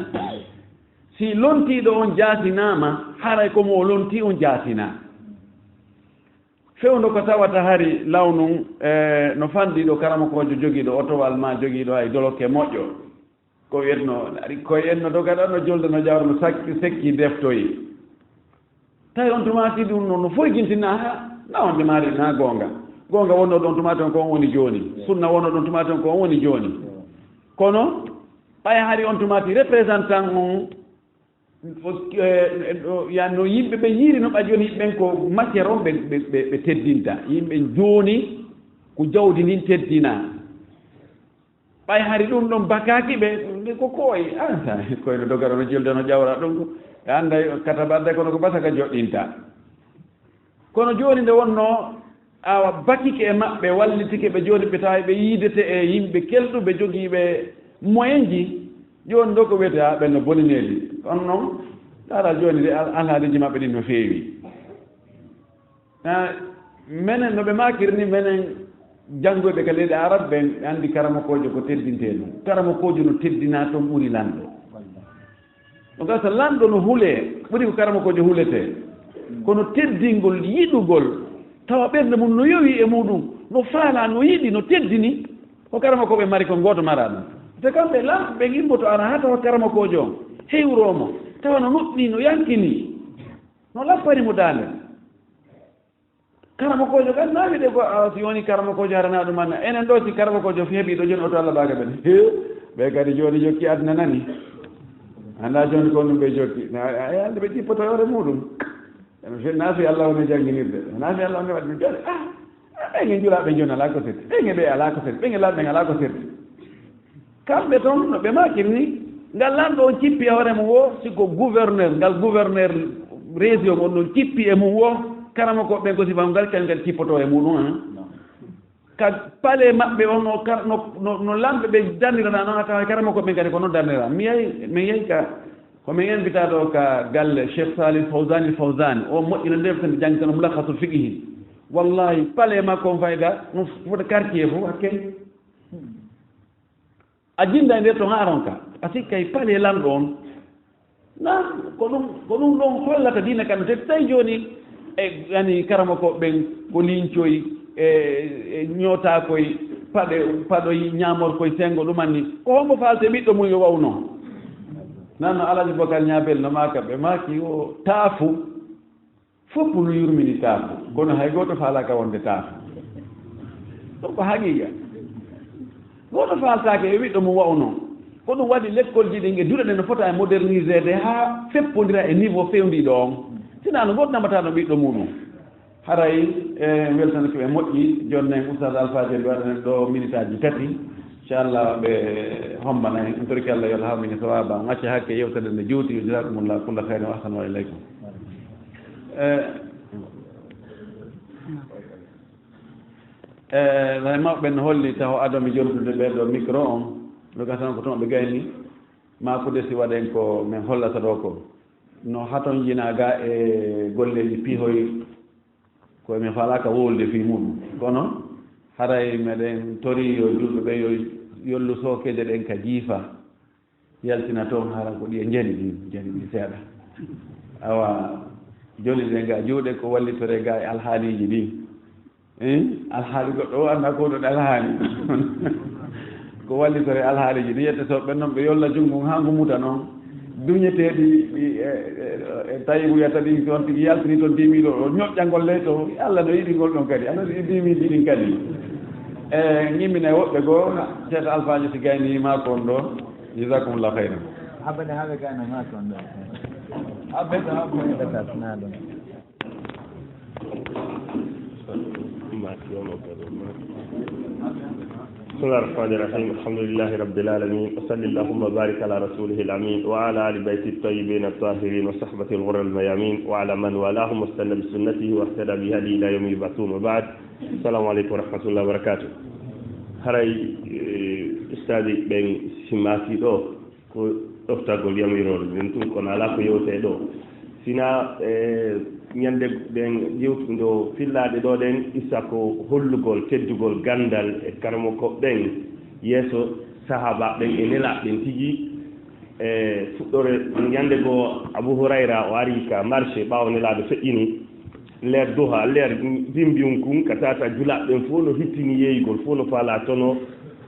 Si lontiiɗo on jaatinaama, haray ko mo o lontii on jaatina. Fewndo ko tawata hari law nun, e, no fanɗi ɗo karamokoojo jogiiɗo otowal maa jogiiɗo hay dolokke moƴƴo. Ko wiyetno, ari koye en no dogata, no jolda, no jawra, no sakki, sekki, deftoyi. Tawi on tumaati ɗum no, no foygintina, ha, na on tumaati na goonga. Goonga wonno ɗon tumaati on ko on woni jooni. Sunna wonno ɗon tumaati on ko on woni jooni. Kono, ɓay hari on tumaati représentant on, o, eh, ɗo, ya no yimɓe ɓe yiiri no ɓa jooni ɓen ko matière on ɓe, ɓe, ɓe, ɓe teddinta. Yimɓe jooni ko jawdi ndin teddina. Ɓay hari ɗum ɗon bakaaki ɓe, ɓe ko koy, ah, sa, koy no dogara no jilda no jawra ɗum ko, ɓe annday kata ɓe annday kono ko basaka joɗɗinta. Kono jooni nde wonno, awa bakike e maɓɓe, wallitike ɓe jooni ɓe tawi ɓe yiidete e yimɓe kelɗuɓe jogiiɓe moyenji, jooni ɗo ko wiyete, ah, ɓen no bonineeji. Kono noon, ala jooni de, al-, alhaaliiji maɓɓe ɗin no feewi. Ah, menen no ɓe maakiri ni, menen janngoyɓe ka leyɗe Arab ɓen, ɓe anndi karamokoojo ko teddintee ɗum. Karamokoojo no teddinaa toon ɓuri lanɗo. No gasa lanɗo no hulee, ɓuri ko karamokoojo huletee. Kono teddingol, yiɗugol, tawa ɓernde mum no yowi e muɗum, no faalaa, no yiɗi, no teddini, ko karamokooɓe mari ko gooto maraa ɗum. Te kamɓe lanɗo ɓe immoto ara haa tawa karamokoojo on, hewroo mo, tawa no nuɗɗinii, no yankinii, no lappani mo daande. Karamokoojo kan, na wiide ko, a, si woni karamokoojo, hara na ɗum anna. Enen ɗo, si karamokoojo fi heɓi ɗo, jooni oto Allah baaga ɓen. He, ɓe kadi jooni jokki aduna nani. Hannda jooni ko ɗum ɓe jokki. Na, a, a, ɓe ɗippoto hoore muɗum. Nafi Allah woni jannginirde. Nafi Allah woni waɗde jooni. Ah, ah, ɓen e njulaaɓe jooni alaa ko setti. Ɓen e ɓe alaa ko setti. Ɓen e laaɓe ɓen alaa ko setti. Kamɓe toon no ɓe maakiri ni, ngal lanɗo on cippi e hoore mum woo, si ko gouverneur, ngal gouverneur région on ɗon cippi e mum woo, karamokooɓe ɓen ko sifa ngal, kañum kadi cippotoo e muɗum, han. Ka palais maɓɓe on, no kar-, no, no, no lamɓe ɓe darnirana noon, a tawa karamokooɓe ɓen kadi ko noon darnira. Mi yahi, mi yahi ka, ko min invita ɗo ka galle Cheikh Salih Fawzani Fawzani, o moƴƴina nde tan jangtano Mulakhasul Fiqhi. Wallahi, palais makko on fayda, no fota quartier fof, hakke. A jinnda e nder to haa ronka. A sikka e paale lanɗo on. Na, ko ɗum, ko ɗum ɗon hollata diina kan. Te tawi jooni, e, yani, karamoko ɓen ko lincoy, e, e, ñootakoy, paɗe, paɗoy, ñaamorkoy, senngo, ɗum anni. Ko hombo faalte ɓiɗɗo mum yo wawno? Nan no Alhaji Bokar Ñaabel no maaka, ɓe maaki o taafu. Fof no yurmini taafo, kono hay gooto faalaaka wonde taafo. Ɗum ko haqiiqa. Gooto faaltaake e ɓiɗɗo mum wa'u noon. Ko ɗum waɗi lekkolji ɗin e duɗe ɗe no fota e moderniseede haa feppondira e niveau fewndiiɗo on. Sinaa no gooto namataano ɓiɗɗo muɗum. Haray, e, weltanake ɓe moƴƴi, jooni en Oustaz Alpha Dieng waɗanen ɗo minitaaji tati. Inchallah, ɓe hombana en. En torike Allah yo Allah hawmini sawaba. On acca hakke yewtere nde juuti. Jazakumullahu kulla khairin wa ahsanu ilaykum. E, e, no e mawɓe ɓen holli taho ado mi jontude ɓe ɗo micro on, no gasa ko tuma ɓe gayni, ma ko desi waɗen ko min hollata ɗo ko. No haton jina ga e golleji pihoy, ko min falaka wolde fi muɗum. Kono haray meɗen tori yo julɓe ɓe yo yollu sookeje ɗen ka jiifa. Yaltina toon hara ko ɗi e njani ɗin, njani ɗin seeɗa. Awa, joli ɗe ga juuɗe ko wallitore ga e alhaaliiji ɗin. Eh? Alhaali goɗɗo o annda ko ɗo alhaali. Ko wallitore alhaaliiji ɗin, yette so ɓen noon ɓe yolla junngo haa ngu muta noon. Duñeteeɗi ɗi, e, e, e tawi ngu yetta ɗin toon tigi yaltini toon dix mille o, ñoƴƴangol ley to, Allah no yiɗi ngol ɗon kadi. Allah yiɗi dix mille ɗin kadi. E, ngimmina e woɓɓe goo, Cheikh Alpha Diop si gayni maa kon ɗo. Jazakumullah khairan. Habane habe gana ma ton do. Habbe to habbe. Beta sna do. بسم الله الرحمن الرحيم. الحمد لله رب العالمين. وصل اللهم وبارك على رسوله الأمين وعلى آل بيته الطيبين الطاهرين وصحبه الغر الميامين وعلى من والاهم واستنى بسنته واهتدى بهديه إلى يوم يبعثون وبعد. السلام عليكم ورحمة الله وبركاته. Haray, eh, ustaadi ɓen si maaki ɗo, ko ɗoftagol yamiroore nden tun, kono alaa ko yewtee ɗo. Sina, eh, ñande ɗen yewtundo fillaade ɗo ɗen, isa ko hollugol teddugol ganndal e karamoko ɓen yeeso sahaaba ɓen e nelaaɓe ɓen tigi. E fuɗɗore ñande goo, Abu Hurayra o ari ka marché ɓaawo nelaaɗo feƴƴini. Leer duha, leer bimbi on kun, ka tata julaaɓe ɓen fof no hittini yeeyugol, fof no faalaa tono.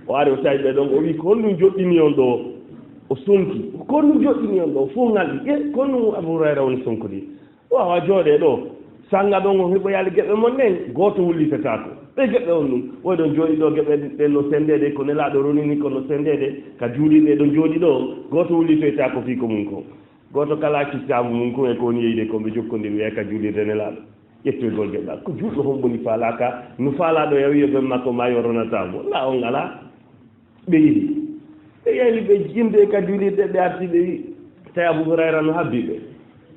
O ari, o tawi ɓe ɗon, o wi, "Ko honɗum joɗɗini on ɗo?" O sonki. "Ko honɗum joɗɗini on ɗo?" Fof ngalɗi. "Ƴe, ko honɗum Abu Hurayra woni sonkude? O waawaa jooɗee ɗo." Sanga ɗon on heɓoyaali geɓe mon ɗen, gooto wullitataako. Ɓe geɓe on ɗum. Oɗon jooɗi ɗo, geɓe ɗen no senndeede, ko Nelaaɗo ronini ko no senndeede, ka juulirde ɗon jooɗi ɗo, gooto wullitoytaako fii ko mum ko. Gooto kala acci kitaabu mum kon e ko woni yeyde kon, ɓe jokkondir, wi'a ka juulirde Nelaaɗo. Ƴettoygol geɗal. Ko juulɗo hon woni faalaaka, no faalaaɗo yawi yo ɓen makko ma yo ronataa mo. Laa, on alaa. Ɓe yehi. Ɓe yahi, ɓe jimde ka juulirde, ɓe arti, ɓe wi-, tawi Abu Hurayra no habbi ɓe.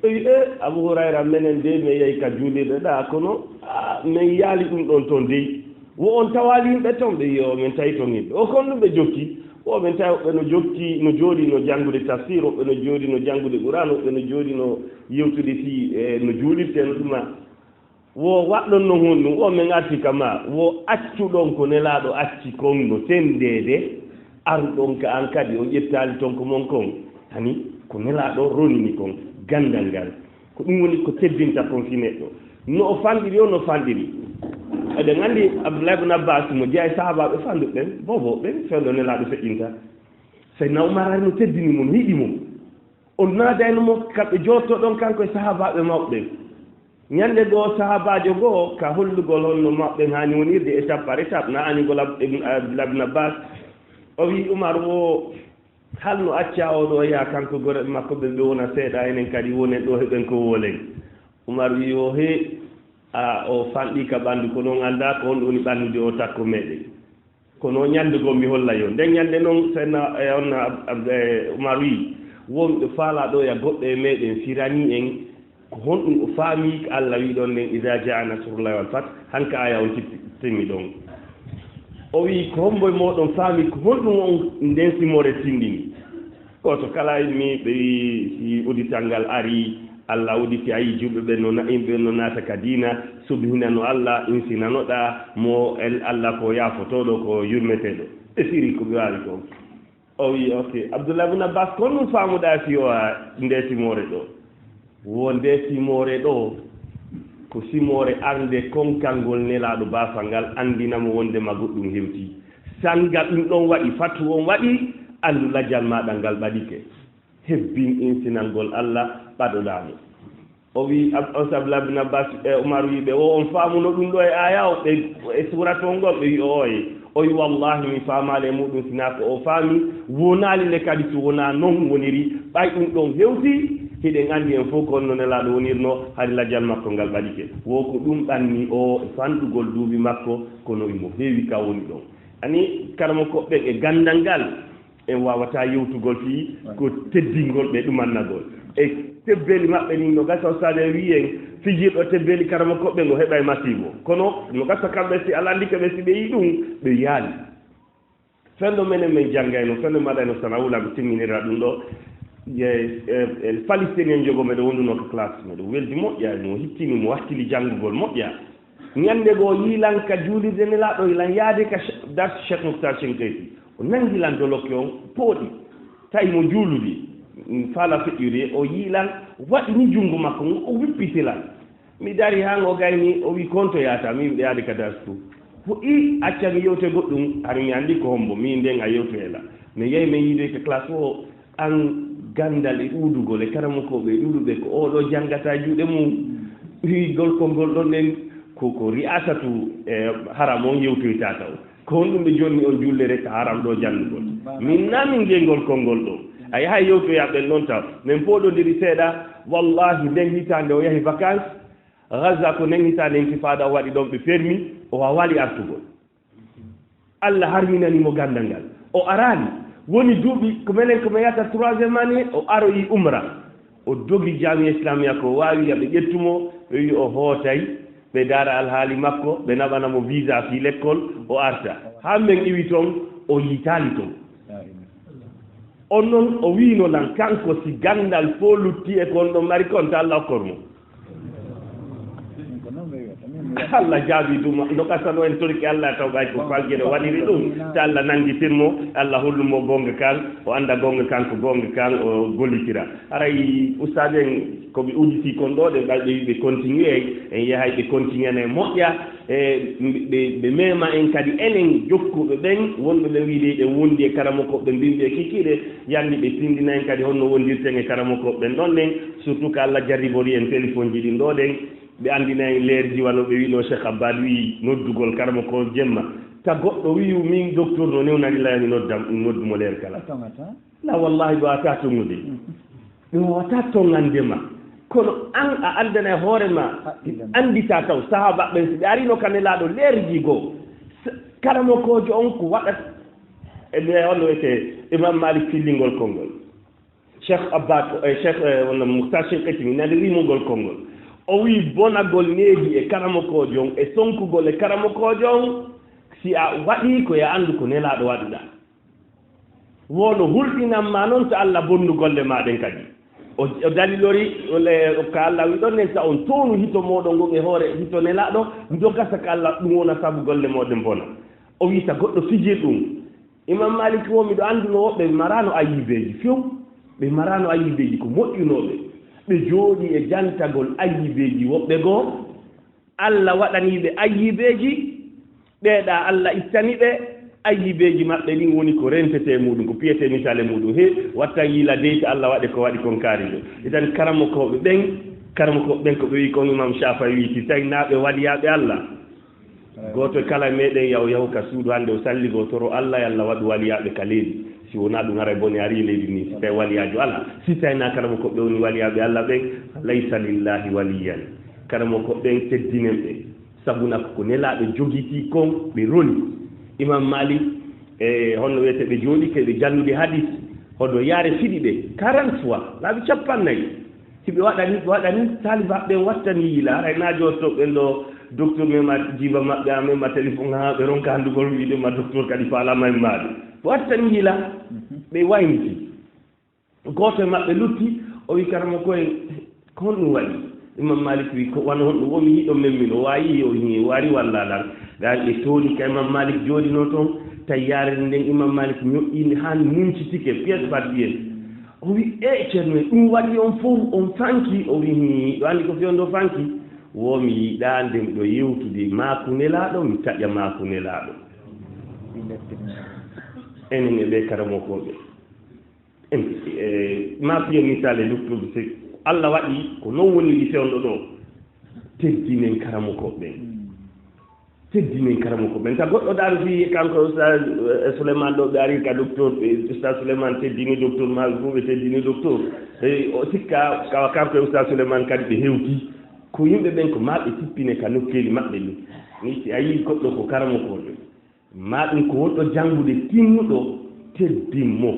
Ɓe wi, "E, Abu Hurayra, menen dey, men yahi ka juulirde ɗaa, kono, a, men yaali ɗum ɗon ton dey." Wo on tawaali yimɓe ton? Ɓe yo men tawi ton yimɓe. O kon ɗum ɓe jokki. Wo men tawi woɓɓe no jokki, no jooɗi no janngude tafsir, woɓɓe no jooɗi no janngude Qur'an, woɓɓe no jooɗi no yewtude fii, e, no juulirte no ɗuma. Wo waɗɗon non honɗum? Wo men arti ka ma. Wo accuɗon ko Nelaaɗo acci kon no senndeede, aruɗon ka an kadi, on ƴettaali ton ko mon kon. Hani, ko Nelaaɗo ronini kon, ganndal ngal. Ko ɗum woni ko teddinta kon fii neɗɗo. No o fanɗiri o, no fanɗiri. Eɗen anndi Abdullah ibn Abbas mo jeyaa e sahaabaaɓe fanɗuɓe ɓen, bobo ɓen, fewndo Nelaaɗo feƴƴinta. Sayyidina Umar ari no teddini mo, no yiɗi mo. O naadayno mo, kamɓe jooɗotoo ɗon, kanko e sahaabaaɓe mawɓe ɓen. Ñande goo, sahaabaajo goo, ka hollugol honno mawɓe ɓen haani wonirde étape par étape, na añugol Ab-, Ibn, Abdullah ibn Abbas, o wi'i Umar wo, Hal no acca o ɗo yaha kanko gore makko ɓe ɓe wona seeɗa enen kadi wonen ɗo heɓen ko wolen. Umar wi o he a o fanɗi ka ɓandu ko non annda ko on woni ɓandude o takko meɗen. Kono ñande goo mi holla yo nden ñande non senna e on Umar wi wonɓe faala ɗo ya goɗɗo e meɗen firani en ko honɗum o faami ko Allah wi ɗon nden ida jaa nasrullahi wal fat hanka aya on timmi ɗon. O wi ko hombo e moɗon faami ko honɗum on nden simore tindini. Gooto kala mi ɓe wi si udital ngal ari Allah uditi a yi julɓe ɓen no yimɓe no naata ka diina subhinano Allah insinanoɗa mo Allah ko yaafotoɗo ko yurmeteɗo. Ɓe firi ko ɓe waawi ko. O wi ok Abdullah ibn Abbas ko honɗum faamuɗa si o nde simore ɗo? Wo nde simoore ɗoo ko simoore arnde konkangol Nelaaɗo baafal ngal anndina mo wonndema goɗɗum hewtii. Sannga ɗum ɗon waɗi, fatu on waɗi, anndu lajal maaɗa ngal ɓadike. Hebbin insinangol Alla ɓaɗoɗaa mo. O wi'i, Ab- on sabu Abdullah bin Abbas e Umar wi'i ɓe, wo on faamuno ɗum ɗoo e aaya o, ɓe e suuratol ngol? Ɓe wi'i, ooye. O wi'i, wallaahi, mi faamaali e muuɗum, sinaa ko o faami, wonaali nde kadi, so wonaa noon woniri, ɓay ɗum ɗoon hewtii, hiɗen anndi en fof ko honno Nelaaɗo wonirnoo, hari lajal makko ngal ɓadike. Wo ko ɗum ɓanni o e fanɗugol duuɓi makko, kono imo heewi ka woni ɗoon. Ani, karamokooɓe ɓen e ganndal ngal, en waawataa yewtugol fii ko teddingol ɓe ɗumannagol. E tebbeeli maɓɓe ɗin, no gasa Ustaad en wi'i en, fijirɗo tebbeeli karamokooɓe ngo heɓay masiibo. Kono no gasa kamɓe si Alla anndike ɓe, si ɓe yi'i ɗum, ɓe yaali. Fenndo menen men janngayno, fenndo maɗayno sanawula, mi timminira ɗum ɗoo. E, e, e, Palestiniyen jogo meɗo wondunoo ka classe, meɗo weldi moƴƴa, mo hittini, mo hakkili janngugol moƴƴa. Ñannde goo yiilan ka juulirde Nelaaɗo, yiilan yaade ka Che-, dars Cheikh Moukhtar Chinkaiti. O nanngi lan dolokke on, pooɗi. Tawi mo juuludi, faala feƴƴude, o yiilan, waɗi ni junngo makko ngon, o wippiti lan. Mi dari haa ngo gayni, o wi, "Ko honto yahata?" Mi wi, "Miɗo yaade ka dars too." O wi, "Acca mi yewte goɗɗum, hari mi anndi ko hombo, min nden a yewtoyay lan." Mi yahi mi yiidoyi ka classe o, an ganndal e ɗuuɗugol e karamokooɓe e ɗuuɗuɓe ko oo ɗoo janngata e juuɗe mum. Wi golkol ngol ɗon nden ko, ko ri'asatu e haram on yewtoyta taw. Ko honɗum ɓe jonni on jullere ka haram ɗoo janngugol? Min naa min njeyi golkol ngol ɗoo. A yahay yewtoya ɓen ɗon taw. Min pooɗondiri seeɗa, wallaahi nden hitaande o yahi vacances, Gaza ko nden hitaande intifada o waɗi ɗon ɓe fermi, o waawaali artugol. Alla harminani mo ganndal ngal. O araali. Woni duuɓi ko menen ko mi yahata troisième année, o aroyi umra. O dogi Jaamiya Islamiya ko waawi ya ɓe ƴettu mo, ɓe wi'i o hootay, ɓe ndaara alhaali makko, ɓe naɓana mo visa fii lekkol, o arta. Haa men iwi ton, o yiitaali ton. On non o wiino lan kanko si ganndal fof lutti e ko on ɗon mari kon ta Alla okkor mo. Alla jaabi duma no kasano en torki Alla taw ɓay ko faljere waɗiri ɗum ta Alla nanngitir mo, Alla hollu mo goonga kan, o annda goonga kan ko goonga kan o gollitira. Haray ustaad en ko ɓe udditi kon ɗoo ɗen ɓay ɓe wi ɓe continue en yahay ɓe continue na e moƴƴa. E ɓe, ɓe mema en kadi enen jokkuɓe ɓen wonɓe ɓe wiide eɗen wondi e karamokooɓe mbimɓe e kikiiɗe, yandi ɓe tindina en kadi honno wondirten e karamokooɓe ɓen ɗon ɗen, surtout ko Alla jarribori en téléphone ji ɗin ɗoo ɗen, ɓe anndina en leerji wano ɓe wi'noo Cheikh Abbad wi'i noddugol karamokoo jemma, ta goɗɗo wi'u min docteur no newnani laya mi nodda, mi noddu mo leer kala. La wallahi ɓe waawataa tonŋude. Ɓe waawataa tonŋande ma. Kono an a anndana e hoore ma, annditaa taw sahaaba ɓen si ɓe arino ka Nelaaɗo leerji goo. S-, karamokoojo on ko waɗat, e ɓe on wiyetee Imam Malik fillingol konngol. Cheikh Abbad, e Cheikh, e, walla Mukhtar Shinqiti mi nani rimugol konngol. O wi'i bonagol needi e karamokoojo on, e sonkugol e karamokoojo on, si a waɗii ko e anndu ko Nelaaɗo waɗuɗaa. Wo no hulɓinan ma noon to Alla bonnu golle ma ɗen kadi. O, o dalilori, le, ka Alla wi ɗon nen, sa on toonu hito mooɗon ngon e hoore hito Nelaaɗo, ndo gasa ka Alla ɗum wona sabu golle mooɗon bona. O wi'ta goɗɗo fijir ɗum. Imam Malik wo, miɗo anndunoo woɓɓe ɓe maraano ayibeeji few, ɓe maraano ayibeeji ko moƴƴunooɓe. Ɓe jooɗii e jantagol ayibeeji woɓɓe goo. Alla waɗanii ɓe ayibeeji, ɗee ɗaa Alla ittani ɓe, ayibeeji maɓɓe ɗin woni ko rentetee e muuɗum, ko piyetee misal e muuɗum. He, wattan yiila dey to Alla waɗe ko waɗi kon kaari ɗoo. Itan karamokooɓe ɓen, karamokooɓe ɓen ko ɓe wi'i kon Imam Shaafa'i wi'i, si tawi naa ɓe waliyaaɓe Alla, gooto kala e meɗen yahu, yahu ka suudu hannde o salligoo toro Alla, yo Alla waɗu waliyaaɓe ka leydi. Si wonaa ɗum, haray bone arii leydi ndin, si tawi waliyaajo alaa. Si tawi naa karamokooɓe woni waliyaaɓe Alla ɓen, laysa lillahi waliyan. Karamokooɓe ɓen teddinen ɓe. Sabuna ko ko Nelaaɗo jogitii kon, ɓe roni. Imam Malik, e honno wiyetee, ɓe jooɗike, ɓe jannude hadis, hono yaare fiɗi ɓe, quarante fois, laabi cappannayi. Si ɓe waɗani, ɓe waɗani, taalibaaɓe ɓen wattani yila, haray naa jootto ɓen ɗo, docteur mema jiiba maɓɓe, a mema téléphone, haa ɓe ronka anndugol, wiide ma docteur kadi faalaama e maɓɓe. Ɓe wattani yila, ɓe wayniti. Gooto e maɓɓe lutti, o wi, "Karamoko en, ko honɗum waɗi?" Imam Malik wi, "Ko wano honɗum?" O wi, "Hiɗo memmin, o waayi, o hii, o ari walla lan." Gaa ɓe tooni ka Imam Malik jooɗinoo ton, tawi yaarere nden Imam Malik ñoƴƴi nde haa muncitike, pièce par pièce. O wi, "E Ceerno, e ɗum waɗi on fof, on fanki?" O wi, "Hii, ɗo anndi ko fewndo fanki?" Wo mi yiɗaa nde miɗo yewtude maaku Nelaaɗo, mi taƴa maaku Nelaaɗo. Enen e ɓee karamokooɓe. En, e, ma fiya misaale, docteur, si Alla waɗi ko non woniri fewndo ɗo, teddinen karamokooɓe ɓen. Teddinen karamokooɓe ɓen. Ka goɗɗo daaro fii kanko Oustaz, eh, Souleymane ɗo, ɓe ari ka docteur, eh, Oustaz Souleymane teddini docteur, ma ɓe fof ɓe teddini docteur. Eh, o sikka kawa kanko e Oustaz Souleymane kadi ɓe hewti. Ko yimɓe ɓen ko ma ɓe tippine ka nokkeeli maɓɓe ɗin. Ni si a yii goɗɗo ko karamokoojo. Ma ɗum ko wonɗo janngude tinnuɗo, teddin mo,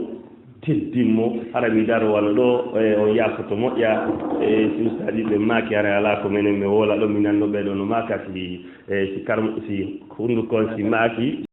teddin mo. Hara mi daro wano ɗo, e, on yaafoto moƴƴa, e, si ustaaji ɓe maaki, hara alaa ko menen mi woola ɗo, mi nanno ɓee ɗo no maaka, si, e, si karmo, si hunduko on si maaki.